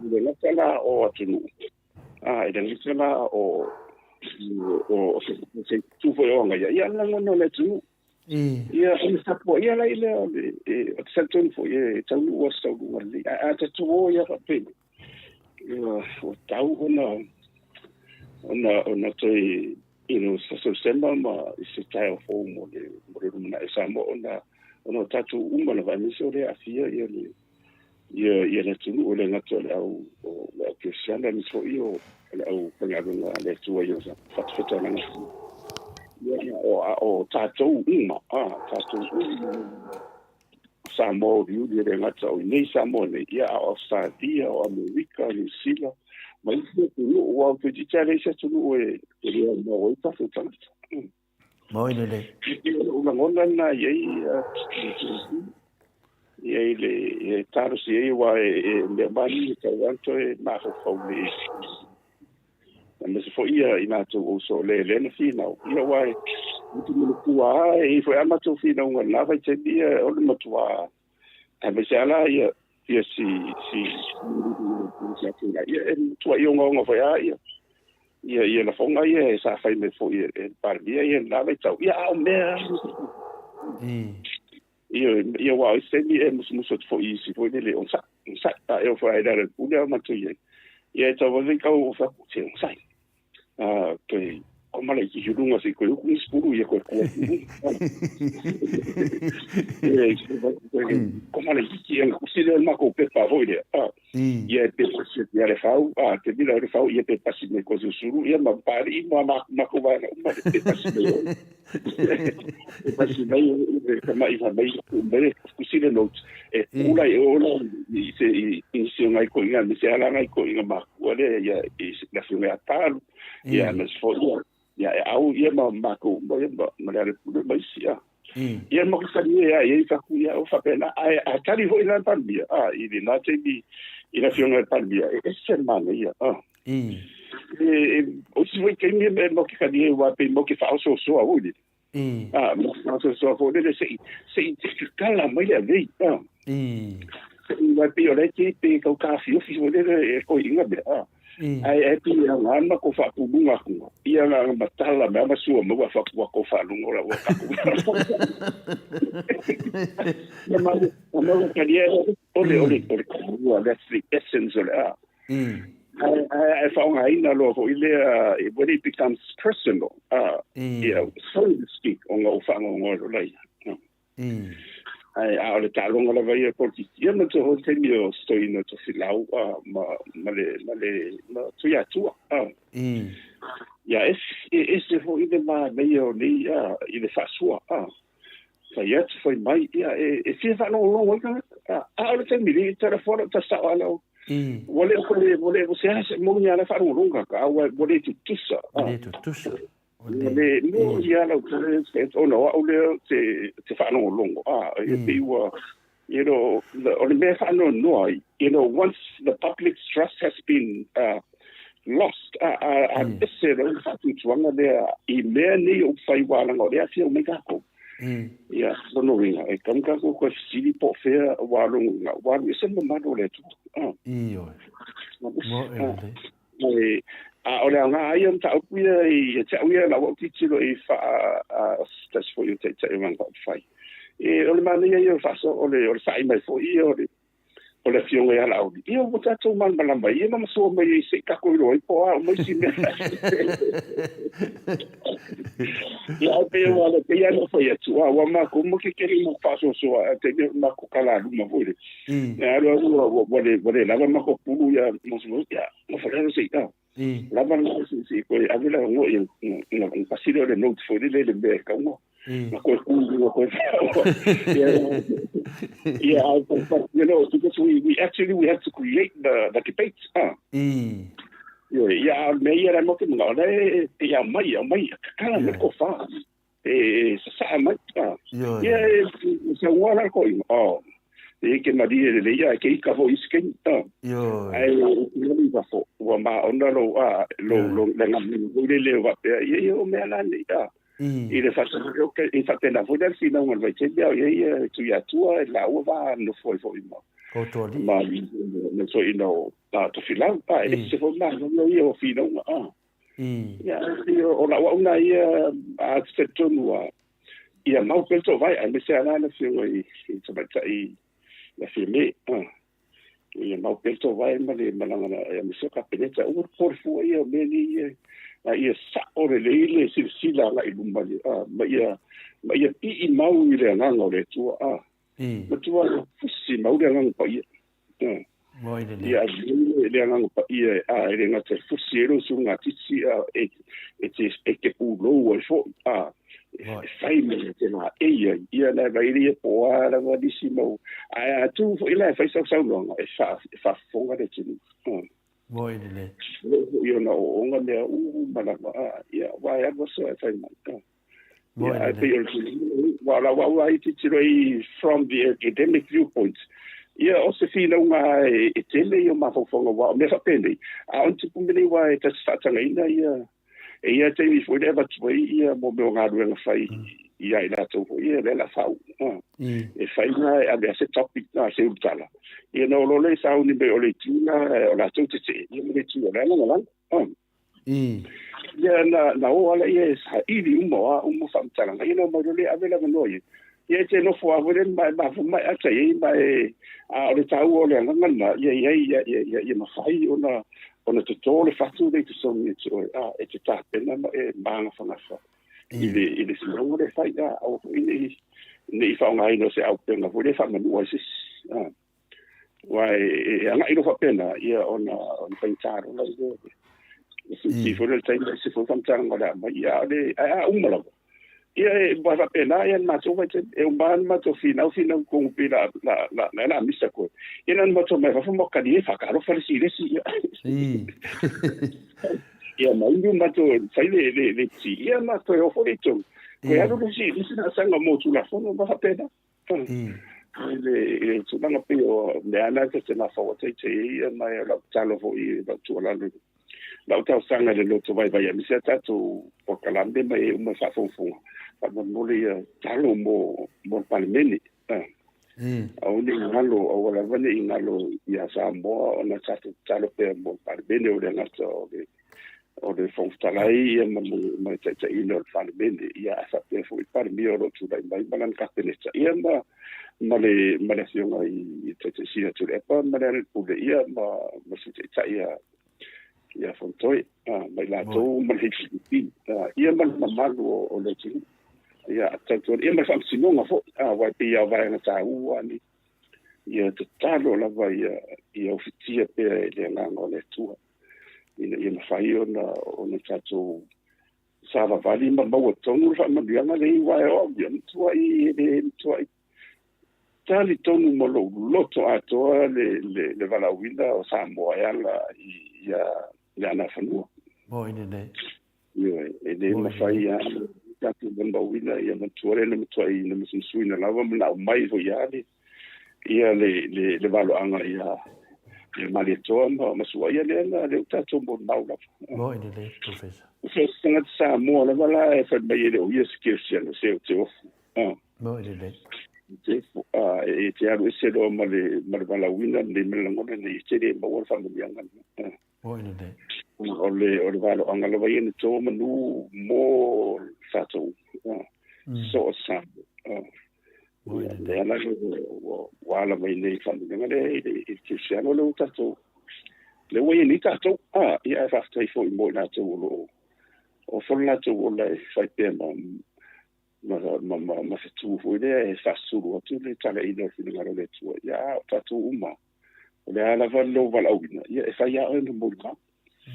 i le gata la o atunuu, a, i le gata la o, o, o se, se itu foi o agaia, ia lagona o le atunuu. Ia, ona tapuaia la i lea o le, e, o te talitonu foi e taunuu a se taunuuga lelei. Ae a tatou o ia faapena, ia, ua tau ona, ona, ona toe, you know, sasosema ma i se taeao fou mo le, mo le lumanai o Samoa, ona, ona o tatou uma lava, aemaise o lea e aafia ia le, ia, ia le atunuu, e le gata o le au, o le au kerisiano, aemaise foi o le au faigaluega a le Atua i ona fatafatalanga. Ia, o, a o tatou uma, a, tatou uma, Samoa uliuli, e le gata o inei Samoa nei, ia, a o Ausetalia, o Amerika, Niu Sila, ma isi atunuu, aua ou te toeitiiti lava leai se atunuu e, e le aumau ai tatou tagata. Moi lelei. O lou lagona lena i ai i ai le e talosi ai aua e mea mani e tau lava ona toe mafaufau le aemaise foi ia i latou o uso o le lea na finau ia aua e mutu manatua lava e i ai foi lava matou finauga i lena vaitaimi ia o le matua. Aemaise lava la ia ia si si si atu ia e tuai ogaoga foi lava ia ia ia lafoga ia e sa fai mai foi e le Palemia ia le la vaitau ia a o mea ia ia aua o isi taimi e musumusu atu foi i isi foi lele onosai onosai a e oo foi lava i lalo i le pule a o matou i ai ia e tau vave kau o fai atu se onosai a toe koma laitiiti i luga se i toe uku nisi pulu ia toe kua atu i luga. Koma laitiiti ia ona kusi lea o le matou pepa foi lea. Ia e pe pasi atu ia Lefau, a te vila o Lefau ia pe pasi mai Koseusulu ia ma Papalii ma matou vaega uma pe pasi mai ai. Pe pasi mai le tamai fai mai mai le kusi le note e pula i o la i se i nisi o nai toeaiina aemaise lava la nai toeaiina matutua lea ia i le afioga ia Talu ia aemaise foi ia ia e au ia ma matou uma ia ma le Alepule ma isi a. Ia ma talie ia i faku ia o faapena ae a tali foi la le Palemia a i le la taimi i le afioga i le Palemia e ese le manaia a. E o isi foi taimi e matou te talie aua pei matou te faaosoosoa foi lele. A matou te faaosoosoa foi lele se i se i tatala mai le avei a. Aua pei o la e te pe tau taofiofi foi lele e toeaiina mea a. Ae ae pei e aoga le matou faapuluga atuga ia na ona matala mai lava ma sua mai ua fatu ua tofa luga o la ua tatou Ia ma ma ua talia o le o le o le taua that's the essence o le a. Ae ae faaaogaina loa foi lea when it becomes personal ia so to speak ona ou faanoanoa loa lea. Ae a o le taaloga lava ia polokiki ia manatua foi le taimi o se toeaina o Tofilau ma ma le ma le ma Tuiatua ia e ese foi le manaia o nei i le faasua fai atu fai mai ia e fia faalogologo ai tagata a o le taimi nei e telefona ta sao ala ua le ua le se a se moni ala faalogologo tagata a ua le tutusa le tutusa Le mo ia lau tala ona o au lea ou te faalogologo, a, e pei ua, you know, o le mea e faanoanoa ai, you know, once the public's trust has been lost, a, a, ese loa le faatuatuaga lea i mea nei o upufai ua leaga o lea e afio mai tatou. Ia, lona uiga, e tatau ona tatou toe fesili po o fea ua lona uiga, ua alu ese le mamalu o le atunuu. Ioe. Mo e lelei. A o le aoga lava ia o mataupu ia ia te au ia, lau au tilotilo i faa se tasi foi o taitai o Vaega Faaupufai. E, o le manaia ia o le faasoa, o le, o le sa'i mai foi ia o le, o le Afioga ia Laauli. Ia ua tatou malamalama ai ia ma masua mai ai se i tatou iloa ai po o a uma isi mea. Ia, ae pei ua le pei lava ona fai atu, a ua matou ma ke kele ma faasoasoa a taimi o matou kalaluma foi le. E alu alu ua le ua le lava matou pulu ia mo ia ma fale alu se i a. Lava la se se koe ave la ngo ia na pasi le note foi le le mea ka uma. Na koe ku na koe yeah yeah I, but you know because we actually we have to create the debate ah. Yeah, yeah, me ia la mo ke mga le ia mai ia mai ka me ko fa e sasaa mai. Ia e saunoa la ko inga. Oh. E ke malie lelei ia e ke ika foi isi keimi. Ae o i fafo ua maona lou a lou lou le ngaminu foi lele o faapea ia ia o mea la nei a. I le faatasi i faapena foi la le finauga o le vaitaimi a o i ai ia Tuiatua e laua va nofo ai foi ma ma le toeaina o Tofilau a e ese foi manaia ia o finauga a. Ia, o lau au na ia a te talitonu a ia mau pea le toovae, aemaise lava la le afioga i tamaitai ia Fiame. Ia mau pea le toovae ma le malaga aemaise o Kapeneta. Aua le popole fua ia o mea nei ia, a ia sao lelei le silasila agai i luma ma ia ma ia pii mau i le agaga o le Atua. Matua fusi mau le Agaga Paia. Moi lelei. Ia le le Agaga Paia a e le gata e fusi ai lou sugatiti a e e te e te pulou ai foi a e fai me te laei ai ia na vai le po a lava nisi mau ae a tu foi la e fai sau saunoaga e fa e faafofoga le atunuu. Moi lelei. Ia ona ooooga mea uma lava a ia aua e alu aso ae fai mai. Yeah, I pei o le wa la wa wa i titiro i from the academic viewpoint. Ia o se finauga e tele ia o mafaufauga wa o mea faapenei. A o ni tupu mea nei wa e ta te faatagaina ia e ia taimi foi le avatu ai ia mo mea o galuega fai. ia i latou foi ia lea o le a faauu. E fai na e ave lava se topic na, se ulutala, ia ona o loa lea e sauni mai o le itu la o latou tetee, ia ma le itu o la e lagolago. Ia na o lava lea e saili uma o a uma faamatalaga, ia ona omai loa lea e ave le avanoa i ai. Ia e te nofo lava foi lea ma e mafaufau ma e ata i ai ma e a o le taua o le agaga lena, ia i ai ia ia ia mafai ona ona toto le fatu lea i totogi ia te oe, a e te tapena ma e magafagafa i le i le tulaga lea e fai, a aua foi ne i ne i faaaogaina o se auupega foi lea e faamanua ai se isi. A aua e agai loa faapena, ia ona ona faigata loa lea e siitia foi le taimi e ese foi faamatalaga o le a aumai, ia a o le ae a uma lava, ia e ua faapena ia le matou vaitaimi, e uma lava le matou finau finau i totonu pei la la la la la misa koe. Ia na ona matou omai fafo ma kali e faatalofa le isi i le isi. Ia ia ma inu matou fai le le le ti, ia ma toe o foi i totonu. Toe alu le isi le isi laasaga mo Tulafono ma faapena. I le i le tulaga pei o mea na ta te mafaua teitei ai ia ma e o lau tatalo foi i lau tuualalo lau talosaga i le loto vaivai aemaise a tatou polokalame ma e uma e faafogafoga faamolemole ia tatalo mo mo le Palemene. Aua ne i galo, aua lava ne i galo ia Samoa ona tatou tatalo pea mo le Palemene o le gata o le o le Fofoga Fetalai ia ma le, ma le taitaiina o le Palemene, ia ae faapea foi le Palemia o lo o tulai mai ma lana Kapeneta, ia ma, ma le, ma le Afioga i le Taitai Sili a Tuilaepa ma Lealailepule, ia ma, ma le Sui Taitai ia, ia Fonotoe, ma i latou ma le HRPP, ia ma le mamalu o, o le atunuu. Ia, tautua, ia ma le Faamasinoga foi, aua e pei lava o vaega taua nei, ia tatalo lava ia, ia ufitia pea e le Agaga o le Atua. ina ia mafai ona ona tatou savavali ma maua tonu le faamanuiaga lea aua e o au ia matuai e le matuai talitonu ma lou loto atoa le, le, le valaauina o Samoa e ala i ia le anafanua. Mo ine nei. Ioe, e le mafai lava tatou molimauina ia matua lea na matuai na musumusuina lava ma na aumai foi lava le ia le le le valoaga ia ia Malietoa ma ma Su'a ia lea na lea ua tatou molimau lava. Moni lelei, Professor. O se tagata Samoa lava la e fai mai e le o ia se kerisiano se o te ofu. Moni lelei. Te ofu, e te alu ese loa ma le ma le valaauina lenei ma le lagona lenei, e te le maua le faamanuiaga lena. Moni lelei. O le o le valoaga lava ia na to manu mo tatou so o Samoa. Lea la ua ala mai nei faamanuiaga lea i le kerisiano lea ua tatou lea ua i ai nei tatou. Ia ae faafetai foi mo i latou o lo o o fola latou ola e fai pea ma ma ma ma, ma se tu foi lea e faasulu atu le talaina o le finagalo o le Atua. Ia a o tatou uma o le a lava lou valaauina, ia e fai lava oe ma molimau.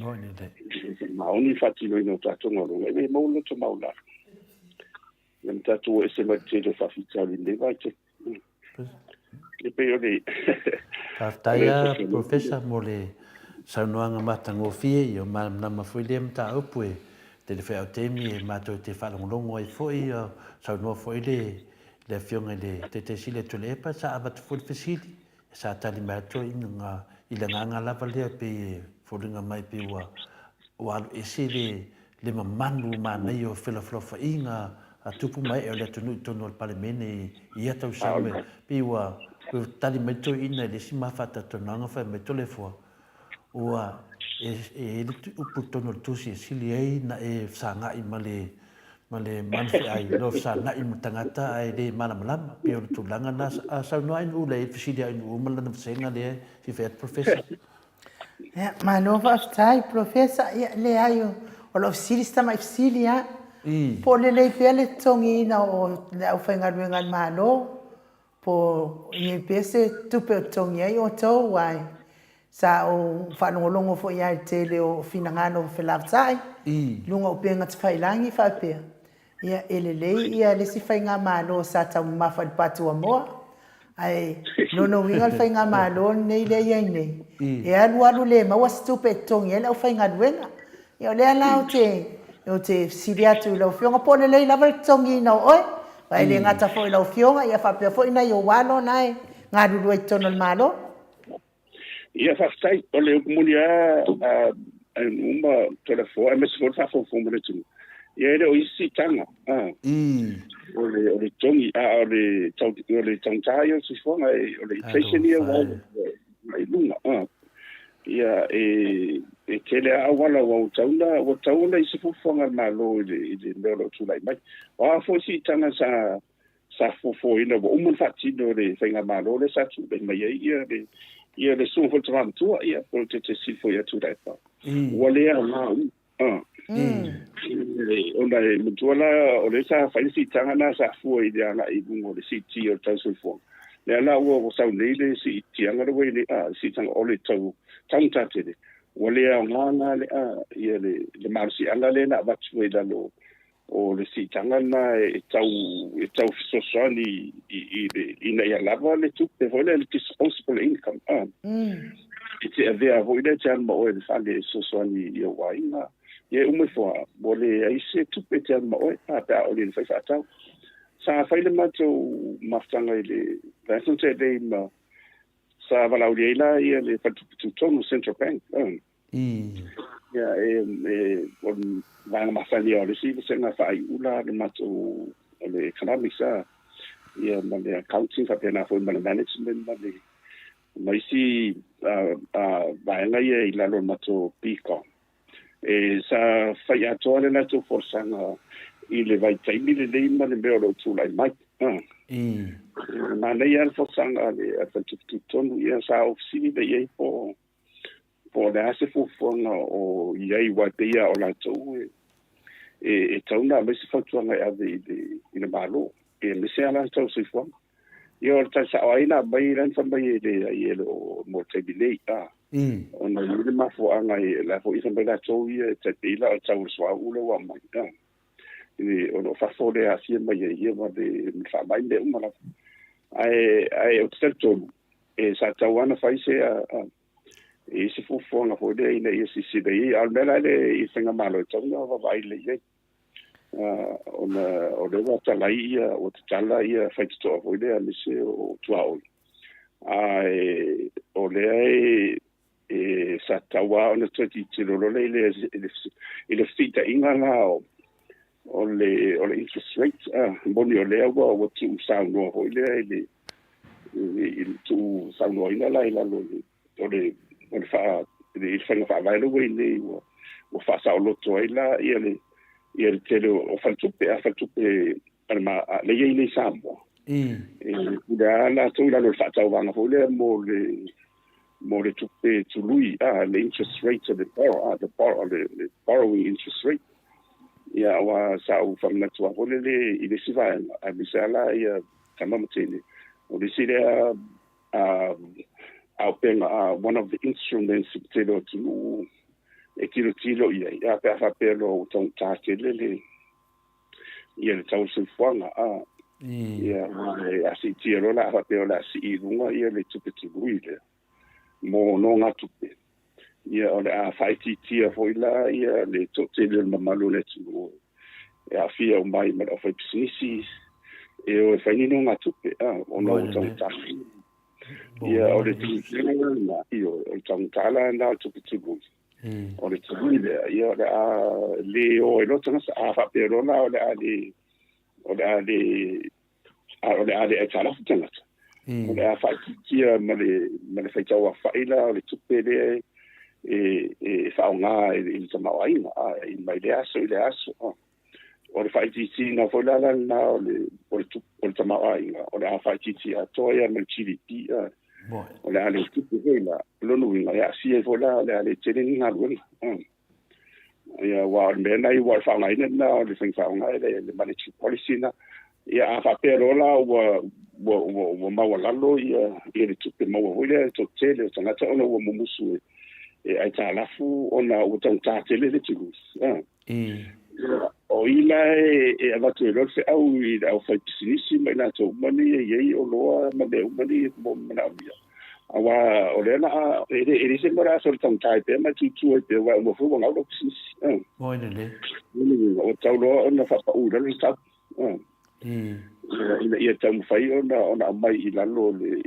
Moni lelei. Maoni le faatinoina o tatou galuega, e le maua le loto maualalo. Ia ma tatou o ese mai le tele o faafitauli i lenei vaitaimi. E pei o le Faafetai lava Professor mo le saunoaga matagofie, ia malamalama foi lea mataupu e tele foi au taimi e matou te faalogologo ai foi, saunoa foi le le Afioga i le Taitai Sili a Tuilaepa, sa avatu foi le fesili, sa tali mai atu i le agaga lava lea pei e foliga mai pei ua ua alu ese le le mamanu manaia o felafolafoaiga a tupu ma ee o le atunuu i totonu o le Palemene i ia tausaga e pei ua tali mai toeaiina i le isi mafatalanoaga fai mai Toleafoa ua e i ai le upu i totonu o le tusi e sili ai na e fesagai ma le ma le manufeai lo fesagai ma tagata ae le malamalama pei o le tulaga na a saunoa Ainuu lea i le fesili a Ainuu ma lana vasega lea e fia fai atu Professor. Ia, malo faafetai Professor. Ia, leai, o lau fesili si tamai fesili lava. Po o lelei pea le totogiina o le aufaigaluega a le Malo, po o i ai pea se tupe o totogi ai outou, aua sa ou faalogologo foi lava i le tele o finagalo felavasai i luga o upega tafailagi faapea, Ia, e lelei ia le isi faigamalo sa taumamafa i le Patuamoa, ae lona uiga le faigamalo lenei lea e i ai nei, e alu alu le maua se tupe e totogi ai le aufaigaluega. Ia o lea la ou te, ou te fesili atu i lau Afioga po o lelei lava le totogiina o oe, aua e le gata foi i lau Afioga, ia faapea foi nai ou alo na e galulue i totonu o le Malo. Ia, faafetai. O le upu moni lava, a uma Toleafoa, aemaise foi le faafogafoga mai a le atunuu. Ia e le o isi siitaga o le o le togi, a o le tau o le taugata ia o le soifuaga e o le inflation ia ua i luga. Ia e e tele lava auala ua tatau ona ua tatau ona i ai se fuafuaga a le Malo i le i le mea o lo o tulai mai. O a foi siitaga sa sa fuafuaina ua uma ona faatino e le faigamalo lea sa tulai mai ai ia le ia le susuga foi i le Tama Matua ia po o le Tetesili foi ia Tuilaepa. Ua le aoga uma. Ona e matua la, o lea sa fai le siitaga lena sa fua i le agai i luga o le siitia o le tau soifuaga. Lea la ua sau nei le siitiaga lea ua i ai nei, le siitaga o le tau taugata tele, ua le aoga la le, ia le malosiaga lea na avatu ai i lalo o le siitaga lena e tau e tau fesoasoani i le ina ia lava le tupe foi lea le disposable income e te avea foi lea e te alu ma oe i le fale e fesoasoani i ou aiga ia e uma ifo lava ua leai se tupe e te alu ma oe pe a ʻole i le fai faatau. Sa fai le matou mafutaga i le vaiaso na tea nei ma sa valaaulia ai la ia le faletupe tutonu Central Bank. Ia, e, e, o le vaega masani o le isi vasega faaiula le matou o le economics a, ia ma le accounting faapena foi ma le management ma le ma isi vaega ia i lalo o le matou BCom. E sa fai atoa le latou folasaga i le vaitaimi lenei ma le mea o lo o tulai mai. Manaia lava le folasaga a le Faletupe Tutotonu, ia sa ou fesili lea i ai po Po o le a se fuafuaga o i ai aua e pei lava o latou e tatau ona aumai se fautuaga e ave i le Malo, aemaise lava la le tau soifuaga. Ia o le tali sao ai na aumai la na fai mai e leai e le o mo le taimi nei, a. Ona e i ai le mafuaaga e la foi fai mai latou ia e tai pei la o le tau o le suauu lea ua aumai, a. O lo o fafo lea e aafia mai ai ia ma le faamai mea uma lava. Ae ou te talitonu e sa tatau lava ona fai se i se fuafuaga foi lea ina ia silasila i ai. A o le mea la lea i le faigamalo e tatau ona vaavaai lelei i ai, ona o lea ua talai ia, ua tatala ia faitotoa foi lea aemaise o tuaoi, ae o lea e sa tatau lava ona toe tilotilo loa i le i le fesuita'iga la o le interest rate. Moni o lea ua tuusaunoa foi lea i le i le tuusaunoaina la i lalo o le o le faa i le faiga faavae lea ua i nei ua faasaoloto ai la ia le ia le tele o faletupe a faletupe a le ma le i ai nei Samoa. E pule lava latou i lalo o le faatauvaga foi lea mo le tupe tului, a le interest rate o le borrow, a the borrow, le borrowing interest rate. Ia, aua sa ou faamanatu lava foi lele i le isi vaega, aemaise lava la ia tama ma teine, o le isi lea auupega, one of the instruments i le tele o atunuu e tilotilo i ai, a pe a faapea loa ua taugata tele le ia le tau o le soifuaga, a. Ia, a siitia loa la a faapea o le a sii i luga ia le tupe tului lea mo nogatupe, ia o le a faaitiitia foi la ia le toatele o le mamalu o le atunuu e aafia uma ai ma le aufaipisinisi e o e fai ni nogatupe, a, ona ua taugata. Ia, o le tulaga lena, ioe, o le taugata la lena o le tupe tului. O le tului lea, ia o le a le o ai loa tagata, a faapea loa la o le a le o le a le o le a le aitalafu tagata, o le a faaitiitia ma le ma le faitau afa'i la o le tupe lea e faaaoga i le tamaoaiga a mai lea aso i lea aso. O le faaitiitiina foi la lena o le o le o le tamaoaiga, o le a faaitiitia atoa ai ma le GDP a. O le a le tupe foi la, o lona uiga e aafia ai foi la o le a le tele ni galuega. Ia, aua o le mea lena ua o le faaaogaina lena o le faiga faaaoga e le monetary policy lena. Ia, a faapea loa la ua ua ua ua maualalo ia ia le tupe maua foi lea e toatele o tagata ona ua mumusu e aitalafu ona ua taugata tele le tului. O i la e avatu ai loa le feau i le aufaipisinisi ma i latou uma nei e i ai oloa ma mea uma nei e manaomia. Aua o lea la e leai se mea o le a soli taugata ai pea ma e tutu ai pea, aua e uma foi ua gau lau pisinisi. Oi lelei. Ua tatau loa ona faapau i lalo le tau. Ina ia taumafai ona aumai i lalo le,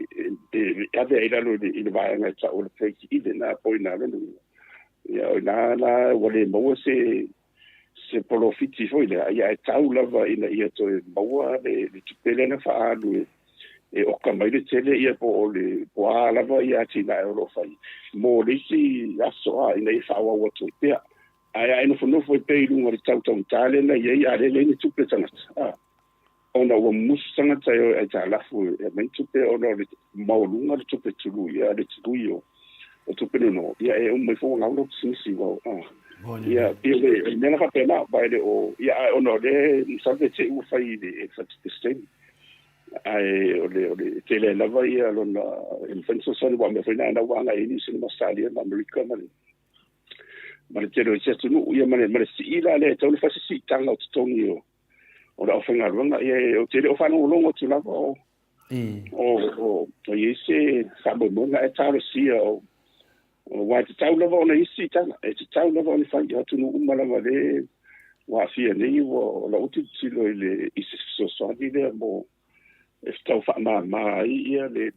e ave ai i lalo i le vaega e tau o le break even, po o i ina lona uiga. Ia, o i ina la ua le maua se se polofiti foi lea, ia ae tau lava ina ia toe maua le le tupe lea na faaalu e e oka mai le tele ia po o le po a lava ia atinae o lo o fai mo le isi aso a ina ia faaauau atu ai pea. Ae a e nofonofo ai pea i luga o le tau taugata lea na i ai a o lea e leai ni tupe a tagata a ona ua mumusu tagata e o e aitalafu e aumai ni tupe ona o le maualuga o le tupe tului a le tului o o tupe nono ia e uma ifo ua gau lau pisinisi ua a ia pei o le mea na faapena aua e le o ia ae ona o lea masalo pe te i ua fai i le faletupe Stanley ae o le o le tele ai lava ia lona e mafai ona fesoasoani aua o mea foi na ua agai ai Niu Sila ma Ausetalia ma Amerika ma le ma le tele o isi atunuu ia ma le ma le sii la lea e tatau ona fai se siitaga o totogi o o le aufaigaluega ia ou te le o faalogologo atu lava o o o o i ai se faamoemoega ae talosia o aua e tatau lava ona i ai se siitaga e tatau lava ona fai i atunuu uma lava lea ua aafia nei ua o lau tilotilo i le i se fesoasoani lea mo e tau faamama ai ia le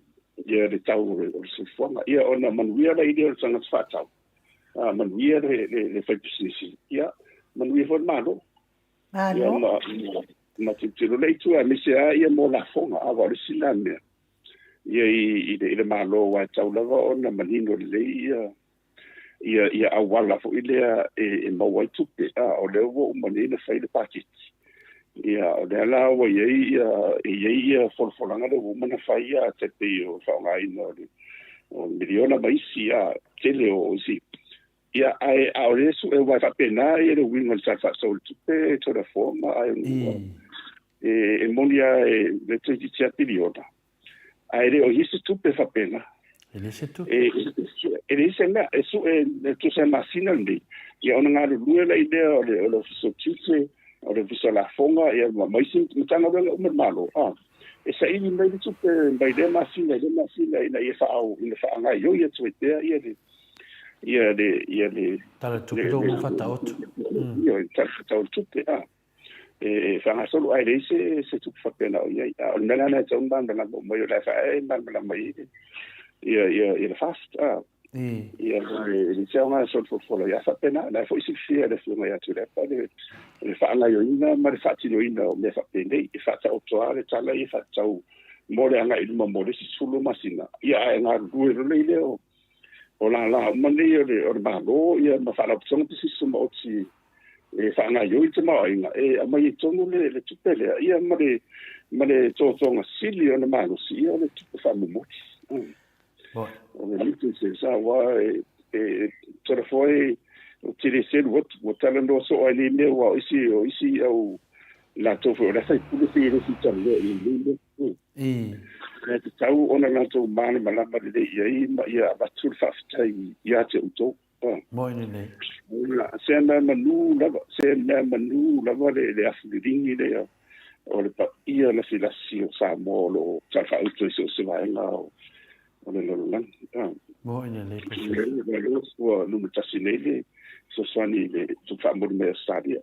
ia le tau o le, o le soifuaga ia ona manuia la i lea o le tagata faatau a manuia le le, le faipisinisi ia manuia foi le Malo. Ia Malo. ma ma tilotilo le itu aemaise lava ia mo lafoga aua o le isi lena mea ia i, i, le, i le Malo aua e tau lava ona manino lelei ia ia ia auala foi lea e, e maua ai tupe a o lea ua uma nei ona fai le paketi ia o lea la ua i ai ia e i ai ia folafolaga lea ua uma ona fai ia te pei o le faaaogaina o le o le miliona ma isi a tele o isi Ia, ae a o le sue aua e faapena ia le uiga o le Tala Faatatau o le Tupe, Tulafono ae e, e moni lava e le toeitiiti lava piliona, ae le o i ai se tupe faapena. E leai se tupe. E, e leai se mea, e sue e tusa e masina lenei, ia ona galulue lai lea o le, o le Ofisa o Tiute, o le Ofisa o Lafoga, ia ma, ma isi Matagaluega uma a le Malo, a, e saili mai le tupe mai lea masina i lea masina ina ia faaau, ina faagaoioi atu ai pea ia le, ia le ia le Tala tupe le ua faataoto. Ia tala faataoto le tupe a e faagasolo ae leai se se tupe faapena o i ai. A o le mea lena e tatau ona malamalama uma ai o la e faaee malamalama i ai ia ia ia le FAST a. Ia e le se aoga e solofolafola ia faapena. La e foi silafia e le Afioga ia Tuilaepa le le faagaoioiga ma le faatinoina o mea faapenei. E faataoto lava le tala ia faatatau mo le agai i luma mo le isi 12 masina. Ia ae galulue loa le lea o o lala uma nei o le, o le Malo ia ma faalapotopotoga pisinisi tumaoti e faagaoioi le tamaoaiga e aumai ai tonu le, le tupe lea ia ma le, ma le totoga sili ona malosi ia o le tupe faamomoli. O le remittances aua e, e tala foi ou te le selu atu ua talanoa soo ai nei mea aua o isi o isi au latou foi o la e faipule pei e le fia talanoa i nei mea. E tatau ona latou malamalama lelei i ai ma ia avatu le faafetai ia te outou. Moi lelei. Se mea manu lava, se mea manu lava le, le afu liligi lea o le paia lasilasi o Samoa o lo o talafaauto i so o se vaega o, o le lalolagi. Moi lelei, Professor. Ua numatasi nei le fesoasoani i le tupe faamoli mai Ausetalia.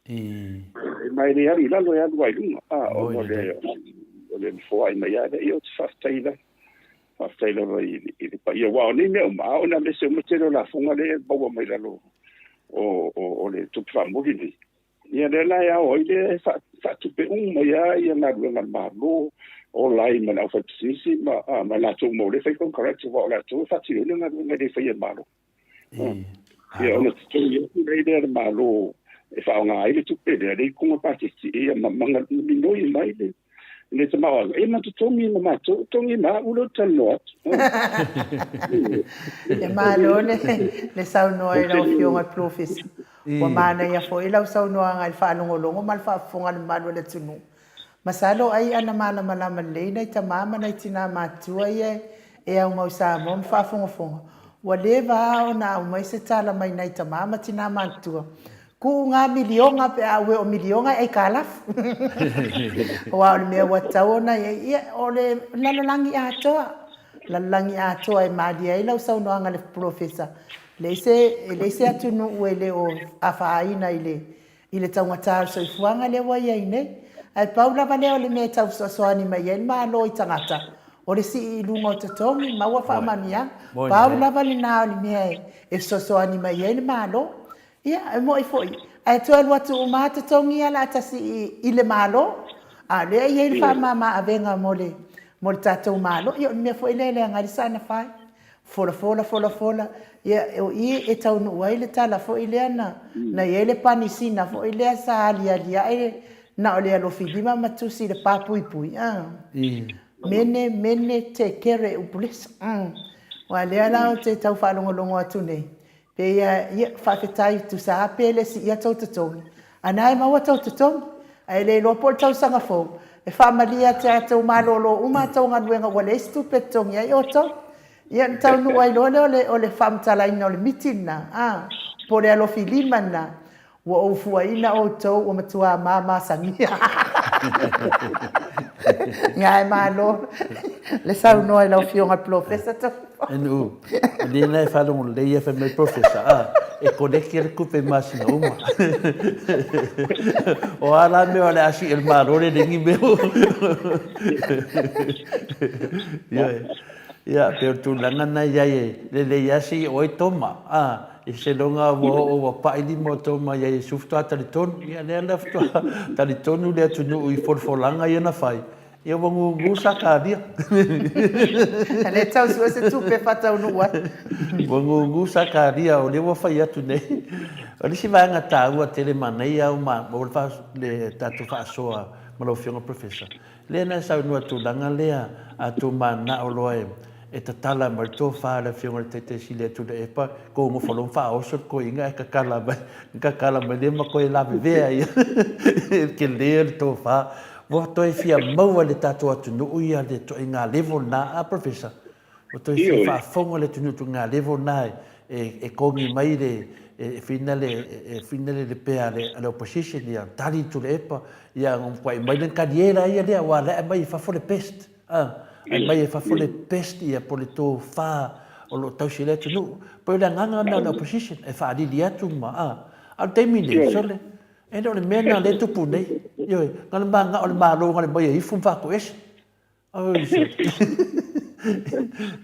E ma e le alu i lalo, e alu lava i luga. A, ona o le, o le foai mai lava lea. Ia, ou te faafetai lava, faafetai lava i, i le paia. Aua o nei mea uma, a oo ina mese uma tele o lafoga lea e maua mai lalo o, o, o le tupe faamoli nei. Ia, lea la e ao ai lea e faatupe uma ai lava ia galuega a le Malo, ola ai ma le aufaipisinisi ma, a, ma latou uma o lea e fai konekarate, aua o latou e faatinoina galuega e le faia e le Malo. Ia ona totogi atu ai lea e le Malo e faaaoga ai le tupe lea, le ikuga paketi, ia ma minoi mai le le tamaoaiga. Ia ma totogi ma matou, totogi ma au lea ou te talanoa atu. E malo le saunoa i lau Afioga i le Polofesa. Ua manaia foi lau saunoaga i le faalogologo ma le faafofoga a le mamalu o le atunuu. Masalo ai ana malamalama lelei nai tama ma nai tina matutua ia e aumau i Samoa ma faafogafoga, ua leva a ona aumai se tala mai nai tama ma tina matutua, Kuu nga milioga pe a ue o milioga e aikalafu. Aua o le mea ua tatau ona i ai, ia, o le lalolagi atoa, lalolagi atoa e malie ai lau saunoaga le Polofesa, leai se, e leai se atunuu e le o afaina i le i le taugata o le soifuaga lea ua i ai nei. Ae pau lava lea o le mea e tau fesoasoani mai ai le Malo i tagata, o le sii i luga o totogi, maua faamanuiaga. Pau lava lena o le mea e fesoasoani mai ai le Malo. Ia, e mo'i foi, ae toe alu atu uma lava totogi ia laatasi i le Malo, a o lea e i ai le faamama avega mo le mo le tatou Malo. Ia o le mea foi lea e leaga ai le saina fai. Fola fola fola fola, ia o i e taunuu ai le tala foi lea na na i ai le panisina foi lea sa aliali ae na o le alofilima ma tusi i le papuipui, a. Mene, mene, tekere, upulesa. Aua lea la ou te tau faalogologo atu nei, pei a, ia, faafetai, tusa lava pe le siia tou totogi, a na e maua tou totogi. Ae le iloa po o le tausaga fou, e faamalie atu ia outou malolo uma a outou galuega ua leai se tupe e totogi ai outou. Ia ona taunuu ai loa lea o le faamatalaina o le miti lena, a, po o le alofilima lena, Ua ou fuaina outou ua matua mamasagia. Nga e malo le saunoa i lau Afioga i le Polofesa Toifo. NU, O lena e faalogo lelei ia fai mai Professor a, e koleki le tupe i masina uma. O a la mea o le a sii e le Malo le legi mea. Ioe. Ia, pei o le tulaga na i ai e lelei lava se i oo ai toma, a. I se loga ua oo ua paʻi lima o Toma iā Iesu faatoa talitonu. Ia lea la faatoa talitonu le atunuu i folafolaga ia na fai, ia ua gugu Sakaria. E le tau sue se tupe e faataunuu ai. Ua gugu Sakaria o lea ua fai atu nei. O le isi vaega taua tele manaia ma le tatou faasoa ma lau Afioga Professor, Lea na e saunoa i le tulaga lea, a tou mananao loa e tatala mai le tofa a le Afioga i le Taitai Sili a Tuilaepa, kou nofo loa ma faaoso le toeaina ae tatala mai, tatala mai lea ma toe lavevea ia e tele le tofa. Ua toe fia maua e le tatou atunuu ia le ituaiga level lena, a Professor? Ua toe fia faafofoga le atunuu i ituaiga level lena e kogi mai le, e finale, e finale le pea a le opposition, ia tali le Tuilaepa, Ia, na matuai mai le kaliera ia lea, aua o la e aumai i fafo le pest, a, aumai e fafo le pest ia po o le tofa o lo o tausi ai le atunuu. Pei o le agaga lena o le opposition, e faalili atu ma, a. A o le taimi nei, sole, e le o le mea lena o lea e tupu nei. Ioe, na o le manao o le Malo na le mai e ifo ma faatoese.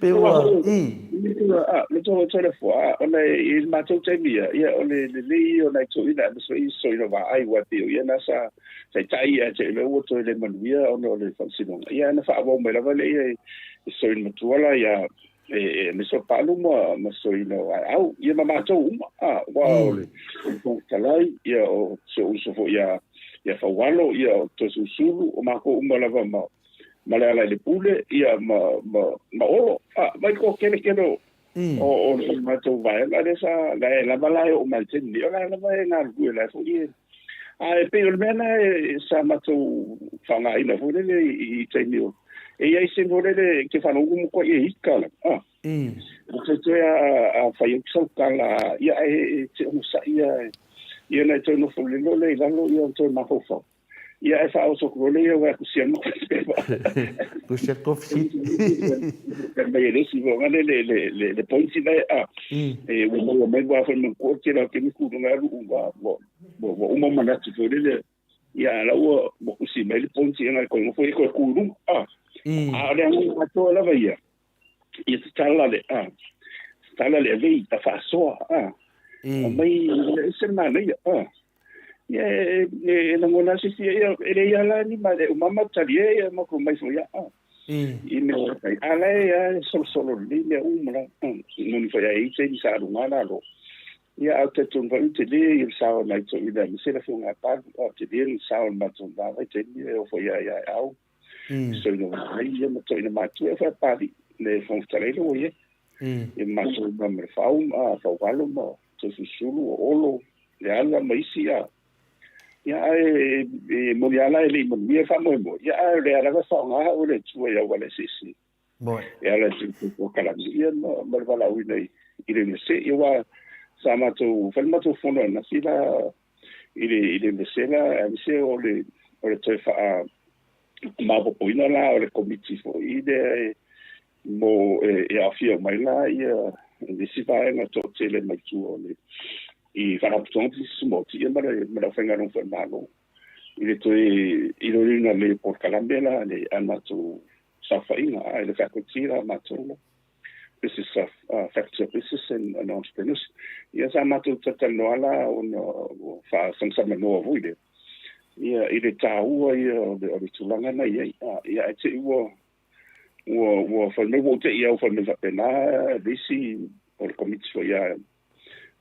Pe ua, i. Le tō tō le fua, o le i le mātou taimi ia, ia o le lelei ia o nai toeaiina aemaise foi soina vaai aua e pei o ia na sa taitai ia te le ua toe le manuia ona o le faamasinoga. Ia na faaauau mai lava lea ia i soina matua la ia e aemaise o Palu ma soina o Aeau, ia ma mātou uma, a, aua o le Fofoga Fetalai, ia o si ou uso foi ia ia Faualo, ia o Toesulusulu, o mākou uma lava ma ma Lealailepule, ia ma ma ma Olo, a, mai ko kele kele o o o le matou vaega lea sa la e lava la e oo mai i le taimi nei, o la e lava e galulue la e foi e A e pei o le mea lena e sa matou faaaogaina foi lele i taimi o e i ai se mea lele ke faalogo mo koe e ika la. Ah. O te toe a fai atu sau tala ia e te onosai ia ia na e toe nofo lelo le i lalo ia toe mafaufau. Ia e faaoso atu loa lea ia uaea kusi ana pepa. Kusi ana kofi siti. Fai mai e le isi foi le le le le pointi lea a. E ua maua mai ua foi manatua tele o taimi tulaga alu ua ua ua uma manatu foi lele ia la ua ua kusi mai le pointi ina koe nofo ia koe ku i luga a. A o le agaga atoa lava ia ia tatala le a tatala le avei a faasoa a. Aumai e ese le manaia a. Ia e e lagona lava se isi ia e leai lava la ni ma e uma ma talie ia ma ko mai foi ia a. I mea o kai a la e a solosolo lelei mea uma la. Moni foi a e i taimi sa alu ga lalo. Ia a o talitonu foi ua tele ia le sao o nai toeaiina aemaise le afioga ia Palu a o tele le sao o le matou vaitaimi e oo foi ia Aeau. Soina vaai ia ma toeaiina matua e foi a Papalii le Fofoga Fetalai lea ua i ai. Ia ma matou ma le Fau ma Fauvalo ma Toefulusulu o Olo, Leala ma isi a. Ia ae e moni lava la e le i manuia le faamoemoe, ia ae o lea lava e faaaoga au e le Atua i auala eseese. E ala i le polokalame ia ma le valaauina i le Iunivesite. Ia aua sa matou fai le matou fono ananafi la i le Iunivesite la aemaise o le o le toe faa maopoopoina la o le komiti foi lea mo e aafia mai la ia le isi vaega toatele mai tua o le i Faalapotopotoga Pisinisi Tumaoti ia ma le ma le aufaigaluega foi a le Malo i le toe iloiloina lelei o polokalame la a le matou saofaiga a i le faculty la a matou la. Business of Faculty of Business and Entrepreneurship. Ia sa matou talatalanoa la ona ua faasamsamanoa foi lea ia i le taua ia o le tulaga na i ai. Ia ae te i ua ua ua fai mai ua ou te i au fai mai faapena le isi o le komiti foi ia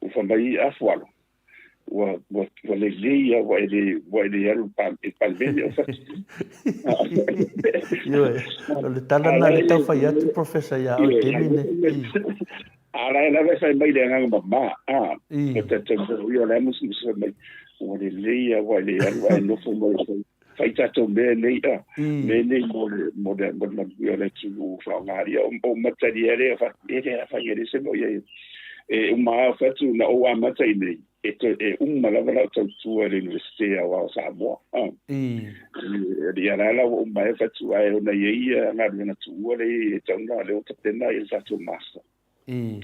ua fai mai afualo ua ua ua lelei lava ua e le ua e le alu i le Palemene o fatu. Ioe, o le tala lena lea tau fai atu Professor ia oe i le taimi lenei. A la e lava e fai mai le agaga mama, a, o tatou ia o le a musumusu fai mai, ua lelei lava ua e le alu ae nofo mai fai tatou mea nei, a, mea nei mo le mo le mo le manuia o le atunuu faaaoga ia o matalia lea fa e le fai e le se mo ia e uma lava fatu na ou amata i nei e to e uma lava lau tautua i le Universite Aoao o Samoa a ia la la ua uma ai fatu ae ona i ai ia galuega tuua le e tatau ona lea ua tapena ia le tatou master. Ia,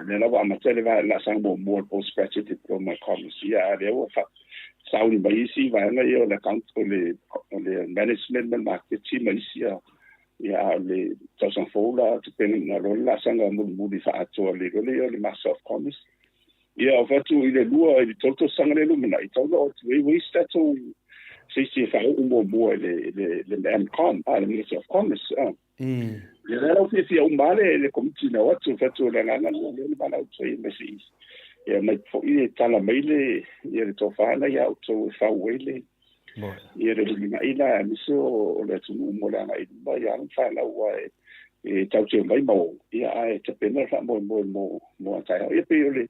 lea la ua amata le laasaga muamua o le Postgraduate Diploma in Commerce, ia, a lea ua sauni mai isi vaega ia o le account, o le, o le management ma le maketi ma isi a, ia, a o le tausaga fou la tapena na loa le laasaga mulimuli faaatoa le lole ia o le Master of Commerce. Ia, o fatu i le lua, i le tolu tausaga lea lumanai, tau na o atu ai ua isi tatou se isi e faauu muamua i le, le, le MCOM, a, le Master of Commerce, a. Ia lea la ua fiafia uma lava le komiti na o atu, fai atu o le agaga lena lea na valaau atu ai ma se ia mai foi e tala mai le ia le tofa lena ia outou e fau ai le ia le lumanai la aemaise o le atunuu mo le agai i luma ia alo ma fanau aua e tauteo mai ma o ia ae tapena le faamoemoe mo mo a taeao. Ia pei o le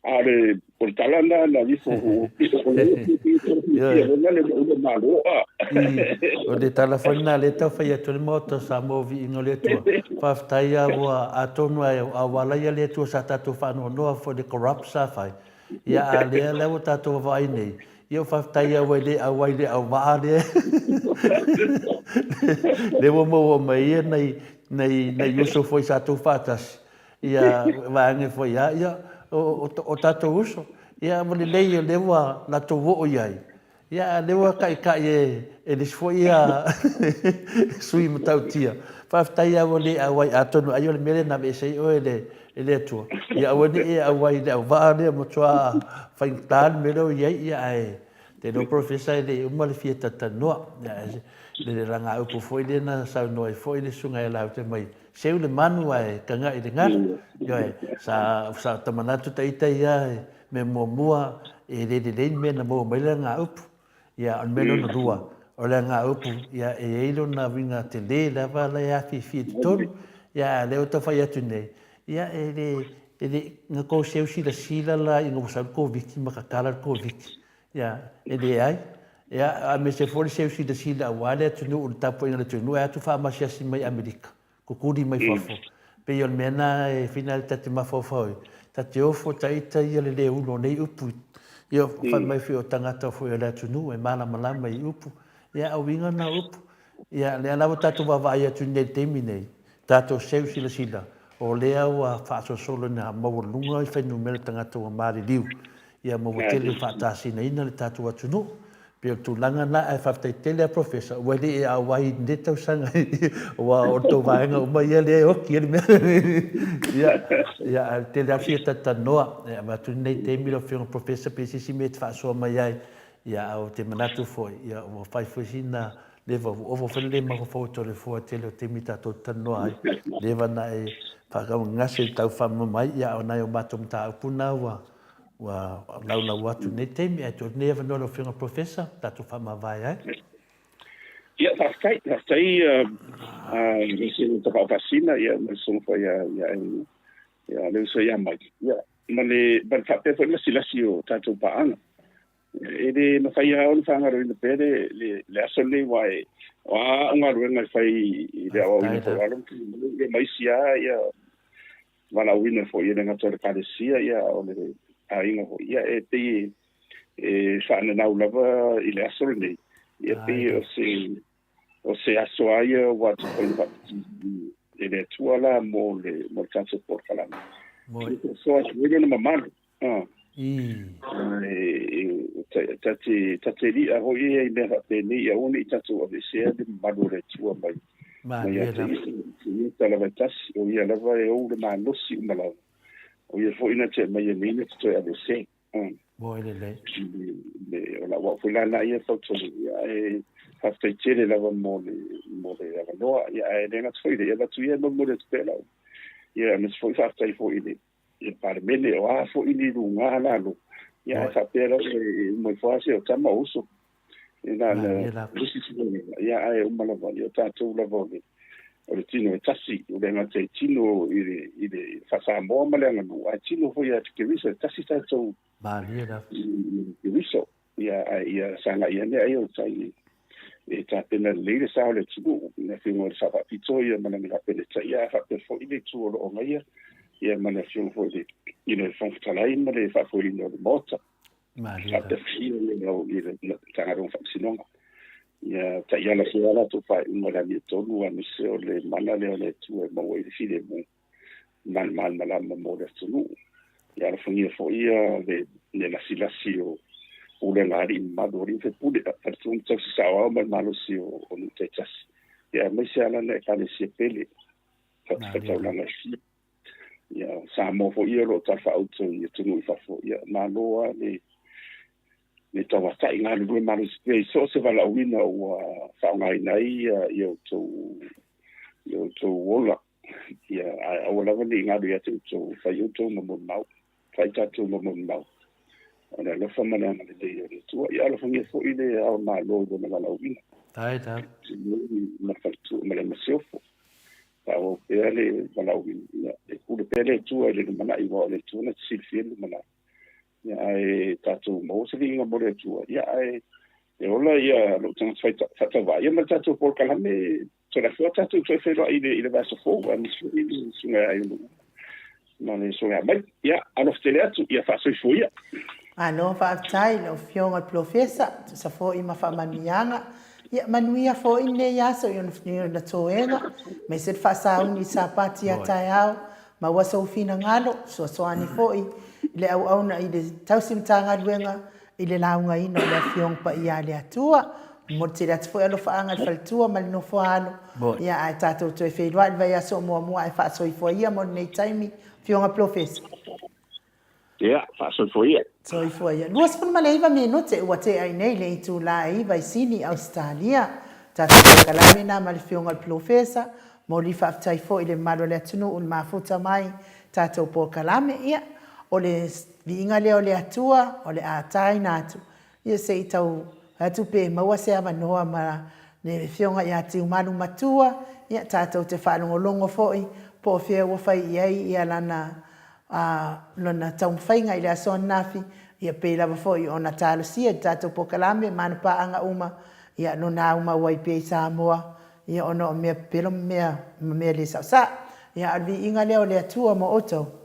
A o le, o le tala lena na ifo le Malo. O le tala foi lena lea e tau fai atu ai le Maota o Samoa Viiga o le Atua. Faafetai lava ua atonu a ua ala ia le Atua sa tatou faanoanoa foi i le corrupt sa fai. Ia a lea la ua tatou vaavaai nei, ia ua faafetai lava ua e le auai i le auvaa lea. Lea ua maua mai ai nai nai nai uso foi sa tou faatasi. Ia vaega foi a ia o tatou uso ia ua lelei o lea ua latou oo i ai ia a lea ua taitai e le isi foi ia sui matautia. Faafetai lava ua le auai atonu ai o le mea lea na aveese ai oe e le Atua ia aua ne i e auai i le auvaa lea matua faigata le mea lea ua i ai ia ae te iloa Professor e le i uma le fia talatalanoa ia le lagaupu foi lea na saunoa ai foi le susuga ia Laute mai Seu le manu ae kagaʻi le galu. Ioe, sa, sa ta manatu ta ita ia, mea muamua, e le lelei le mea na maua mai le agaupu. Ia, o le mea lona lua, o le agaupu, ia, e i ai lona uiga tele lava la e afifi i totonu. Ia, a o lea ua tau fai atu nei, ia, e le, e le, na tou seu silasila la ina ua sau le Koviti ma tatala le Koviti. Ia, e leai. Ia, aemaise foi le seu silasila aua le atunuu, le tapuaiga a le atunuu e atu faamasiasi mai Amerika, kukuli mai fafo. Pei o le mea lena e fina ai ta te mafaufau ai, ta te ofo ta ita ia le le ulu o nei upu. Ia, fai mai foi o tagata foi o le atunuu e malamalama i upu. Ia, a uiga na o upu. Ia, lea la ua tatou vaavaai atu nei i le taimi nei, tatou seu silasila, o lea ua faasolosolo ina maualuga i fuainumera tagata ua maliliu. Ia ma ua tele faatasinaina le tatou atunuu. Pei o le tulaga lena, ae faafetai tele lava Professor, ua le e auai i lenei tausaga aua o le tou vaega uma ia lea e oti ai le mea. Ia, ia ae tele lava fia talatalanoa. E avatu lenei taimi lau Afioga Professor pe i se isi mea e te faasoa mai ai. Ia ae ou te manatu foi, ia ua fai foi sina leva, ua ova foi le le mafaufau o Toleafoa i le tele o taimi tatou te talanoa ai. Leva ona e faatauagase i le tau faamama ai, ia a o nai o matou mataupu na ua Ua laulau atu i lenei taimi, ae tuu atu nei avanoa i lau Afioga Professor, tatou faamavae ai. Ia, faafetai, faafetai i le Susuga Tapaau Faasina, ia, ma le Susuga foi ia, ia Elu, ia, le uso ia Mike, ia, ma le, ma le faapea foi le lasilasi o tatou paaga. E le mafai lava ona faagaloina pea le, le, le aso lenei, aua e, o a au galuega e fai i le aoaoina foi o alo ma fanau, ia ma isi lava, ia, valaauina foi e le gata o le Ekalesia, ia, a o le aiga foi, ia, e pei e faananau lava i le aso lenei, ia, pei o se, o se aso lava ia ua tatau ona faapiti e le Atua la mo le, mo le tatou polokalame. Soa atu ai lona mamalu. Ta te, ta te li'a foi ia i mea faapenei, ia aua ne i tatou aveesea le mamalu o le Atua mai. Mai ia te ia lava e tasi, o ia lava e ou le malosi uma lava. O ia foi na te mai e nei na te toe aveesea. Moe lelei. O lau au foi la na ia fautuaga, ia ae faafetai tele lava mo le mo le avanoa, ia ae le gata foi i le ia avatu ia e molimoli atu pea lau ia aemaise foi faafetai foi i le i le Palemene, o a foi ni luga lalo, ia ae faapea lava e uma ifo lava se o tama o uso. E na na lusi ia ae uma lava ia o tatou lava o le o le tino e tasi, o le gata i tino i le i le faa-Samoa ma le aganuu, ae tino foi ia te Keriso, e tasi tatou Malie lava. i le Keriso. Ia ae ia sagai ane ai o tai e tapena lelei le sa o le atunuu, i le Afioga i le Sao Faapito ia ma lana Kapeneta, ia ae faapea foi le itu o lo o agaia ia ma le Afioga foi i le i le Fofoga Fetalai ma le faafoeina o le Maota. Faapea foi i le Matagaluega o Faamasinoga. Ia taiala pea a latou faaiuga i le amiotonu aemaise o le mana lea o le Atua e maua ai le filemu ma le malamalama mo le atunuu. Ia alofagia foi ia le lasilasi o pulega a alii mamalu o alii ma faipule, faletua ma tausi saoao ma le malosi o nuu taitasi, ia aemaise lava lana Ekalesia pele, fatafaitaulaga e fia. Ia, o Samoa foi ia o lo o talafaauto i atunuu i fafo, ia malo lava le le tauatai galulue malosi pea i so o se valaauina ua faaaogaina ai ia outou ia outou ola. Ia, ae aua lava ne i galu ia te outou, fai outou ma molimau, fai tatou ma molimau o le alofa ma le agalelei o le Atua. Ia alofagia foi le Ao Malo i lona valaauina. Faafetai lava. Ma le faletua ma le masiofo. Faaauau pea le valaauina. Ia, e pule pea le Atua i le lumanai, aua o le Atua na te silafia le lumanai. Ia, ae tatou maua se viiga mo le Atua. Ia, ae e ola ia lou tagata faatauvaa, ia ma le tatou polokalame Toleafoa tatou toe feiloai i le, i le vaiaso fou, aemaise foi le susuga ia Aiono ma le susuga ia Mike. Ia, alofa tele atu, ia faasoifua ia. Malo faafetai i lau Afioga i le Polofesa, tusa foi ma faamanuiaga. Ia manuia foi lenei aso i ona toega, aemaise le faasauni i Sapati a taeao, maua sou finagalo, fesoasoani foi i le auauna i le tausi Matagaluega i le laugaina o le Afioga Paia a le Atua. Momoli tele atu foi alofaaga i le faletua ma le nofo a alo. Ia ae tatou toe feiloai i le vaiaso o muamua ae faasoifua ia mo lenei taimi. Afioga Polofesa. Ia, faasoifua ia. Soifua ia. 29 minute ua tea ai nei le itula e 9 i Sini, Ausetalia. Tatou polokalame na ma le Afioga i le Polofesa. Momoli faafetai foi i le mamalu o le atunuu i le mafuta mai tatou polokalame. Ia, o le Viiga lea o le Atua o le a taina atu, ia se i tau atu pe maua se avanoa ma le Afioga ia Tiumalu Matua, ia tatou te faalogologo foi po o fea ua fai i ai ia lana, a, lona taumafaiga i le aso ananafi, ia pei lava foi ona talosia i le tatou polokalame ma ana paaga uma, ia lona aumau ai pea i Samoa, ia ona o mea pepelo ma mea, ma mea le saosaa. Ia a o le viiga lea o le Atua mo outou.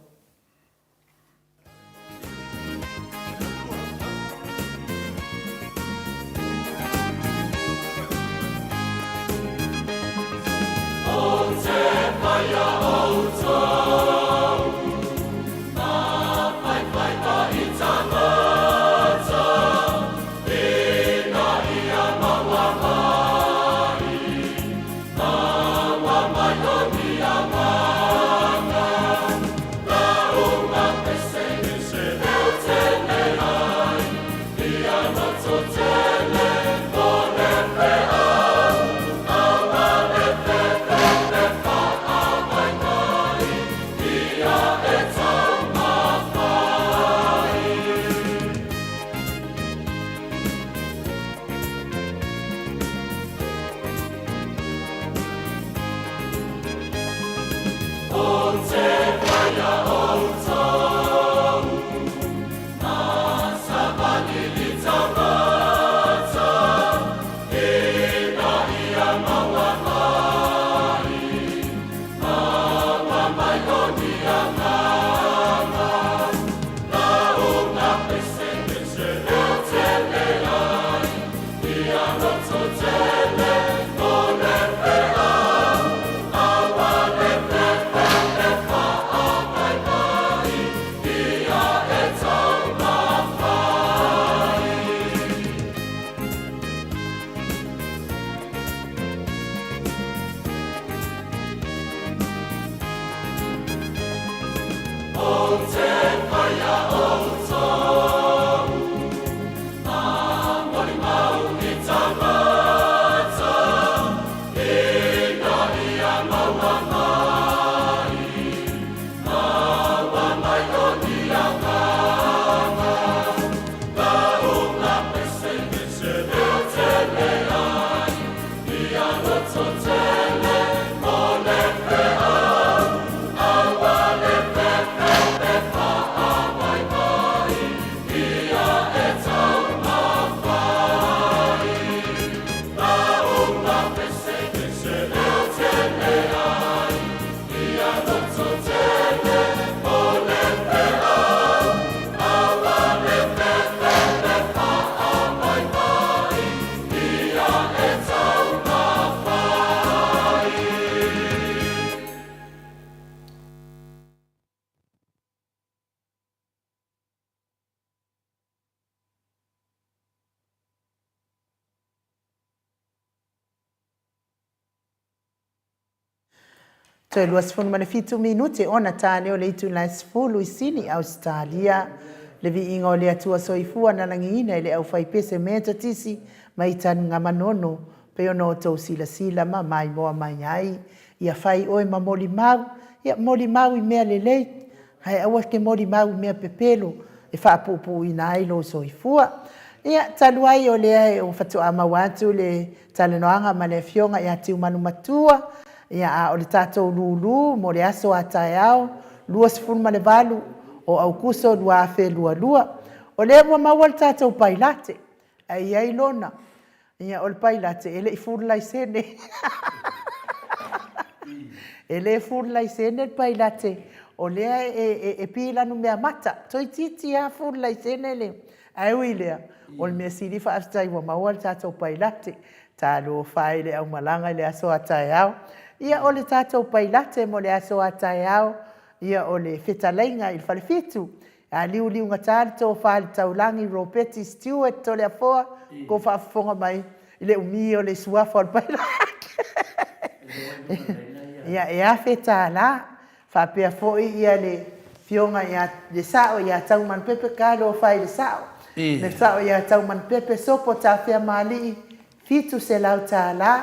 Toe 27 minute ona ta lea o le itula e 10 i Sini, Ausetalia. Le viiga o le Atua Soifua na lagiina i le aufaipese Metotisi mai Tanugamanono, pei ona outou silasila ma maimoa mai ai. Ia fai oe ma molimau, ia molimau i mea lelei, ae aua e te molimau i mea pepelo e faapuupuuina ai lou soifua. Ia, talu ai o lea ua faatoa maua atu le talanoaga ma le Afioga ia Tiumalu Matua, ia a o le tatou lulu mo le aso a taeao 28 o Aukuso 2022, o lea ua maua le tatou pailate, ae i ai lona. Ia, o le pailate, e le i full laisene. E le full laisene le pailate, o lea e pilanumeamata, toeitiiti lava full laisene le... Ae ui i lea, o le mea sili faafetai ua maua le tatou pailate. Talofa e i le aumalaga i le aso a taeao. Ia, o le tatou pailate mo le aso a taeao, ia o le fetalaiga i le Falefitu, a liuliugata le tofa i le taulagi Ropeti Stewart Toleafoa, tou faafofoga mai i le umi o le suafa o le pailate. Ia, e $1,000. Faapea foi ia le afioga ia le sao ia Taumanupepe Talofa i le sao. Le sao ia Taumanupepe Sopo Tafeamalii $700.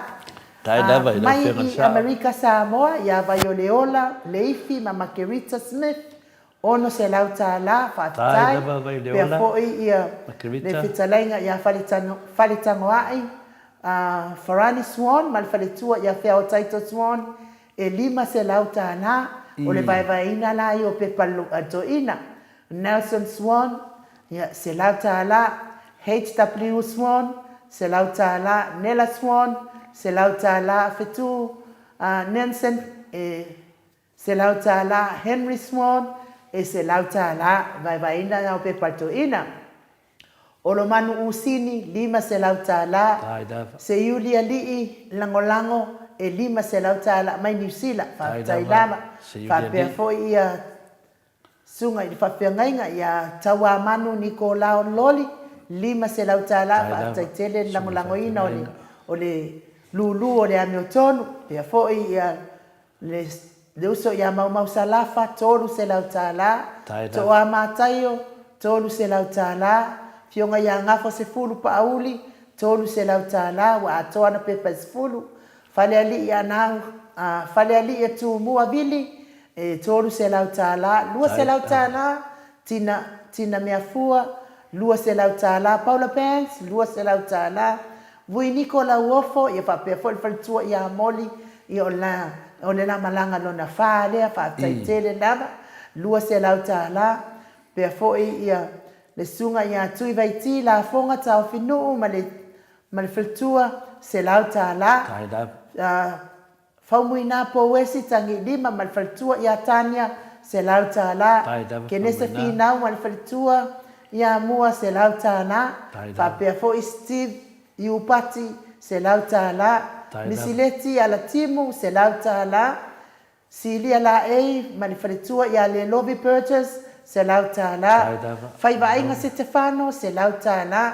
Mai i Amerika Samoa ia Vaioleola Leifi ma Makerita Smith $600. Faafetai. Faapea foi ia le fetalaiga ia Faletagoai Farani Swan ma le faletua ia Feaotaito Swan e $500. O le vaevaeina la ia o pepa a le toeaina. Nelson Swan, ia, $100. HW Swan, $100. Nella Swan, $100. Fetu Nansen, e $100. Henry Swan, e $100. Vaevaeina la o pepa a le toeaina. Olomanu Usini, $500. Seiuli Alii Lagolago, e $500 mai Niu Sila. Faafetai lava. Faapea foi ia Susuga i le Faafeagaiga ia Tauamanu Nikolao Loli, $500. Faafetai tele le lagolagoina o le lulu o le amiotonu. Faapea foi ia Le uso ia Maumau Salafa, $300. Tooa Mataio, $300. Afioga ia Gafa Sefulu Paauli, $300. Ua atoa ana pepa e 10. Falealii Anau, Falealii a Tumua Vili, e $300. $200 Tina, Tina Meafua, $200. Paula Banks, $200. Vui Niko Lauofo, ia faapea foi le faletua ia Moli, ia o la, o le la malaga lona fa lea, faafetai tele lava, $200, faapea foi ia le susuga ia Tui Vaiti Lafoga Taofinuu ma le, ma le faletua, $100, Faumuina Pouesi Tagilima ma le faletua ia Tania, $100. Kenese Finau ma le faletua ia Mua, $100. Faapea foi Steve Iupati, $100. Misileti Alatimu, $100. Silia Laei ma le faletua ia Lelovi Burgess, $100. Faivaaiga Setefano, $100.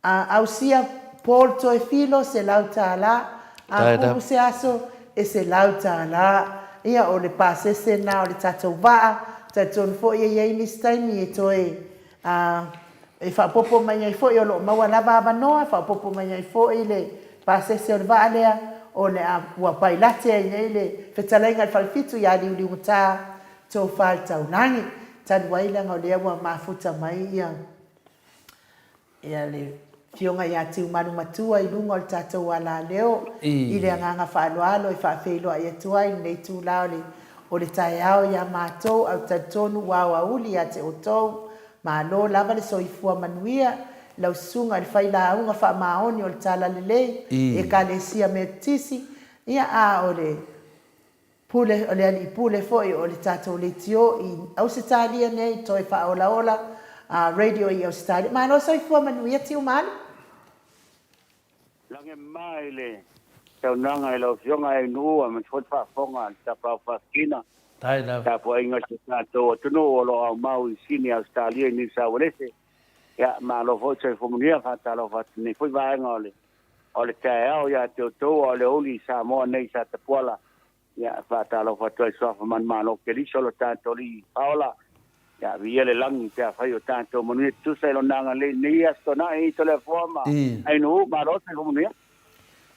A ausia Paul Toefilo $100, a pulu se aso e $100. Ia o le pasese lena o le tatou vaa, talitonu foi e i ai nisi taimi e toe e faaopoopo mai ai foi o lo o maua lava avanoa, faaopoopo mai ai foi le pasese o le vaa lea o le a ua pailate ai nei le fetalaiga i le Falefitu ia Liuliugata Tofa i le Taulagi. Talu ai leaga o lea ua mafuta mai ia Ia le Afioga ia Tiumalu Matua i luga o le tatou alaleo, i le agaga faaaloalo e faafeiloai atu ai i lenei itula o le taeao ia matou, ae ou te talitonu ua aoauli ia te outou. Malo lava le soifua manuia i lau susuga i le failauga faamaoni o le Talalelei, Ekalesia Metotisi, ia a o le Pule, o le alii pule foi o le tatou leitio i Ausetalia nei, toe faaolaola radio i Ausetalia. Malo soifua manuia Tiumalu. Lage mama i le saunoaga i lau Afioga Ainuu aemaise foi le faafofoga a le Tapaau Faafetina, tapuaiga a si o tatou atunuu o lo o aumau i Sini, Ausetalia, i Niu Sauelese. Ia, malo foi le soifua manuia. Faatalofa atu i lenei foi vaega o le taeao ia te outou, a o le aoauli i Samoa nei sa tapuala. Ia, e faatalofa atu ai i Suafa Manumalo o Keriso lo tatou Alii Paola. Ia, viia le lagi pe afai o tatou manuia tutusa i Lona agalelei i lenei aso Toonai i Toleafoa ma Ainuu. Malo le soifua manuia.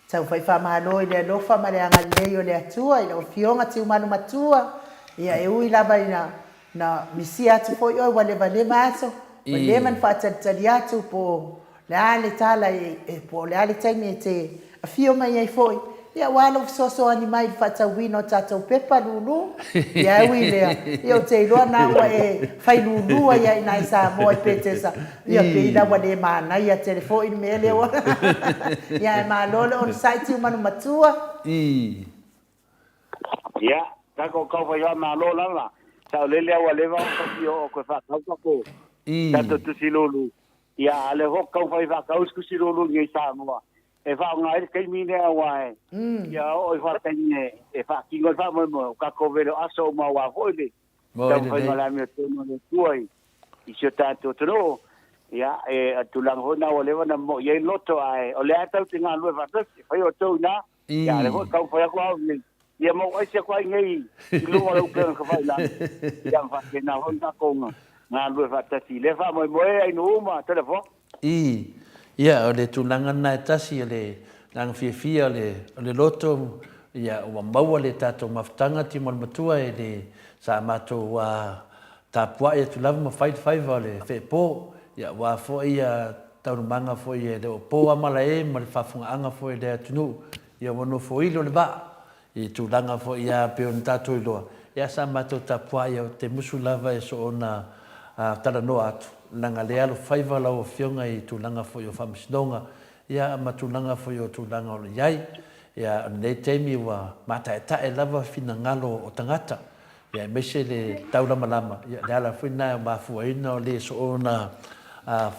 Taufai faamalo i le alofa ma le agalelei o le Atua i lau Afioga Tiumalu Matua, ia e ui lava ina na misia atu foi oe ua levaleva aso, ua leva ona faatalitali atu po o le a le tala e, po o le a le taimi e te afio mai ai foi, ia aua lou fesoasoani mai i le faatauina o tatou pepa lulu. Ia e ui i lea, ia ou te iloa na ua e fai lulu ai lava i ina i Samoa i Petesa, ia pei la ua le manaia tele foi le mea lea ua Ia ae malo le onosai Tiumalu Matua. Ia, tatou tau fai faamalo lava. Saolele a ua leva ona tau fia oo atu e faatau tatou tatou tusi lulu. Ia, a o lea foi ou te tau fai faatau isi tusi lulu i inei i Samoa e faaaoga ai le taimi lea aua e ia oo ifo lava le taimi e faatino ai le faamoemoe, o tatou vele o aso uma aua foi le taumafaiga o le amiotonu a le Atua i si o tatou atunuu. Ia, e, o le tulaga foi lena ua leva ona momo'i ai le loto, ae o lea lava tatou te galulue faatasi, e fai outou i ina, ia, a o lea foi e taumafai atu au i inei, ia ma ou aisi atu ai nei i luga o le upega tafailagi, ia ma faapena foi ona tatou galulue faatasi i lea faamoemoe Ainuu ma Toleafoa. Ii, Ia, o le tulaga lena e tasi, o le agaga fiafia o le, o le loto, ia, ua maua le tatou mafutaga Timoli-matua e le, sa matou tapuai atu lava ma fai le faiva o le feepo, ia, aua foi ia taualumaga foi e le o po lava malae ma le faafofogaaga foi a le atunuu, ia ua nofoilo le vaa, I tulaga foi ia pei ona tatou iloa, ia sa matou tapuai ou te musu lava e soona talanoa atu, leaga le alofaiva lau Afioga i tulaga foi o faamasinoga, ia ma tulaga foi o tulaga o lo o i ai. Ia o lenei taimi ua mataetae lava finagalo o tagata, ia aemaise le taulamalama, ia le ala foi lena e mafua ai ona le soona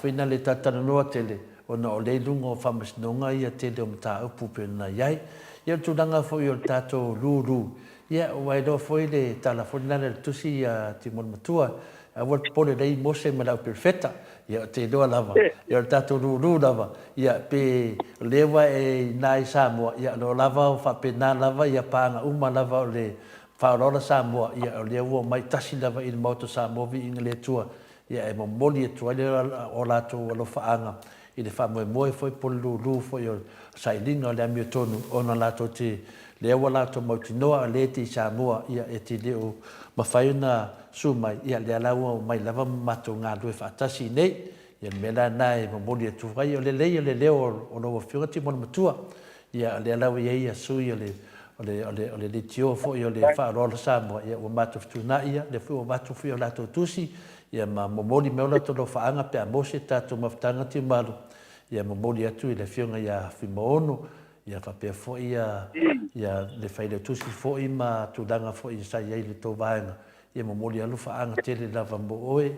foi na le talatalanoa tele ona o lea i luga o faamasinoga ia tele o mataupu pei ona i ai. Ia o le tulaga foi o le tatou lulu, ia ua iloa foi le tala foi lena le tusi a Timoni Matua, aua le popole lei Mose ma le au perofeta, ia ou te iloa lava, ia o le tatou lulu lava, ia pe o lea ua e i ina i Samoa, ia o lo o lava o faapena lava ia paaga uma lava o le Faaolaola Samoa, ia o lea ua omai tasi lava i le Maota o Samoa viiga le Atua, ia e momoli atu ai le o latou alofaaga i le faamoemoe foi po o le lulu foi o sailiga o le amiotonu ona latou te lea ua latou mautinoa o lea e te i Samoa, ia e te le o mafai ona su mai, ia lea la ua omai lava ma matou galulue faatasi i inei. Ia le mea la lena e momoli atu ai o lelei o le leo o lau Afioga Timona Matua, Ia, o lea la ua i ai ia sui o le, o le, o le, o le leitio foi o le Faaaloalo Samoa, ia ua matou fetuunai ia, lea foi ua avatu foi o latou tusi, ia ma momoli mai o latou alofaaga pe a maua se tatou mafutaga tiumalu, ia momoli atu i le Afioga ia Fuimaono, ia faapea foi ia, ia le Failautusi foi ma tulaga foi sa i ai i le tou vaega, Ia momoli alofaaga tele lava mo oe,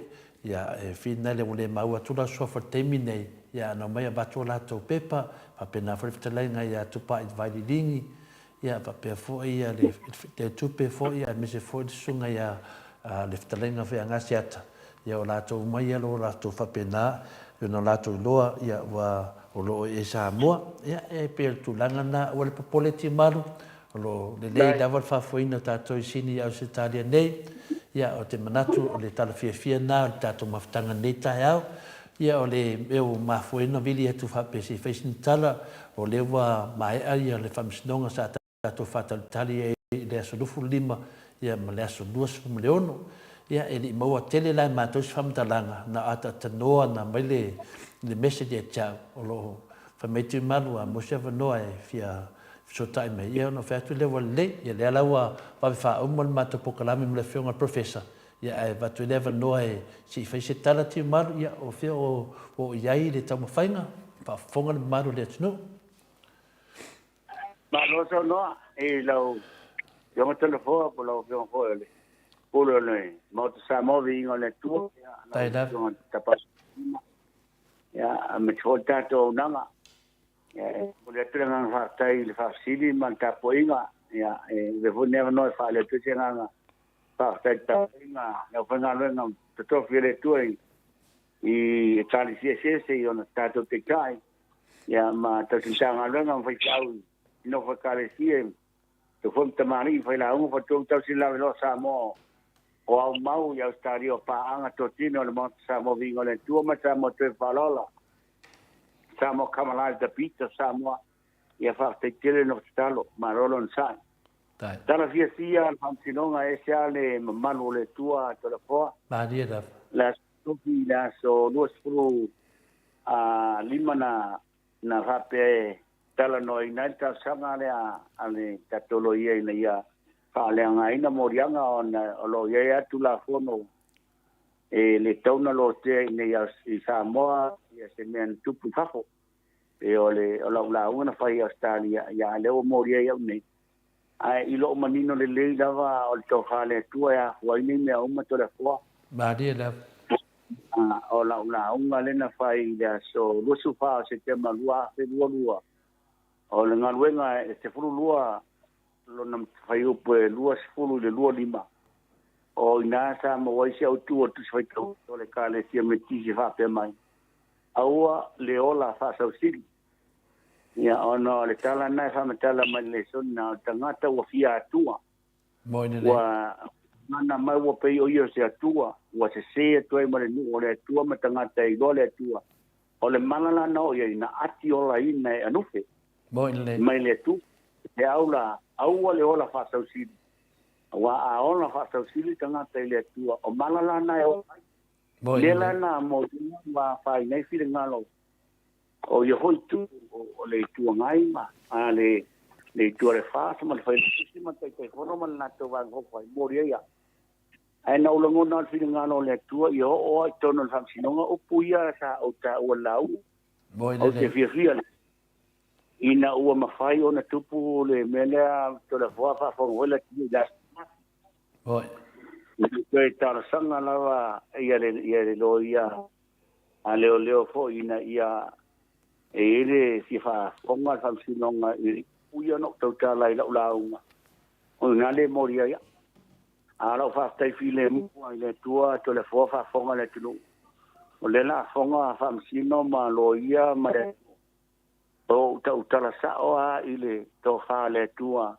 ia e fina le ua le maua atu lau suafa i le taimi nei, ia ana omai avatu a latou pepa, faapena foi le fetalaiga ia Tupai Vaililigi, ia faapea foi ia le Tetupe foi aemaise foi le susuga ia le fetalaiga foi ia Gasiata, ia o latou uma ia lo latou faapena ona o latou iloa ia ua o lo o i Samoa, ia e pei o le tulaga lena, aua le popole Timalu, O lo o lelei lava le faafoeina o tatou i Sini i Ausetalia nei. Ia, ou te manatu o le tala fiafia lena o le tatou mafutaga i lenei taeao. Ia, o le mea ua mafua ai ona vili atu faapea se i fai sina tala, o lea ua maea ia le faamasinoga sa tatou faatalitali ai i le aso 25 ia ma le aso 26. Ia, e le i maua tele la e matou se faamatalaga, na o ataatanoa na aumai le message ia te au, o lo o fai mai Tuimalu a maua se avanoa e fia Fesootai mai, ia ona fai atu lea ua lelei. Ia lea la ua vave faauma le matou polokalame ma le afioga i le Professor, ia ae avatu ai le avanoa e se i fai se tala Tiumalu, ia o fea o oo i ai le taumafaiga, faafofoga le mamalu o le atunuu. Malo saunoa i lau Afioga Toleafoa po o lau Afioga foi o le Pule o le Maota Samoa, Viiga o le Atua, ia lau Afioga Tapaasulima, ia aemaise foi le tatou auaunaga. E momoli atu le agaga faafetai i le faafesili ma le tapuaiga. Ia, e avea foi lenei avanoa e faaali atu ai se agaga faafetai i le tapuaiga a le aufaigaluega totofi a le Atua i i Ekalesia eseese i ona tatou taitai, ia, ma tausi Matagaluega ma faifeau i nofo Ekalesia. Te foi ma tamalii failauga faletua ma tausi le lavaloa Samoa o aumau i Ausetalia o paaga totino o le Maota Samoa Viiga o le Atua ma Samoa Toe Faaaloalo Samoa Come Alive The Beat of Samoa. Ia faafetai tele nofo tatalo. Malo le onosai. Tala fiafia le Faamasinoga e ese lava le mamalu o le Atua Toleafoa. Malie lava. Le aso Tofi i le aso 25 na na faapea e talanoaina ai le talosaga lea a le tatou loia ina ia faaleaogaina moliaga ona o lo o i ai lava Tulafono e le tatau ona lotea i inei i Samoa se mea na tupu i fafo. Pei o le o lau lauga na fai i Ausetalia, ia a lea ua molia ai au nei. Ae i lou manino lelei lava o le tofa a le Atua e afua ai nei mea uma Toleafoa. Malie lava. O lau lauga lea na fai i le aso 24 o Setema 2022, o le galuega e 12 lona fuaiupu e 20 i le 25, o i ina sa maua ai se autu o le Tusi Faitau o le Ekalesia Metotisi e faapea mai, Aua le ola faasausili. Ia, ona o le tala lena e faamatala mai le lesoni na o le tagata ua fia atua. Ua gagana mai ua pei o ia o se Atua, ua sese atu ai ma le nuu o le Atua ma tagata e iloa le Atua. O le mala la na oo i ai, na ati olaina e anufe mai le Atua. He au la, aua le ola faasausili, aua a ola faasausili tagata i le Atua, o mala la na e ola ai. Lea la na moliga ua afaina ai finagalo o ia foi itu o le Itu Agai ma le Itu a le FAST ma le Failautusi ma le Taitaifono ma le latou Vaega Faaupufai, moli ai au. Ae na ou lagona lava le finagalo o le Atua ia oo lava i totonu o le Faamasinoga upu ia sa ou taua i le lauga. Ou te fiafia ina ua mafai ona tupu le mea lea Toleafoa faafofoga foi le atunuu i le aso ananafi. Na toe talosaga lava ia le loia a leoleo foi ina ia e i ai le fia faafofoga le Faamasinoga i upu ia na ou tautala i lau lauga, o i ina lea e moli ai au. A o lau faafetai filemu i le Atua Toleafoa faafofoga le atunuu, o lea o le a fofoga Faamasino ma Loia ma le atunuu, o ou tautala sao lava i le tofa a le Atua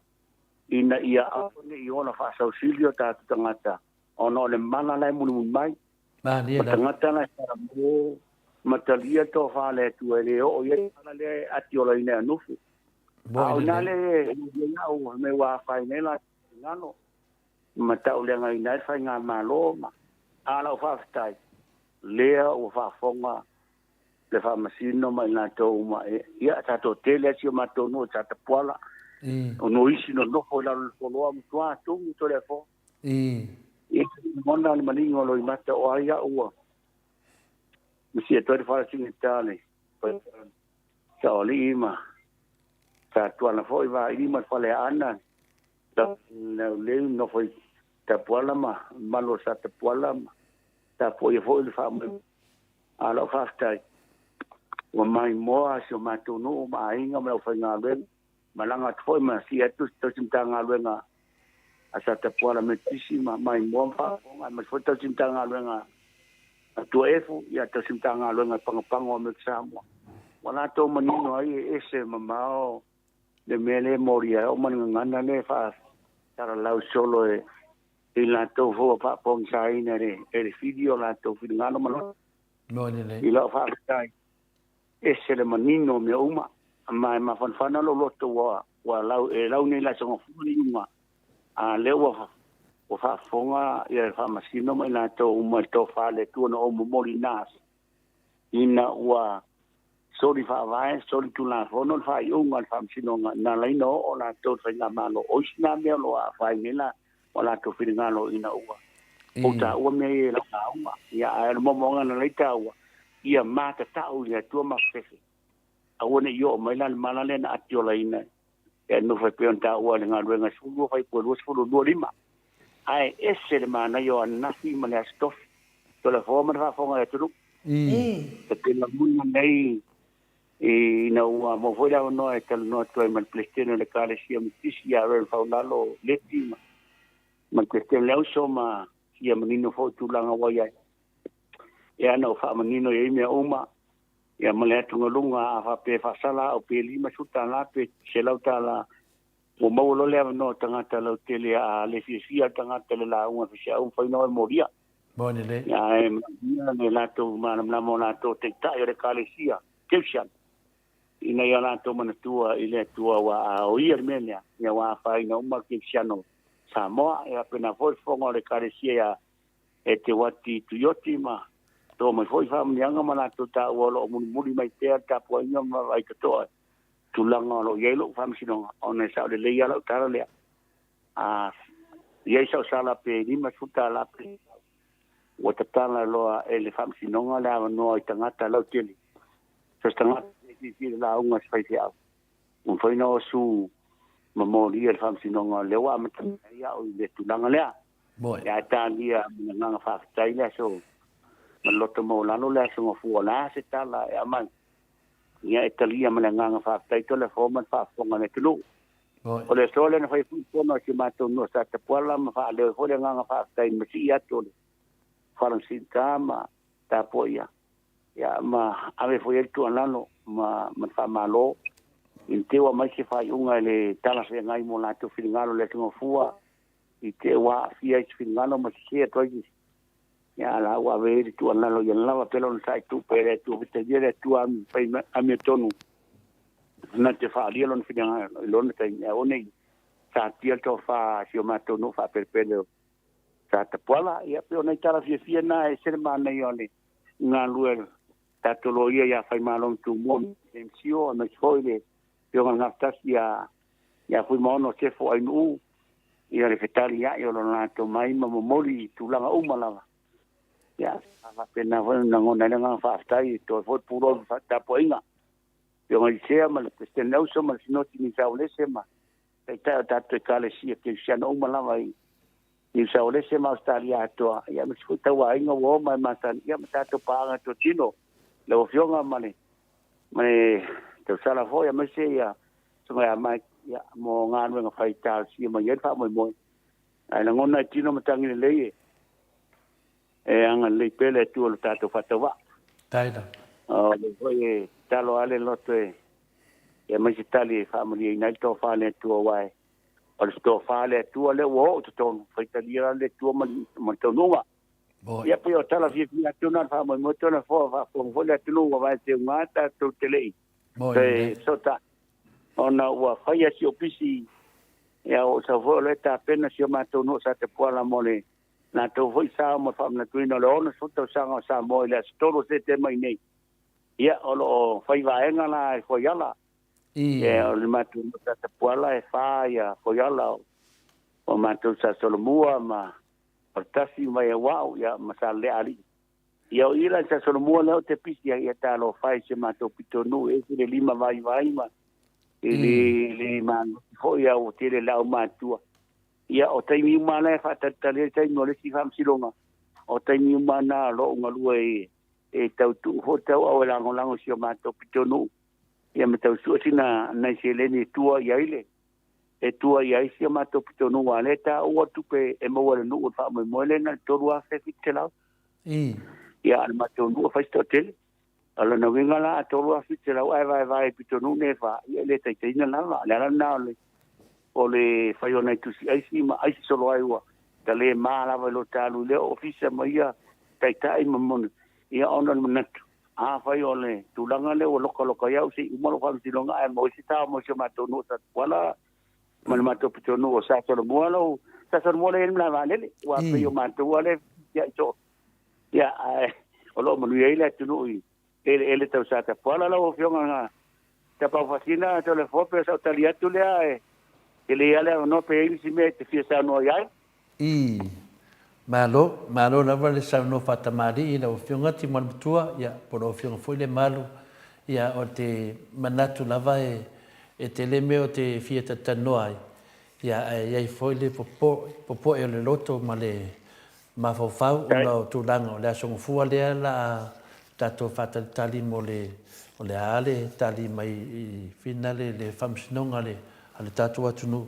ina ia aua ne i ola faasausili o tatou tagata ona o le mala la e mulimuli mai. Malie O lava. tagata la e salamo ma talia le tofa a le Atua e le oo i ai le mala lea e atiolaina e anufu. A Moe o ina lelei. lea e i ai au mea ua afaina ai latou finagalo ma tauleagaina ai le faigamalo ma a o lau faafetai lea ua faafofoga le Faamasino ma i latou uma ia sa toatele lava si o matou nuu i Satapuala o nuu isi nonofo i lalo o le foloa matua tumu Toleafoa. Ia lagona le manino o loimata o ai au ua misi atu ai le fala sigata le saoalii ma sa tuana foi vaili ma le Faleaana Lauleu nofo i Tapuala ma malu o Satapuala ma tapuaia foi le faamoemoe. A o lau faafetai, ua maimoa si o matou nuu ma aiga ma le aufaigaluega, malaga atu foi ma sii atu se tausi Matagaluega a Satapuala Metotisi ma maimoa ma faafofoga, aemaise foi tausi Matagaluega a Tuaefu, ia tausi Matagaluega e Pagopago a Amerika Samoa. Ua latou manino ai e ese mamao le mea lea e molia ai oo ma le gagana lea e faasalalau solo e i latou foi ua faapogisaina e le fili o latou finagalo ma loto. Moe lelei. I lau faafetai, ese le manino o mea uma, ma e mafanafana lou loto ua ua lau e lau nei le Aso Gafua le iuga, a lea ua ua faafofoga ia le Faamasino ma i latou uma i le tofa a le Atua na ou momoli na aso, ina ua soli faavae, soli tulafono le faaiuga a le Faamasinoga na ala ai ona oo latou i le Faigamalo. O isi na mea o lo o afaina ai la o latou finagalo ina ua ou taua mea ia i lau lauga. Ia, ae o le moomooga na ala ai taua, ia matatau i le Atua mafefefe. Aua ne i oo mai la le mala lea na atiolaina e nofo e pei ona taua i le galuega 12 faipue 20 25. Ae ese le manaia o ananafi ma le Aso Tofi. Toleafoa ma le faafofoga a le atunuu. E te lagona nei ina ua maua foi le avanoa e talanoa atu ai ma le Peresetene o le Ekalesia Metotisi ia Rev Faulalo Leti ma le Peresetene o le Auso ma fia manino foi i tulaga ua i ai. Ia na ou faamanino i ai mea uma, ia ma le atugaluga a faapea e faasala au pe $50 pe $100. Ua maua loa le avanoa o tagata lautele a le fiafia le tagata i le lauga a faifeau mafai ona o e molia. Moni lelei. Ia ae manaomia le latou malamalama o latou o taitai o le Ekalesia Kerisiano ina ia latou manatua i le Atua aua a o Ia le mea lea, ia ua afaina uma le Kerisiano Samoa. Ia faapena foi le fofoga o le Ekalesia ia Eteuati Tuioti ma to mai foi faamanuiaga ma latou taua o lo o mulimuli mai pea le tapuaiga ma vaavaai totoa i tulaga o lo o i ai lou faamasinoga ona e sao lelei lava lau tala lea. A i ai sau sala pe $50 pe ua tatala loa e le faamasinoga le avanoa i tagata lautele. So se tagata e fiafia i le lauga a se faifeau, ua mafai ona osu ma molia i le faamasinoga lea ua amata mai ai au i le tulaga lea. Moe. Ae talia ma le agaga faafetai le aso ma le loto maualalo le aso Gafua. O le a se tala e aumai, ia e talia ma le agaga faafetai Toleafoa ma le faafofoga a le atunuu. Moe. O le aso lea na fai ai foi le fono a si o matou nuu o Satapuala ma faaleo ai foi le agaga faafetai i le masii atu o le Faamasinoga ma tapuaia ia ma ave foi i ai le tuualalo ma le faamalo i te i ua aumai se faaiuga e le talafeagai mo latou finagalo i le aso Gafua i te i ua aafia ai se finagalo ma sese atu ai se isi. Ia a la ua ave ai le tuualalo ia lava pea lona sae tupe e le Atua faitalia le Atua fai amiotonu na te faaalia lona finagalo i lona taimi ae aua ne i satia le tofa a si o matou nuu faapelepele o Satapuala. Ia pei o nai tala fiafia na e ese le manaia o le galulue a le tatou loia ia Faimalotoa Tumua James Sio aemaise foi le Afioga i le Gafatasi ia ia Fuimaono Sefo Ainuu, ia le fetaliai o lo latou mai ma momoli i tulaga uma lava. Ia, sa faapena foi ona lagona ai le agaga faafetai e toe foi pulou i le tapuaiga. Afioga i Sea ma le Peresetene Auso ma le Sinoti Niu Saolese ma Taitai o tatou Ekalesia Kerisiano uma lava i Niu Saolese ma Ausetalia atoa, ia aemaise foi tauaiga ua oo mai masani, ia ma tatou paaga totino, lau Afioga ma le ma le tausala foi aemaise ia Susuga ia Mike ia, mo galuega fai talosia mai ai le faamoemoe. Ae lagona e tino matagi lelei e e agalelei pea le Atua i lo tatou faatauvaa. Faafetai lava. O lea foi e tatalo lava le loto e aumai se tali e faamalieina ai le tofa a le Atua aua e o le tofa a le Atua lea ua oo i totonu, faitalia la le Atua ma le taunuuga. Ia pei o tala fiafia atu na o le faamoemoe tona foa faafofoga foi le atunuu ua vaeseuga tatou te le i toe fesootai ona ua faia si ou pisi ia ua ou sau foi o lea e tapena si o matou nuu o Satapuala mo le latou foi sao mo le faamanatuina o le 60 tausaga o Samoa i le aso 3 o Setema i nei. Ia o lo o fai vaega la e Foiala. Ia o le matou nuu o Satapuala e fa ia Foiala o matou sa Solomua ma O le tasi mai Auau ia ma Saleleaalii. Ia o i la i Sasolomua lea ou te pisi ai, ia talofa e i si o matou pitonuu e ese le lima vaivai ma e le le malosi foi a ua tele le aumatua. Ia o taimi uma la e faatalitali ai le taimi o le isi faamasinoga, o taimi uma na o lou galue e e tau tuu foi le tauau e lagolago i si o matou pitonuu ia ma tau sue sina nai seleni e tua i ai le e tua i ai si o matou pitonuu a lea e taua le tupe e maua e le nuu o le faamoemoe lea na o le $3,700. Ia a o le matou nuu e fai si toatele. O lona uiga la a $3,700 ae vaevae i pitonuu nei e fa, ia e le taitaiina lava. O le ala lena o le o le fai o nai tusi aisi ma aisi solo ai ua ta le ma lava i lo ta alu i lea ofisa ma ia taitai ma moni ia ona o le manatu afai o le tulaga lea ua lokaloka ai au se i uma lou faamasinoga ae maua ai se sao mo si o matou nuu o Satuala ma le matou pitonuu o Sa Solomua lou Sa Solomua lea e i ai le malae vaalele aua pei o matou lava lea e fesiiai soo ia ae o lo o manuia ai le atunuu i eleele tau Satapuala lau Afioga na Tapaufasina Toleafoa pei o sau tali atu lea ae tele lava le avanoa pe i ai nisi mea e te fia saunoa i ai. I. Malo, malo lava le saunoa faatamalii i lau Afioga Timualamatua, ia, po o lau Afioga foi Lemalu. Ia, o te manatu lava e, e tele mea o te fia talatalanoa ai, ia, ae i ai foi le popo, popoe o le loto ma le mafaufau ona o tulaga o le Aso Gafua lea la a tatou faatalitali mo le, o le a le tali mai i finale le Faamasinoga a le, a le tatou atunuu.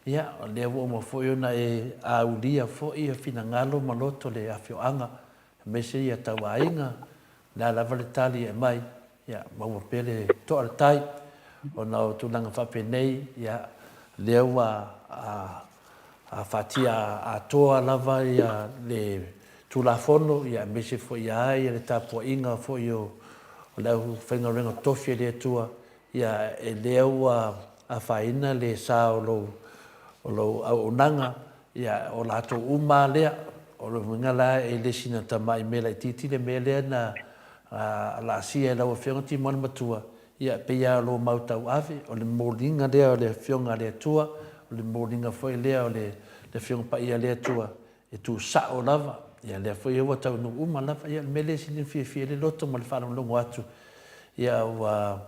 Ia, o lea ua uma foi ona e aulia foi finagalo ma loto le afioaga, aemaise ia tauaiga, o le a lava le tali e aumai, ia, maua pea le toa o le tai, ona o tulaga faapenei, ia, Lea ua afatia atoa lava le Tulafono, aemaise foi lava le tapuaiga foi o le aufaigaluega totofi a le Atua, e lea ua afaina le sa o lou auaunaga, o latou uma lava lea. O lona uiga la e le sina tamai mea laitiiti le mea lea na laasia e lau Afioga Timoana Matua, Ia, pei lava o lo mau tauave, o le moliga lea o le Afioga a le Atua, o le moliga foi lea o le Afioga Paia a le Atua, e tuusao lava, ia lea foi ua taunuu uma lava. Ia, o le mea lea e sili ona fiafia ai le loto ma le faalogologo atu, ia ua,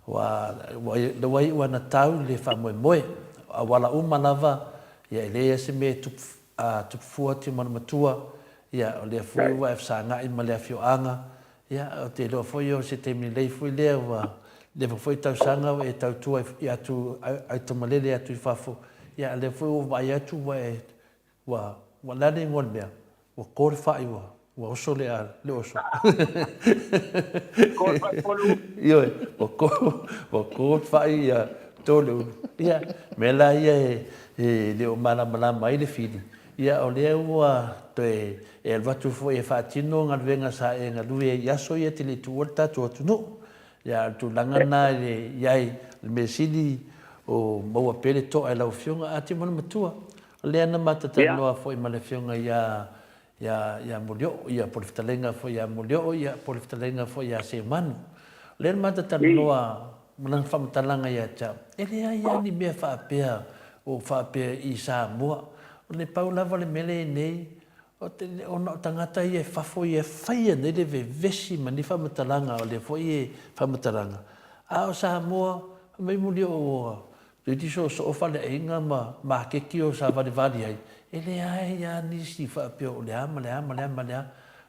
ua, ua, ua iu lava ina tau le faamoemoe. O auala uma lava, ia e leai lava se mea e tupu, a tupu fua Tiumanamatua, ia o lea foi ua e fesagai ma le afioaga, Ia, ou te iloa foi o se taimi lelei foi lea ua leva foi tausaga o e tautua i atu aitomalele atu i fafo, ia a lea foi ua vaai atu ua e, ua, ua, o le a le igoa o le mea? Ua ko le fai ua, ua oso le, le oso. Ko le fai po le ulu. Ioe, ua ko, ua ko le fai ia to le ulu. Ia, mea la ia e, e le o malamalama ai le fili, Ia, o lea ua toe e alu atu foi e faatino galuega sa e galue ai i aso ia e te le i tuua le tatou atunuu. Ia, a o le tulaga lena i le i ai, o le mea sili o maua pea le to'a i lau Afioga a Timona Matua. O lea na mata talanoa foi ma le Afioga ia, ia, ia Molioo, ia, po o le fetalaiga foi ia Molioo, ia, po o le fetalaiga foi ia Seumanu. O lea na mata talanoa ma lana faamatalaga ia te au, e leai lava ni mea faapea o faapea i Samoa. O le pau lava le mea lea i nei, ona o tagata ia e fafo ia e faia nei le vevesi ma nei faamatalaga o lea foi e faamatalaga. A o Samoa, fai mai muli o ua toeitiiti soosoo faleaiga ma maketi o savalivali ai, e leai lava nisi faapea o le a ma le a ma le a ma le a.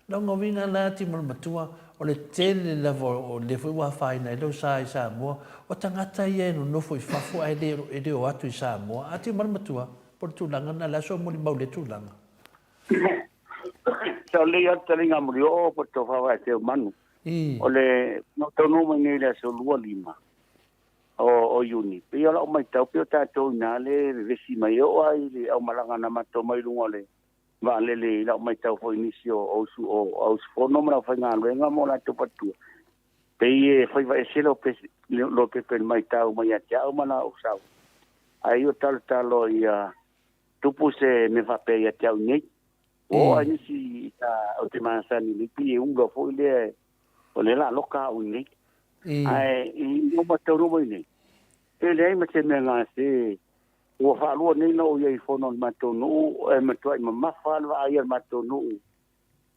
Lona uiga la Timolomatua, o le tele lava o lea foi ua afaina ai lou sa i Samoa, o tagata ia e nonofo i fafo ae le e le o atu i Samoa. A Timolomatua, po o le tulaga lena, o le a sou molimau i lea tulaga? Sa lelei lava le taliga mulioo po o le tofa Seumanu. O le na ou taunuu mai nei i le aso 25 o Iuni, pei o lau matau pei o tatou i ina le vevesi mai. E oo lava i le aumalaga na matou mai luga o le vaalele i lau matau foi i nisi o auusufono ma le aufaigaluega ma o latou faletua, pei e faiva ese lou pepe i le matau mai ia te au ma la ou sau. Ai o talotalo ia tupu se mea faapea ia te au nei. Ua oo lava i nisi ou te masani nei, pei e ula foi lea, o lea o le a loka au i nei. Ae i lou matau mai nei, e leai ma se mea gase. Ua faalua nei ona ou i ai i fono a le matou nuu, e matuai mamafa lava le vaai a le matou nuu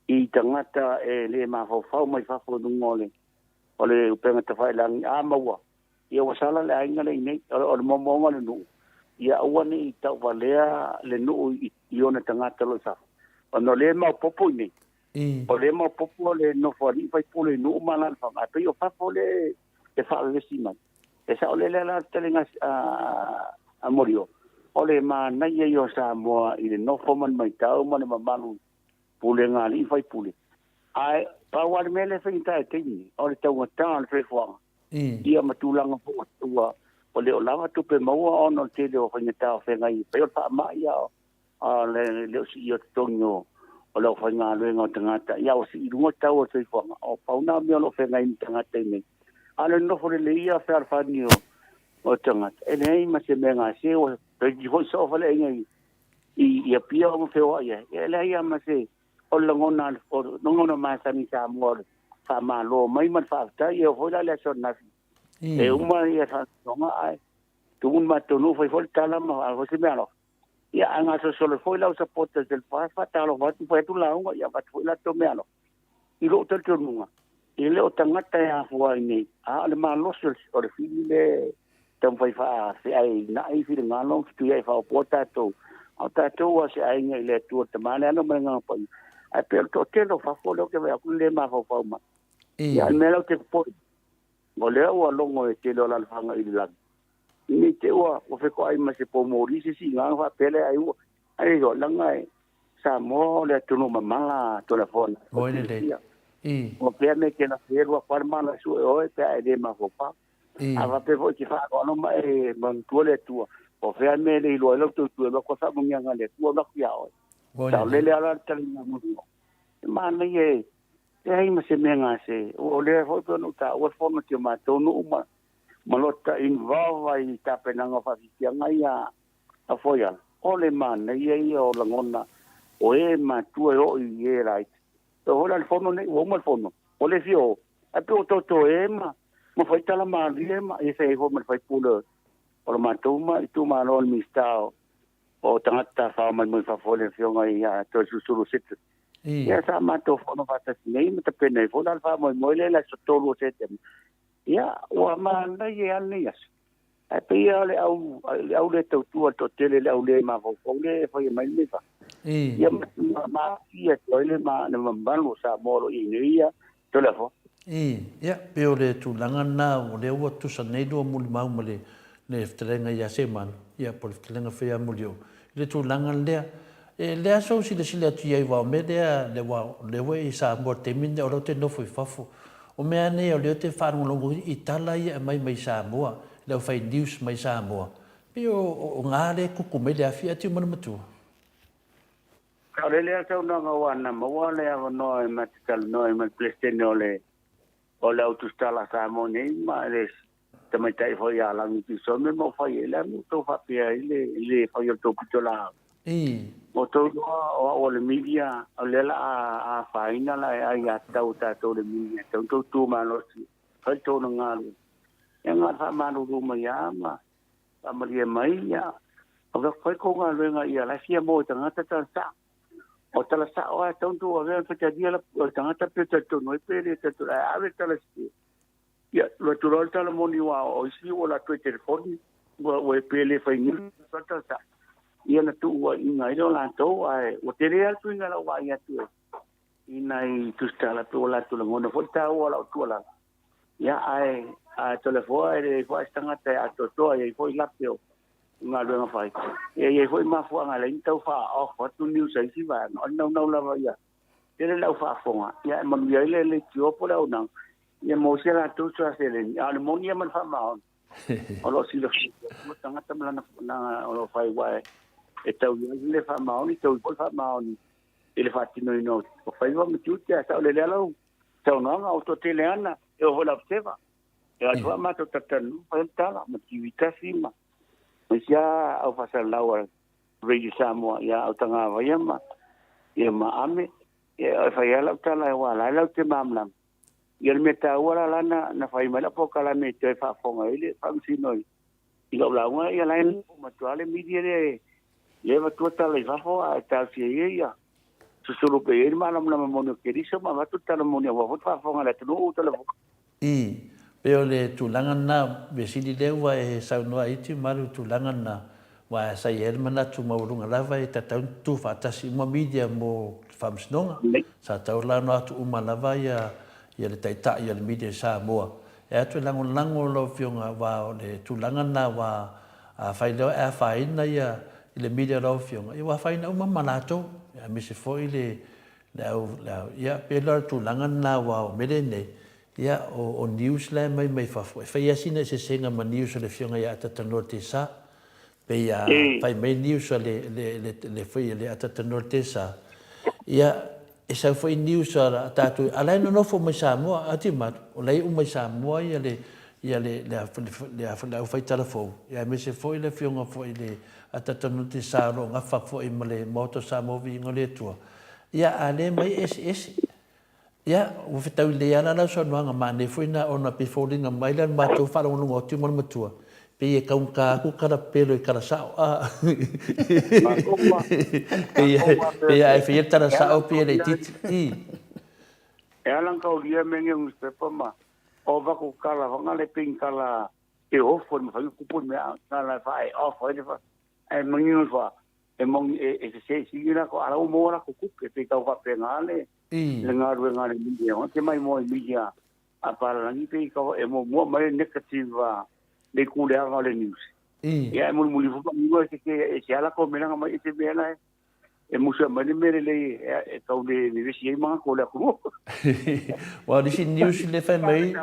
i tagata e le mafaufau mai fafo i luga o le o le upega tafailagi. A maua, ia ua sala le aiga lea i inei. O le moomooga o le nuu, ia aua ne i tauvalea le nuu i ona tagata o lo o i fafo, ona o lea e maopoopo i inei. O lea e maopoopo le nofo a alii ma faipule i nuu ma alaalafaga, ae pei o fafo lea e faavevesi mai. E saolele la le taliga a Molioo, o le manaia ia o Samoa i le nofo ma le maitau ma le mamalu pulega a alii ma faipule. Ae pau lava le mea lea e faigata i le taimi nei, o le taugata o le soifuaga ia ma tulaga foi ua le o lava tupe maua ona o le tele o faigata o feagai ai. Pei o le faamai a le o sii o totogi o le aufaigaluega o tagata, ia ua sii i luga le tau o le soifuaga. O pau na mea o lo o feagai ma tagata i nei. A o le nonofo lelei ia fealofani o tagata, e leai ma se mea gase, ua toeitiiti foi soo faleaiga i Apia ma feoai ai, e leai lava ma se, o le lagona, o le lagona masani i Samoa o le faamalo mai ma le faafetai. E oo foi la i le aso ananafi, e uma ia faamasinoga ae tumu le matou nuu, fai foi le tala ma a foi se meaalofa. Ia, a gasolosolo foi lau supporters i le FAST, faatalofa atu, fai atu lauga, ia avatu foi latou meaalofa. I lou talitonuga, e le o tagata e afua ai nei, a o le malosi o le fili lea e taumafai faafeainai finagalo ma fetuiai faaopoopo tatou. A o tatou lava o se aiga i le Atua le Tama, le Alo ma le Agaga Paia. Ae pei o le toatele o fafo lea ou te vaai atu le mafaufau mai. Ia, o le mea lea ou te popole, o lea ua logo e le tele o alaalafaga i le lagi, Ne i te i ua fetoai ma se poumoli se isi igaga faapea lea ai ua ai o laga e Samoa o le atunuu mamala Tulafono. Oi lelei. I. O pea me ke na felu a pare mala su e oe pe a e le mafaufau. A faapea foi e te faaaloalo ma e manatua le Atua. O fea mea e le iloa ai lau tautua e alu atu ai faamanuiaga a le Atua alu atu ia oe. Saolele lava la le taliga mulimuli. E manaia e leai ma se mea gase. O lea foi pei ona ou taua le fono a si o matou nuu ma ma lota involve ai i tapenaga o faafiafiaga ia a Foiala. O le manaia ia o lagona o e matua e oo i e laiti. E oo foi la i le fono nei, ua uma le fono, ua le fia o, ae pei ua totoe ma ma fai tala malie ma ia fai ai foi ma le faipule o le matou ma itumalo o le Minisita o Tagata Tafao mai mai fafo le Afioga ia Toeolesulusulu Citrus. Ia sa matou fono faatasi nei ma tapena ai foi la le faamoemoe lea i le aso 3 o Setema. Ia ua manaia lava lenei aso. Ae pei lava o le au, le au le tautua le toatele, le au le mafaufau lea e faia mai le mea. Ia ma ma aafia atu ai le ma le mamalu o Samoa o lo o i ai nei ia Toleafoa. Ii, Ia, pei o le tulaga lena o lea ua tusa nei lua molimau ma le le fetalaiga ia Semanu, ia po o le fetalaiga foi ia Mulioo, i le tulaga lea. E le aso ou silasila atu i ai aua o mea lea, lea ua o lea ua i Samoa i le taimi lenei o lea ou te nofo i fafo. O mea lava nei o lea ou te faalogologo i tala ia e aumai mai Samoa, le aufai news mai Samoa, pei o o ga lea e kuku mai le afi ae tiu mai le matua. Saolele lea saunoaga aua na maua le avanoa e ma te talanoa ai ma le Peresetene o le o le Au Tusitala a Samoa nei ma le tamaitai foi ia Lagi Tusome ma ua fai ai le anu tou faapea ai le le fai o le tou pitolaau. Ua tou iloa o au o le media o lea la a afaina la e aiatatau a tatou le media e tatau ona tou tu malosi fai le tou galuega. Ia na o le faamalulu mai lava ma faamalie mai ia avea fai tou galuega ia la e fia maua i tagata tala sao. O tala sao lava e tatau ona tou avea ona faitalia le tagata pe talitonu ai pe le talitonu ai ae ave tala sese. Ia, alu atu loa le tala moni aua o isi ua alu atu i telefoni, ua ua pe le fai niu tala sao. Ia na tuuaiina ai lea o latou ae ua tele lava le suiga i lau vaai atu i nai tusitala pei ua latou lagona foi le taua o lau tuualalo. Ia ae ae Toleafoa e leai foi se tagata e atoatoa, e i ai foi lape o galuega fai. Ia e i ai foi mafuaaga e ala ai ona tau faa-off atu news a isi vaega, o le naunau lava ia tele le au faafofoga, ia e manuia ai le leitioa po o le auaunaga, ia maua si a latou suaseleni. A o le moni ia ma le faamaoni, o lo o silafia e tagata ma lana o lo o fai aua e tau i ai le faamaoni, tau foi le faamaoni i le faatinoina o faiva ma tiute. Ae saolele lava lau saunoaga, o toatele ana, e oo foi i le Observer. E atu lava matou talatalanoa fai le tala ma TV tasi ma isi lava au faasalalau a Radio Samoa ia au Tagavaia ma ia ma Ame. Ia e fai lava lau tala aua o la e latou te malamalama. Ia le mea taua la la na, na fai mai lau polokalame e toe faafofoga ai le Faamasino i, i lau lauga, ia la e matua le media lea e avatua tala i fafo ae talosia ia ia susulu pea i ai le malamalama moni o Keriso ma avatu le tala moni aua foi le faafofoga a le atunuu tala foi. I, pei o le tulaga lena, mea sili lea ua e saunoa ai Tiumalu i le tulaga lena, aua sa i ai le manatu maualuga lava e tatau ona tutu faatasi uma media mo le Faamasinoga. Sa tatau la ona o atu uma lava ia ia le Taitai o le media i Samoa e atu e lagolago lau Afioga aua o le tulaga lena aua afai loa e afaina ia i le media o lau Afioga, ia ua afaina uma ma latou, aemaise foi le le au, le au, ia, pei la o le tulaga lena aua o mea lenei, ia, o, o news la e aumai mai fafo, e fai lava sina eseesega ma news a le Afioga ia Atatanoa Tesa. Pei a fai mai news a le, le, le, le, foi le Atatanoa Tesa, ia, e sau foi news a tatou, a la e nonofo mai Samoa, a Timaru, o la e iu mai Samoa ia le, ia le, le, le, le aufaitalafou, ia aemaise foi le Afioga foi i le Atatanoa Tesa o lo o gafa foi ma le Maota o Samoa Viiga o le Atua, Ia, a le mai eseese. Ia, ua fetaui lelei lava la lau saunoaga, manaia foi na ona pei foliga mai lea o le matou faalogologo atu ma le matua, pei e taugata atu tala pepelo i tala sao, a. Pei, pei a e faia le tala sao pei e laitiiti. I. E ala ona taulia mea nei o newspaper ma o avatu tala fana le pei ni tala e ofo e mafai ona tupu le mea tala e faa e off ai le fa ae manino le fa e moni e, e sese sili latou a la ua maua latou tupe pei tau faapena le le galuega a le media ona te maimoa i media a palalagi pei tau e muamua mai le negative le itu leaga o le news ia e mulimuli foi manino e sese e se ala latou mea mai e se mea la e musa mai le mea lelei e tau le vevesi ai manatu o le atunuu. Aua o le isi news lea e fai mai.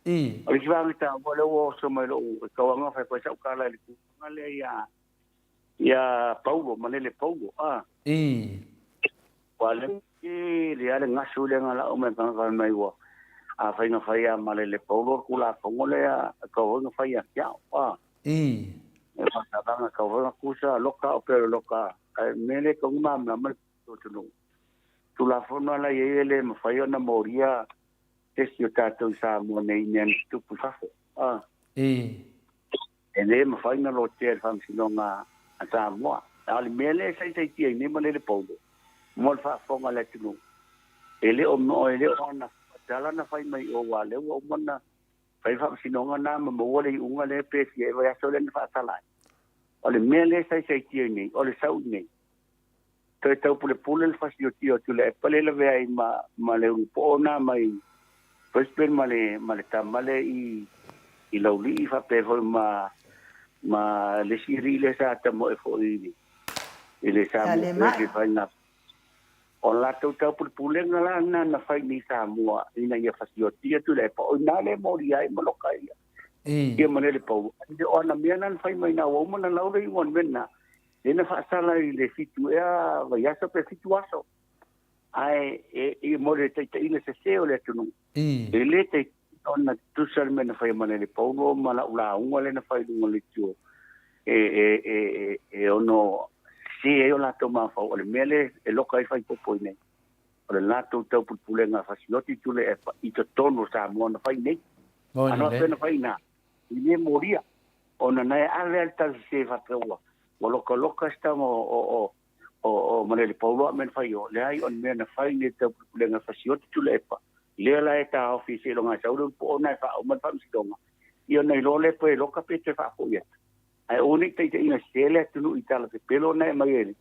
Ii. O le isi vaega taua lea ua oso mai lou e tauaga fai foi sau tala i le tulaga lea ia ia Paulo, Malele Paulo, a. Ii. Aua lea tele lava le gasu lea na lau mai tagata fai mai ua afai na fai ia Malele Paulo le Tulafono lea e tatau foi ona fai ia te au, a. Ii. E faatalaga e tatau foi ona tusa loka o pei o le loka ae o le mea lea e tatau ona malamalama le atunuu. Tulafono la e i ai e le mafai ona molia se isi o tatou i Samoa nei i mea na tutupu i fafo. A. Ii. E le mafai ona lotea e le Faamasinoga a Samoa. A o le mea lea e saisaitia ai nei Malele Paulo mo le faafofoga a le atunuu, e le o e le o ana tala na fai mai i o aua o lea ua uma ona fai le Faamasinoga na ma maua le iuga lea pe fia vaiaso lea na faasala ai. O le mea lea e saisaitia ai nei, o le sau i inei, toe taupulepule le fasiotia o Tuilaepa lea e lavea ai ma, ma le ulupoo na mai Brisbane ma le, ma le tama lea i, i Laulii faapea foi ma, ma le isi alii lea sa tamoe foi i, i le Samoa Press i faiga. O latou taupulepulega la na na fai nei Samoa ina ia fasiotia Tuilaepa, o ina lea e molia ai ma loka ia. Ia Malele Paulo. O ana mea na na fai mai na ua uma na lau le iuga o le mea lena. Lea na faasala i le fitu ea vaiaso pe fitu aso. Ae e, e mo le taitaiga sese o le atunuu. E le taitai ona tutusa le mea na fai e Malele Paulo ma lau lauga lea na fai i luga o le leitio e, e, e, e, e ono sese ai o latou mafaufau. O le mea lea e loka ai faipopo i nei. O le latou taupulepulega fasioti Tuilaepa i totonu o Samoa na fai nei. Ano a na fai ina, i le molia. Ona na e ave a le tala sese faapea ua, ua lokaloka se tama o, o, o, o, o Malele Paulo a mea na fai o. Leai, o le mea na fai nei taupulepulega fasioti Tuilaepa, lea la e taofi seiloga e sau le ulupo ona e faauma le faamasinoga, ia ona iloa lea pe loka pe toe faafoi atu. Ae aua ne i taitaiina sese le atunuu i tala pepelo na e aumai e,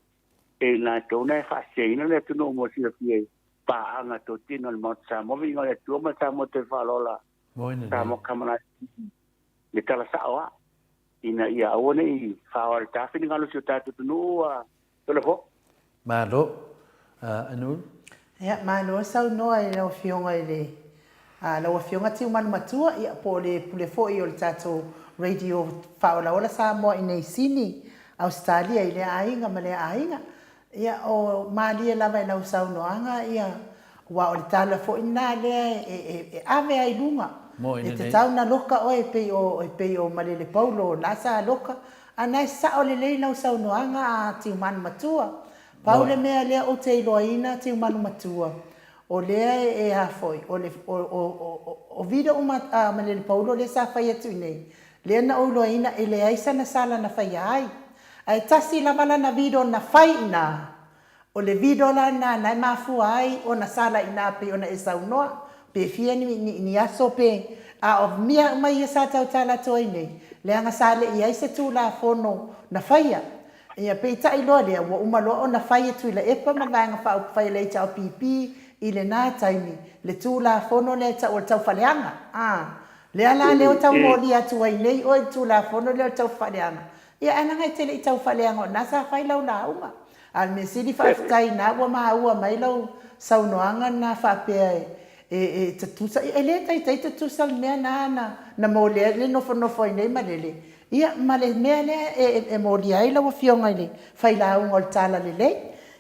e i latou na e faaseseina le atunuu mo silafia i paaga totino a le Maota Samoa, viiga o le Atua ma le Samoa toe faaaloalo Samoa Kamanai le tala sa'o a ina ia aua ne i faaoa i le ta finagalo o si o tatou atunuu a Toleafoa. Malo. Anul. Ia, malo saunoa i lau Afioga i le, lau Afioga Tiumalu Matua, ia, po o le pule foi o le tatou Radio Faaolaola Samoa i nei Sini, Ausetalia i lea aiga ma lea aiga. Ia, o malie lava i lau saunoaga, ia, aua o le tala foi lena lea e ave ai i luga. E tatau ona loka oe e pei o, e pei o Malele Paulo o la sa loka, a na e sao lelei lau saunoaga a Tiumanu Matua. Pau le mea lea ou te iloaina Tiumanu Matua, o lea e a foi, o le, o, o, o, o video uma a Malele Paulo lea sa fai atu i nei, lea na ou iloaina e leai sana sala na faia ai. Ae tasi lava lana video na fai ina, o le video la lena na e mafua ai ona sala ina pei ona e saunoa, pe fia ni, ni, ni aso pe, a o mea uma ia sa tautala atu ai nei, leaga sa le i ai se Tulafono na faia. Ia, peitai loa lea, ua uma loa ona fai e Tuilaepa ma le Vaega Faaupufai a le HRPP i lena taimi, le Tulafono lea e tau o le Taufaaleaga, a. Lea la lea ua tau molia atu ai nei oe i le Tulafono lea o le Taufaaleaga, Ia ae leaga e te le i taufaaleaga o na sa fai lau lauga. A o le mea sili faafetai na ua maua mai lau saunoaga na faapea e e tutusa, ia e le taitai tutusa le mea na na na molia le nofonofo ai nei malele, ia ma le mea lea e e molia ai lau afioga i le failauga o le Talalelei.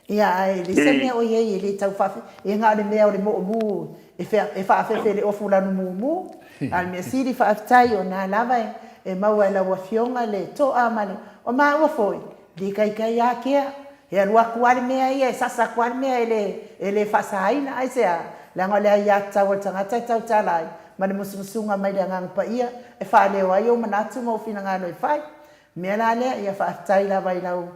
Ia ae leai se mea o i ai e le tau faafe, ia na o le mea o le moomu e e faafefe i le ofu lanu mumu. A o le mea sili faafetai o na lava e e maua e lau afioga le toa ma le, o maua foi, likaikai ākea, e alu atu lava le mea ia, e sasa atu lava le mea e le e le faasaina, aisea? Leaga o le aiatatau a le tagata e tautala ai ma le musumusuga mai le Agaga Paia e faaleo ai ou manatu ma ou finagalo e fai. Mea la lea, ia faafetai lava i lau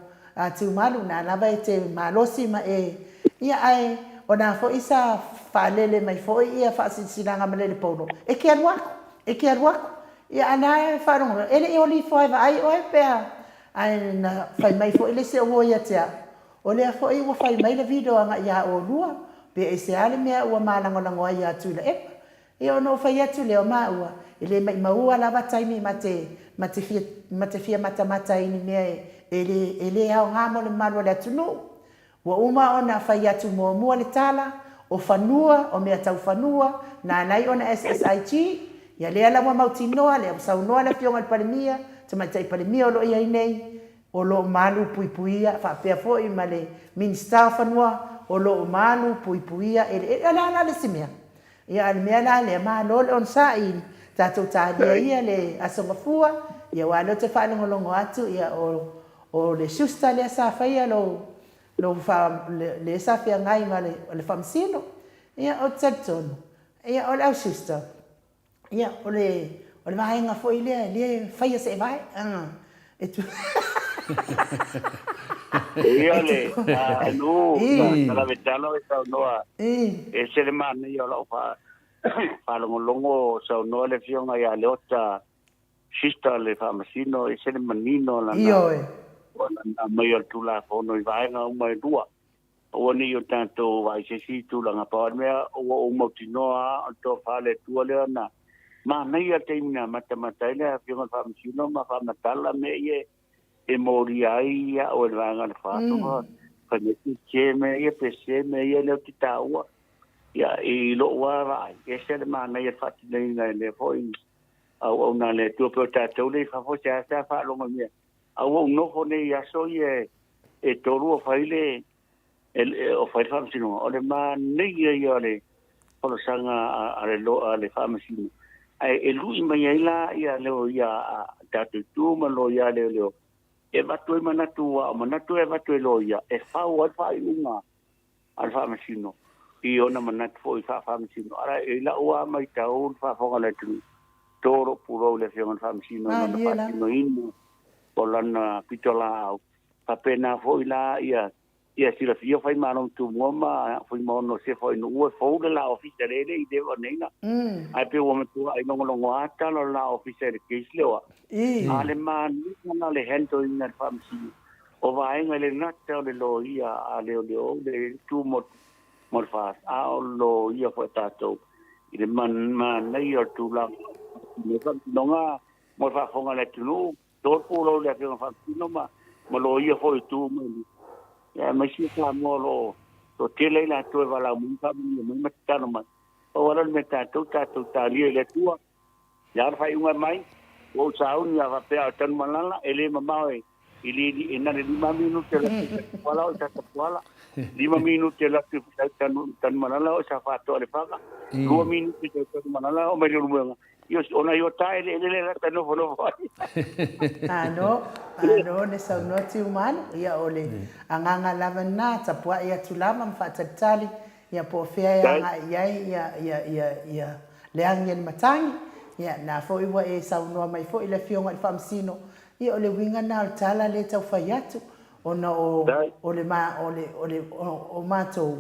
Tiumalu, na lava e te malosi ma e, ia ae o na foi sa faalele mai foi ia faasilasilaga ma Lele Paulo, e te alu aku, e te alu aku. Ia a na e faalogo mai, e le i oli ifo lava e vaai oe pe a, ae na fai mai foi le isi o uo ia te au, o lea foi ua fai mai le video agai ia olua, pe aisea le mea ua malagolago ai ia Tuilaepa. Ia ona ou fai atu lea o maua, e le maimaua lava taimi ma te, ma te fia, ma te fia matamata i ni mea e, e le, e le aoga mo le mamalu o le atunuu. Ua uma ona fai atu muamua le tala, o fanua, o mea tau fanua, na ala ai ona SSIG, Ia lea la ua mautinoa, lea ua saunoa le Afioga i le Palemia, Tamaitai Palemia o lo o i ai nei, o lo o malu puipuia, faapea foi ma le Minisita o Fanua, o lo o malu puipuia eleele. O le a la le isi mea? Ia a o le mea la lea, malo le onosai i tatou talia ia le Aso Gafua, ia aua o lea ou te faalogologo atu, ia o, o le Schuster lea sa faia lou, lou fa, le sa feagai ma le, o le Faamasino. Ia ou te talitonu, ia o le au Schuster, Ia, o le, o le vaega foi lea e le faia seevae, a, e tu... Ia le, a, nu, talavetala o e saunoa, e se le manaia o lau fa, faalogologo saunoa le afioga ia Leota, sister le faamasino, e se le manino lana, Ioe. o lana mai o le Tulafono i vaega uma e lua. Aua ne i o tatou vaai i se isi tulaga, pau lava le mea ua ou mautinoa lava o le tofa a le Atua lea na manaia le taimi na matamata ai le Afioga i le Faamasino ma faamatala mea ia e molia ai au e le Vaega a le FAST, fai mai pe se mea ia pe se mea ia lea ou te taua. Ia, i lou lava vaai, e ese le manaia o le faatinoina e lea foi auauna a le Atua, pei o tatou lea i fafo, seasea faalogo i mea A ua ou nofo nei i aso ia e tolu o fai le o fai le faamasinoga, o le manaia ia o le folasaga a le a le faamasino, ae e lui mai ai la ia loia a tatou itu ma loia a leoleo e avatu ai manatu, aua o manatu e avatu e loia e fau ai le faaiuga a le faamasino i ona manatu foi faa-faamasino. Ara i lau lava matau le faafofoga a le atunuu, to lou pulou i le Afioga i le Faamasino i lona faatinoina o lana pitolaau. Faapena foi la ia ia silafia Faimalotoa Tumua ma Fuimaono Sefa i Nu'u e fou le la ofisa lea e le i leva nei na. Ae pei ua matua ai logologo a tala o le la ofisa i le case lea. A le manaia la le handle ina e le Faamasino O vaega e le gata o le loia a leoleo le tu mo le FAST, a o le loia foi a tatou i le manaia o le tulaga o faamasinoga mo le faafofoga a le atunuu, to le pulou i le Afioga Faamasino ma loia foi i tu uma ia, aemaise Samoa o lo o toatele ai latou e valaau mai ma faamanuia mai ma tatalo mai. Pau lava lea o le mea tatou, tatou talia i le Atua. Ia le faaiuga e mai, ua ou sauni a faapea o Tanumalala, e le mamao e iliili e na le lima minute alu atu i Satapuala o i Satapuala, lima minute alu atu i Tanumalala o i Safaatoa Lefaga, lua minute i Tanumalala o mai Leulumoega. Ia ona i o ta eleele lea la ta nofonofo ai. Malo, malo le saunoa Tiumalu. Ia o le agaga lava lena, tapuai atu lava ma faatalitali Ia po o fea e agai i ai ia, ia, ia, ia le agi a le matagi. Ia, na foi ua e saunoa mai foi le Afioga i le Faamasino, ia o le uiga na o le tala lea e tau fai atu, ona o, o le ma, o le, o le, o, o matou,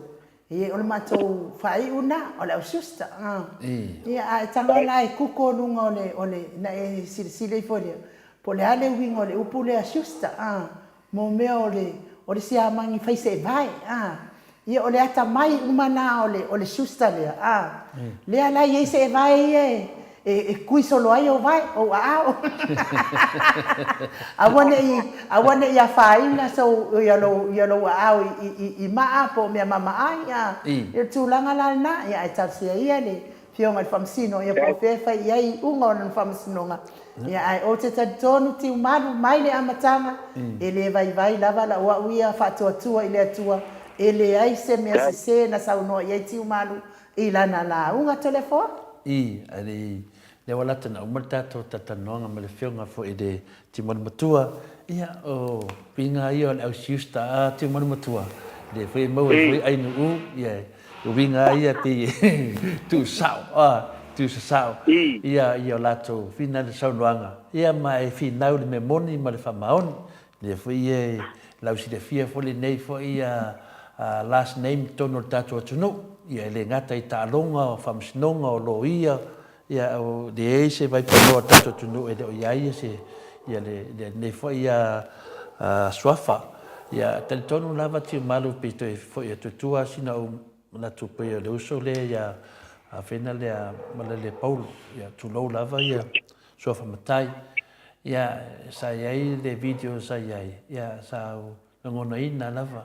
ia o le matou faaiu na, o le au siusta, a. Ia, a e tago la e kuko luga o le, o le, na e silasila ifo lea, po o le a le uiga o le upu lea siusta, a. Mo mea o le, o le siamagi fai seevae, a. Ia o le atamai uma na o le, o le Schuster lea, a. Lea la e i ai seevae ia e, e, e kui solo ai ou vae, ou aao. Aua ne i, aua ne i afaina sou, ia lou, ia lou aao i, i, i maa po o mea mama ai, a. Ia o le tulaga la lena, ia ae talosia ia le Afioga i le Faamasino, ia po o fea e fai i ai iuga o lana faamasinoga. Ia, ae ou te talitonu Tiumalu mai le amataga, e le vaivai lava lau au ia faatuatua i le Atua, e leai se mea sese na saunoa i ai Tiumalu i lana lauga Toleafoa. I, alii, lea ua lata ona uma le tatou talatalanoaga ma le Afioga foi i le Tiumalu Matua, ia, o uiga ia o le au siusta a Tiumalu Matua, lea foi e maua ai foi Ainuu, ia, O uiga lava ia pei e tuusao, a, tuusasao ia i o latou finau le saunoaga, ia ma e finau le mea moni ma le faamaoni. Lea foi e lausilafia foi lenei foi ia last name i totonu o le tatou atunuu, ia e le gata i taaloga, o faamasinoga, o loia, ia o leai se vaipanoa o le tatou atunuu e le o i ai ia se ia le lenei foi ia suafa. Ia talitonu lava Tiumalu pei toe foi atu i tua sina ou manatu pei o le uso lea ia Afena lea Malele Paulo. Ia tulou lava ia suafa matai. Ia sa i ai le video sa i ai, ia sa ou lagonaina lava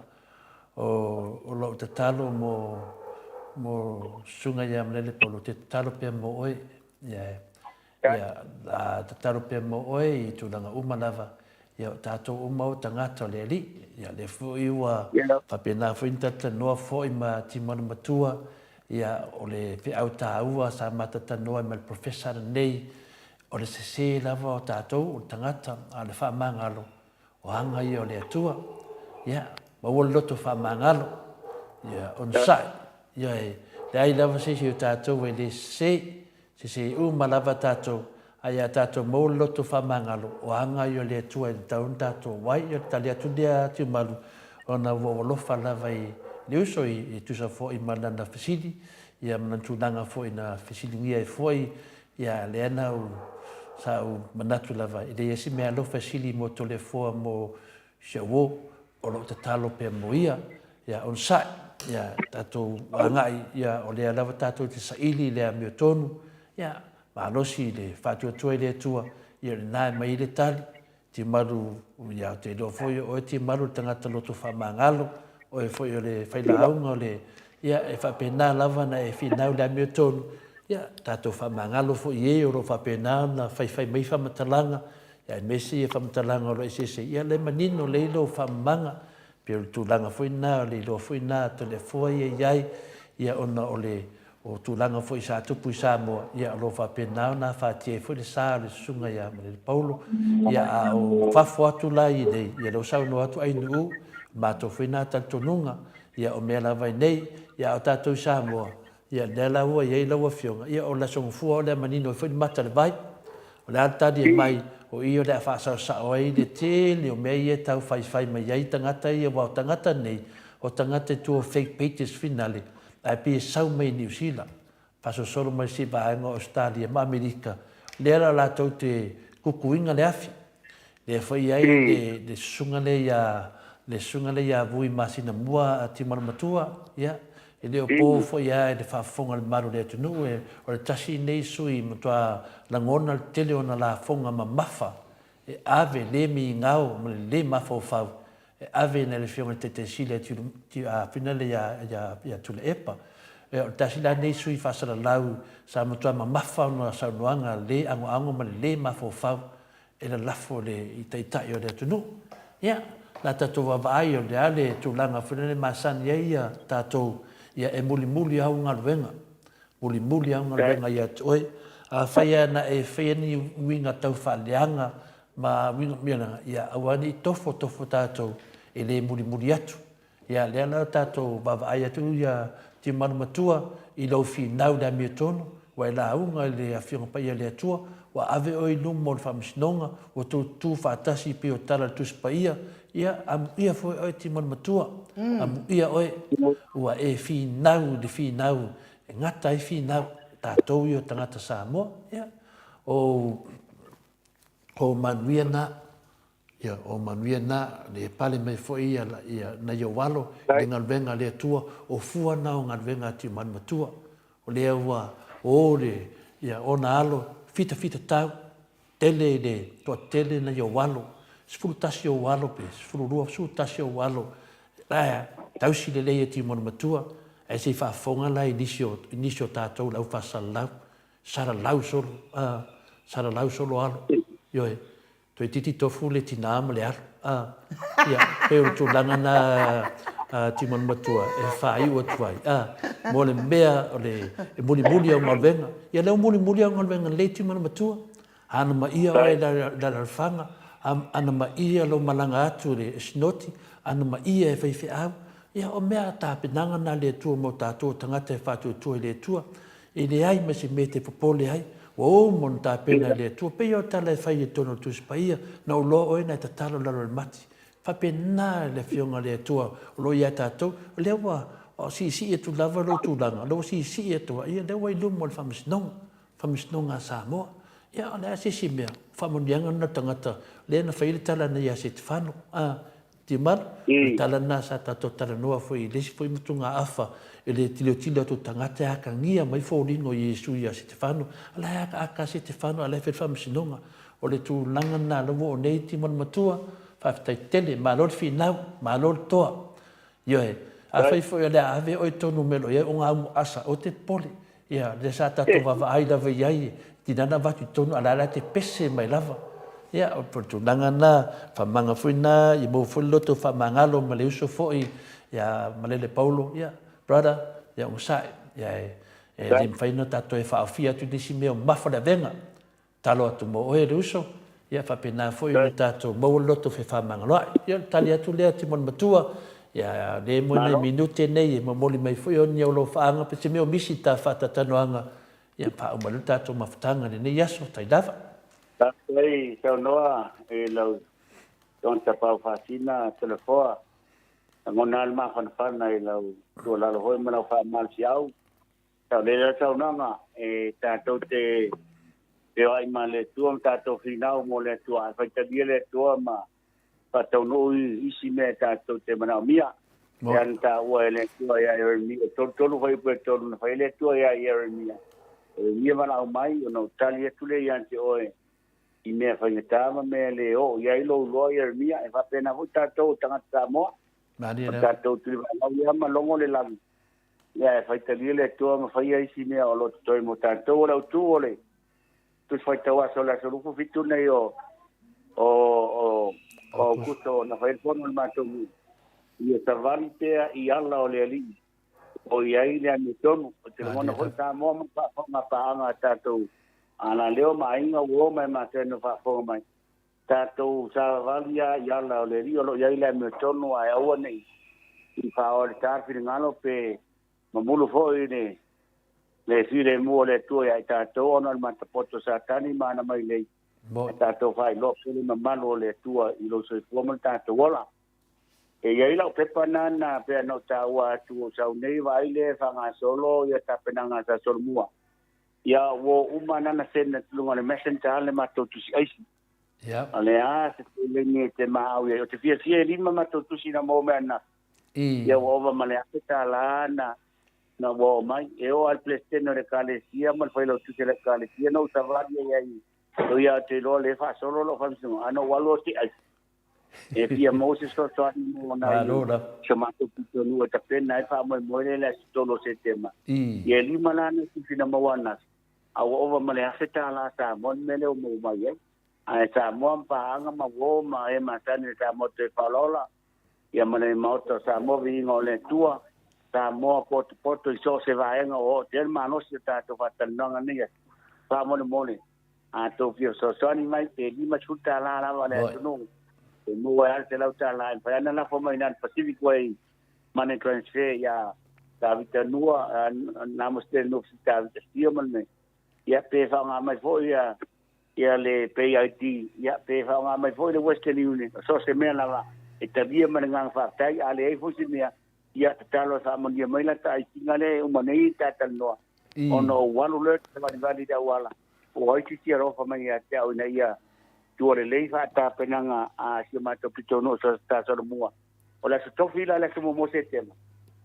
o lou tatalo mo mo Susuga ia Malele Paulo, te tatalo pea mo oe. Ia Ia, a tatalo pea mo oe i tulaga uma lava, ia o tatou uma o tagata o le Alii. Ia, lea foi ua faapena foi ona talatalanoa foi ma Timona Matua, ia, o le feau taua sa ma talatalanoa ai ma le Professor lenei, o le sese lava o tatou o le tagata, a o le faamagalo, o aga ia o le Atua. Ia, maua le loto faamagalo, ia, onosai, ia, e leai lava se isi o tatou e le sese, Sese uma lava tatou, a ia tatou maua le loto faamagalo, o aga ia o le Atua e tatau ona tatou ai. Ia o le tali atu lea a Tiumalu, ona ua ou alofa lava i le uso, e tusa foi ma lana fesili, ia ma lana tulaga foi na fesiligia ai foi, ia lea na ou, sa ou manatu lava, e leai se mea alofa e sili mo Toleafoa mo si au uo, o lo o tatalo pea mo ia, ia onosai, ia tatou agai, ia o lea lava tatou te saili i le amiotonu, ia malosi i le faatuatua i le Atua, ia o lena e mai ai le tali, Timalu, ia ou te iloa foi o oe Timalu o le tagata loto faamagalo, oe foi o le failauga o le, ia e faapena lava ona e finau i le amiotonu, ia tatou faamagalo foi i e o lo o faapena ona faifai mai faamatalaga, ia aemaise ia faamatalaga o lo o eseese, ia lea e manino lelei lou faamamaga, pei o le tulaga foi lena, o le iloa foi lena a Toleafoa ia i ai, ia ona o le o tulaga foi sa tupu i Samoa, ia o lo o faapena ona afatia ai foi le sa o le Susuga ia Malele Paulo, ia a o fafo atu la i inei, ia lea ua saunoa atu Ainuu, o matou foi na talitonuga, ia o mea lava i inei, ia a o tatou i Samoa, Ia, lea la ua i ai lau Afioga, ia o le Aso Gafua o le a manino ai foi le mata i le vai. O le a le tali e mai, o i o le a faasaosao ai le tele o mea ia e tau faifai mai ai tagata ia, aua o tagata nei, o tagata e tua fake pages finale, ae pei e sau mai i Niu Sila, faasolosolo mai si vaega o Ausetalia ma Amerika, lea la latou te kukuina le afi. Lea foi i ai le, le susuga lea ia, le susuga lea ia Vui Masina Mua a Timana Matua, ia, e le o po foi lava i le faafofoga a le mamalu o le atunuu, e, o le tasi lenei sui matua lagona le tele o ana lafoga mamafa e ave le migao ma le le mafaufau e ave nai le Afioga i le Taitaisili a Tiulu, a finale ia, ia, ia Tuilaepa. Ia, o le tasi la lenei sui faasalalau sa matua mamafa ona saunoaga le agoago ma le le mafaufau e lalafo le i taitai o le atunuu. Ia, la tatou vaavaai o le a le tulaga foi lele masani ai ia tatou, ia e mulimuli au galuega, mulimuli au galuega ia te oe. Afai lava na e faia ni uiga tau faaleaga ma uiga, ia aua ne i tofo tofo tatou e le mulimuli atu. Ia, lea la tatou vaavaai atu ia Tiumalu Matua i lou finau i le amiotonu, ua e lauga i le Afioga Paia a le Atua, ua ave oe i luma o le Faamasinoga, ua tou tutu faatasi pei o tala a le Tusi Paia, ia, amuia foi oe Tiumalu Matua, amuia oe, ua e finau i le finau e gata ai finau, tatou ia o tagata Samoa, ia, o ou manuia na. Ia, o manuia na, le pale mai foi ia, ia nai ou alo i le galuega a le Atua, o fua na o galuega a Tiumalu Matua. O lea ua o le, ia, ona alo, fitafita tau, tele i le toatele nai ou alo, 11 ou alo pe 12, 11 ou alo, la tausi lelei e Tiumalu Matua, ae se i faafofoga la i nisi o, i nisi o tatou le au faasalalau, salalau solo, a, salalau solo alo, ioe. Toeitiiti tofu le tinā ma le alo. A, ia, pei o le tulaga na a Timona Matua e faaiu atu ai, a, mo le mea o le, e mulimuli au galuega. Ia lea ua mulimuli au galuega lelei Timona Matua. Ana maia oe i le alalafaga, ana maia lou malaga atu i le sinoti, ana maia e faifeau. Ia, o mea tapenaga na a le Atua mo tatou o tagata e faatuatua i le Atua. E leai ma se mea e te popole ai, ua uma ona tapena e le Atua. Pei o le tala e fai i totonu o le Tusi Paia, na ou loa oe na e tatalo i lalo o le mati. E faapena le Afioga a le Atua o lo o ia tatou, o lea ua siisii atu lava lou tulaga, o lea ua siisii atu lava, ia lea ua i luma o le Faamasinoga, Faamasinoga a Samoa. Ia o le a se isi mea, o faamanuiaga lena o le tagata lea na fai ai le tala nei ia Setefano, a, Timalu, o le tala lena sa tatou talanoa foi i le isi foi motugaafa i le tilotilo atu o tagata e akagia mai foliga o Iesu ia Setefano, a la e akaaka a Setefano a la e fai le faamasinoga. O le tulaga lena la ua oo nei Timalu matua, faafetai tele, malo le finau, malo le toa. Ioe, afai foi o le a ave oe tonu mea o lo o i ai o gaumu asa, ou te popole. Ia, lea sa tatou vaavaai lava i ai. Tina na avatu i totonu a la la te pese mai lava. Ia, o le tulaga lena, faamamaga foi lena, ia maua foi le loto faamagalo ma le uso foi ia Malele Paulo, ia, brother, ia onosai, ia e, e le mafai ona tatou toe faaofia atu nisi mea o mamafa le avega. Tatalo atu mo oe le uso, ia faapena foi ona tatou maua le loto fefaamagaloa'i. Ia o le tali atu lea Timoni Matua, ia le mo nai minute nei e momoli mai foi o ni alofaaga pe se mea o misi i ta faatatalanoaga, ia faauma ai loa le tatou mafutaga i lenei aso. Tai lava. Faafetai saunoa i lau Afioga Tapaau Faasina Toleafoa. Lagona lava le mafanafana i lau tuualalo foi ma lau faamalosiau. Saolele le saunoaga, e tatou te feoai ma le Atua ma tatou finau mo le Atua. Ae faitalia le Atua ma faataunuu isi mea tatou te manaomia. E ana taua e le Atua ia Ieremia, e 33 fuaiupu e 3 na fai le Atua ia Ieremia. Ieremia valaau mai, ona ou tali atu lea ia te oe i mea faigata ma mea le oo i ai lou iloa Ieremia. E faapena foi tatou o tagata Samoa. O tatou tulivalau ia ma logo le lagi. Ia e faitalia le Atua ma faia isi mea o lo o totoe mo tatou. O le autu o le Tusi Faitau Aso o le aso 27 nei o o o o Aukuso na fai le fono a le matou nuu. Ia savali pea i ala o le Alii o i ai le amiotonu. Ou te lagona foi Samoa ma faafofoga paaga a tatou alaleo ma aiga ua o mai matou e faafofoga mai. Tatou savavali lava i ala o le Alii o lo o i ai le amiotonu ae aua ne i faaoa i le ta le finagalo pe mamulu foi le le filemu o le Atua ia i tatou ona o le matapoto o Satani ma ana mailei. E tatou faailoa pea le mamalu o le Atua i lou soifua ma le tatou ola. E i ai lau pepa na na pei ona ou taua atu o sau nei vaai lea e faagasolo ia tapenaga a Sa Solomua. Ia ua uma na na send atu luga o le messenger le matou tusi aisi. Yeah. O le a se seleni e te maau ai. O te fiafia e lima matou tusi na maua mai ananafi. Ia ua ova ma le $1,000 na na ua oo mai. E oo lava i le Peresetene o le Ekalesia ma le Failautusi o le Ekalesia na ou savali ai ai. O ia ou te iloa o lea e faasolo lou faamasinoga. Ae na ou alu ou te ai. E fia maua se fesoasoani mo nai si o matou pitonuu e tapena ai le faamoemoe lea i le aso 3 o Setema. Ia e lima la ana tusi na maua ananafi, a ua ova ma le $1,000 Samoa le mea lea ua maua mai ai. Ae Samoa ma paaga ma uo ma e masani i le Samoa toe faaolaola, ia ma le Maota o Samoa viiga o le Atua, Samoa potopoto i so o se vaega ua oo atu i ai le malosi o tatou faatalanoaga nei aso. Faamolemole, A tou fia fesoasoani mai pe $50 lava le atunuu e maua ai lava le $100 e mafai lava ona lafo mai i ina i le Pacific Way Money Transfer ia Tavita Nua Namaste Nua Tavita Sio ma le mea ia pe faaaoga mai foi ia ia le Pay ID ia pe faaaoga mai foi le Western Union so o se mea lava e talia ma le agaga faafetai a leai foi se mea ia tatalo e faamanuia mai lata aisiga lea e uma nei ta talanoa ona ou alu lea ou savalivali i le auala o ai se isi alofa mai ia te au ina ia tua lelei faatapenaga a si o matou pitonuu o Sa Solomua. O le aso Tofi la le aso muamua o Setema,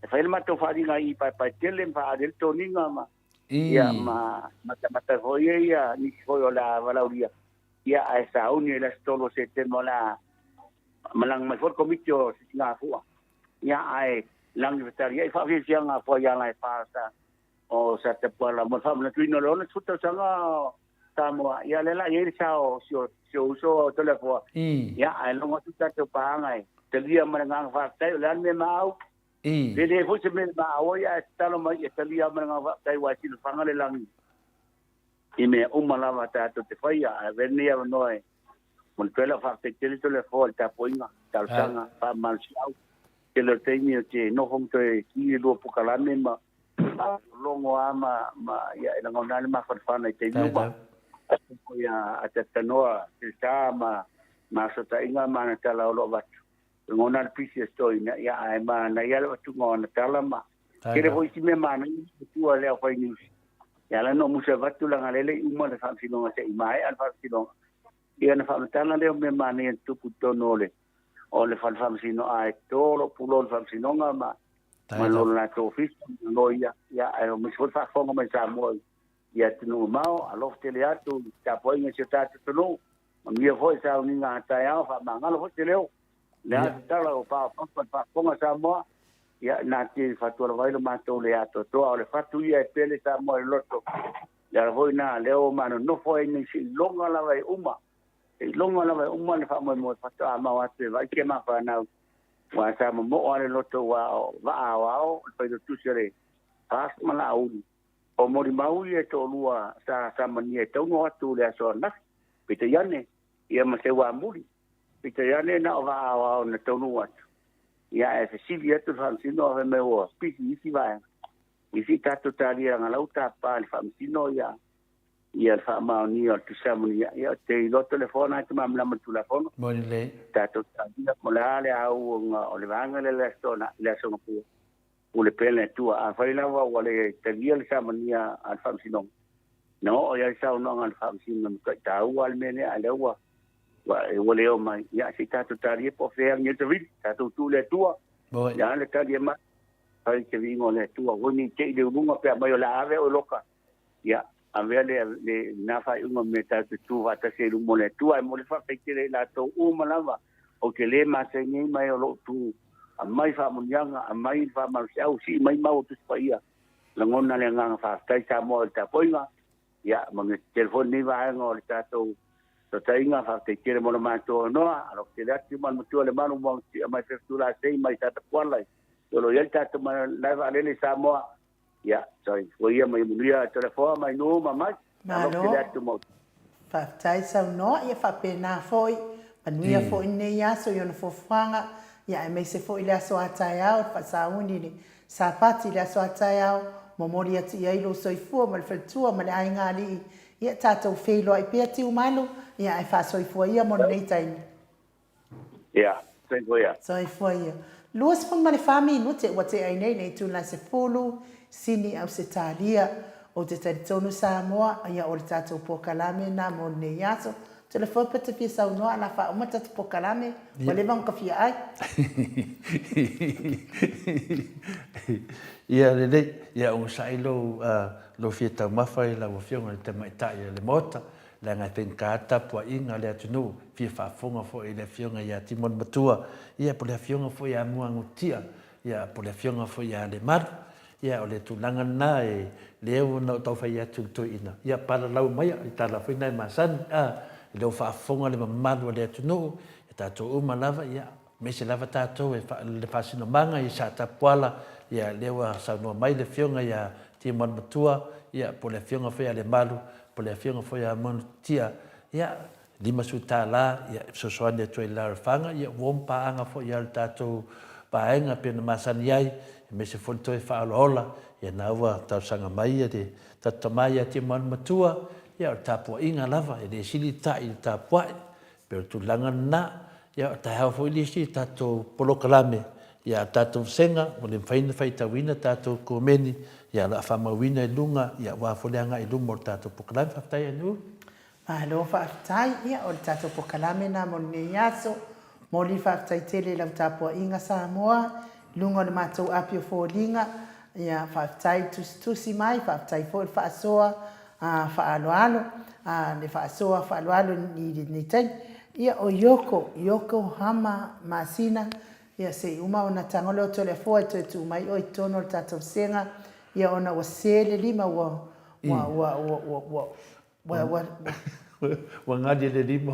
e fai ai le matou faaaliga i Paepaetele ma faaali ai le toniga ma ia ma matamata foi ai ia nisi foi o le a valaaulia ia ae sauni ai le aso 3 o Setema o le a malaga mai foi le komiti o Sisigafua ia ae lagi fetaliai faafiafiaga fuaiala e fa sa o Satapuala mo le faamanatuina o le 60 tausaga o Samoa, ia lea la i ai le sao o si o, si o uso o Toleafoa. Ia, ae logo atu tatou paaga e talia ma le agaga faafetai, o le a le mea maau? E le foi se mea maau ai, ae tatalo mai e talia ma le agaga faafetai, aua e silafaga le lagi i mea uma lava tatou te faia. Ae avea lenei avanoa e momoli ai lau faafetai tele Toleafoa i le tapuaiga, talosaga, faamalosiau. Tele o taimi ou te nofo ma toe ki le lua pukalame ma Logo lava ma, ma, ia, e lagona ai le mafanafana i taimi uma. Ia, a tatanoa te sa ma, ma asotaiga ma ana tala o lo o avatu. Lagona le pisi o se toeaina, ia, ae manaia le avatuga o ana tala ma tele foi isi mea manaia i tua le aufai niusi. Ia ala na ou musu avatu leaga lea e le i uma le faamasinoga se i maea le faamasinoga. Ia ona faamatala lea o mea manaia na tupu i totonu o le o le fale faamasino ae to lou pulou i le faamasinoga ma ma lo latou ofisa ma loia, ia, ae aemaise foi le faafofoga mai Samoa i atunuu mamao, alofa tele atu i tapuaiga i si o tatou atunuu, manuia foi sauniga a taeao, faamagalo foi te leo, le a se tala ua paopapa i le faafofoga a Samoa, ia, na te fatualava ai lo matou le atoatoa, o le fatu ia e pele Samoa i le loto. Le ala foi lena lea ua ma nonofo ai nei seiloga lava e uma, seiloga lava e uma le faamoemoe faatoa mau atu e vaai si a ma fanau, aua sa momoo lava le loto aua o vaa aoao le failautusi o le FAST ma Laauli. O molimau ia e toalua sa samania e tatau ona o atu i le aso ananafi, peitai ane, ia ma Seuamuli, peitai ane na o vaa aoao na taunuu atu, ia ae fesili atu le Faamasino ae fai mai ua pisi i isi vaega. Ia se i tatou talia leaga la ua tapa e le Faamasino ia ia le faamaonia o le Tusi Samania. Ia ou te iloa Toleafoa na e te malamalama i le Tulafono. Moni lelei. Tatou talia po o le a le auga o le vaega lea i le Aso Toonai, le Aso Gafua. Pule pea le Atua. Afai lava ua le talia le samania a le Faamasinoga, na oo i ai le saunoaga a le Faamasino e matuai taua lava le mea lea, a o lea ua ua le oo mai, ia se i tatou talia po o fea e agi ai le savili. Tatou tuu i le Atua, o le a le tali e mai, fai se viiga o le Atua. Aua ne i te i le uluga pe aumai o le a ave oe loka, ia avea le lena faaiuga ma mea tatou te tu faatasi ai i luma o le Atua. Ae momoli le faafetai tele ia i latou uma lava ou te le masani ai ma e o lo o tu aumai faamanuiaga, aumai le faamalosiau, sii mai mau o Tusi Paia. Lagona le agaga faafetai Samoa i le tapuaiga. Ia, manuia tele foi lenei vaega o le tatou fesootaiga. Faafetai tele mo le matou avanoa. Alofa tele atu ma le matua Lemalu Muagutuia mai Fefetulase mai Satapuala i o lo o i ai le tatou malae vaalele i Samoa. Ia, soifua ia ma ia manuia Toleafoa mai nuu ma mai. Malo. Faafetai saunoa, ia faapena foi, manuia foi lenei aso i ona fuafuaga, ia aemaise foi le aso a taeao, le faasauni i le Sapati i le aso a taeao, momoli atu i ai lou soifua ma le faletua ma le aiga alii, ia tatou feiloai pea Tiumalu, ia ae faasoifua ia mo lenei taimi. Ia, soifua ia. Soifua ia. 24 minute ua tea ai nei le itula 10, Sini Ausetalia. Ou te talitonu Samoa, ia o le tatou polokalame na mo lenei aso. Telefone pe te fia saunoa la faauma tatou polokalame, ua leva ona ka fia ai. Ia lelei, ia onosai lou, lou fia taumafa i lau Afioga i le Tamaitai o le Maota, leaga e faigata le tapuaiga a le atunuu, fia faafofoga foi i le Afioga ia Timoni Matua, ia po o le Afioga foi ia Muagututia, ia po o le Afioga foi ia Lemalu. Ia o le tulaga lena e lea ua na ou tau fai atu i le toeaina, ia palalau maia i tala foi na e masani, a, e le o faafofoga le mamalu o le atunuu, ia tatou uma lava, ia, aemaise lava tatou e le faasinomaga i Satapuala, ia lea ua saunoa mai le Afioga ia Timoni Matua, ia po o le Afioga foi ia Lemalu, po o le Afioga foi ia Manutia, ia, 50 tala ia e fesoasoani atu ai i le larafaga, ia ua om paaga foi ia le tatou vaega pei ona masani ai, aemaise foi le toe faaolaola, ia na ua talosaga mai ia le tatou tama ia Tiamalu Matua, ia o le tapuaiga lava, e le sili le ta'i i le tapuai, pei o le tulaga lena. Ia o taeao foi le isi tatou polokalame, ia a tatou vasega ua le mafai ona faitauina tatou komeni, ia o le a faamauina i luga, ia aua foi le agai i luma o le tatou polokalame. Faafetai Ainuu. Malo faafetai, ia o le tatou pokalame lena mo lenei aso. Momoli le faafetai tele i lau tapuaiga Samoa i luga o le matou api o foliga, ia faafetai le tusitusi mai, faafetai foi le faasoa faaaloalo, le faasoa faaaloalo i lenei taimi. Ia o Yoko, Yoko Hama Masina, ia se i uma ona tago lea o Toleafoa e toe tuu mai oe i totonu o le tatou vasega, ia ona ua se le lima ua, ua, ua, ua, ua, ua, Ua, ua, ua. Ua gali e le lima.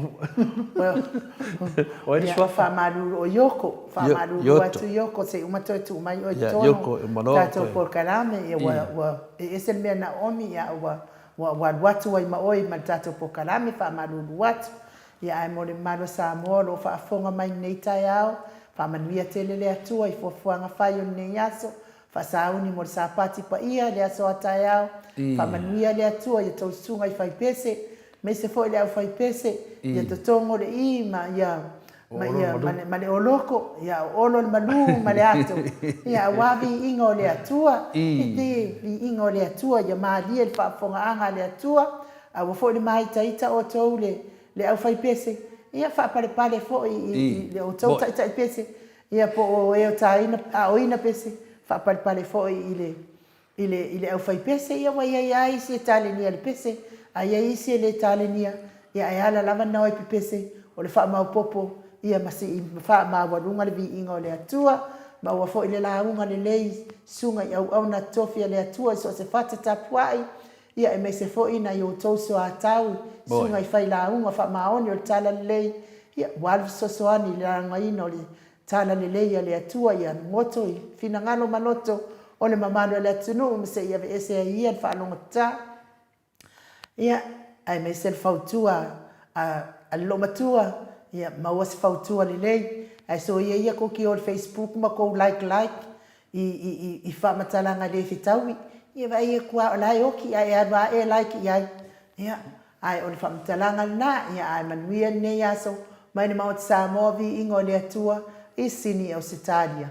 O ai le suafa? Faamalulu o Yoko. Faamalulu atu Yoko se i uma toe tuu mai oe i totonu. Yoko, uma loa. Tatou polokalame, ia ua, ua, e ese le mea na oomi, ia ua, ua, ua alu atu ai ma oe ma le tatou polokalame, faamalulu atu. Ia ae mo le mamalu o Samoa o lo o faafofoga mai i lenei taeao, faamanuia tele le Atua i fuafuaga fai o lenei aso, Faasauni mo le Sapati paia, le aso a taeao, Faamanuia le Atua ia tou susuga i faipese, aemaise foi le aufaipese, ia totogo le i ma ia ma ia ma le, ma le oloko, ia olo le malu ma le ato, ia aua viiga o le Atua, i te viiga o le Atua, ia malie le faafofogaaga a le Atua, aua foi le māitaita outou le le aufaipese, ia faapalepale foi i le outou taitaipese, Ia po o e o tāina, aoina pese, faapalepale foi i le, i le, i le aufaipese, ia ua i ai lava isi e talenia i le pese, a i ai isi e le talenia, ia ae ala lava na o e pepese, o le faamaopoopo, ia ma sii faamaualuga le viiga o le Atua. Maua foi le lauga lelei, susuga i auauna totofi a le Atua i so o se fata tapuai, Ia, aemaise foi nai outou soatau, susuga i failauga faamaoni o le Talalelei, ia, ua alu fesoasoani i le laugaina o le Talalelei a le Atua, ia goto i finagalo ma loto o le mamalu o le atunuu ma se i aveese ai ia le faalogotata. Ia, aemaise le fautua a le loomatua, ia maua se fautua lelei, ae soia ia kou ki o le Facebook ma kou like like i, i, i, i faamatalaga le fetaui. Ia vaai atu lava o la e oki ae e alu lava e like i ai. Ia, ae o le faamatalaga lena, ia ae manuia lenei aso mai le Maota Samoa, viiga o le Atua i Sini Ausetalia.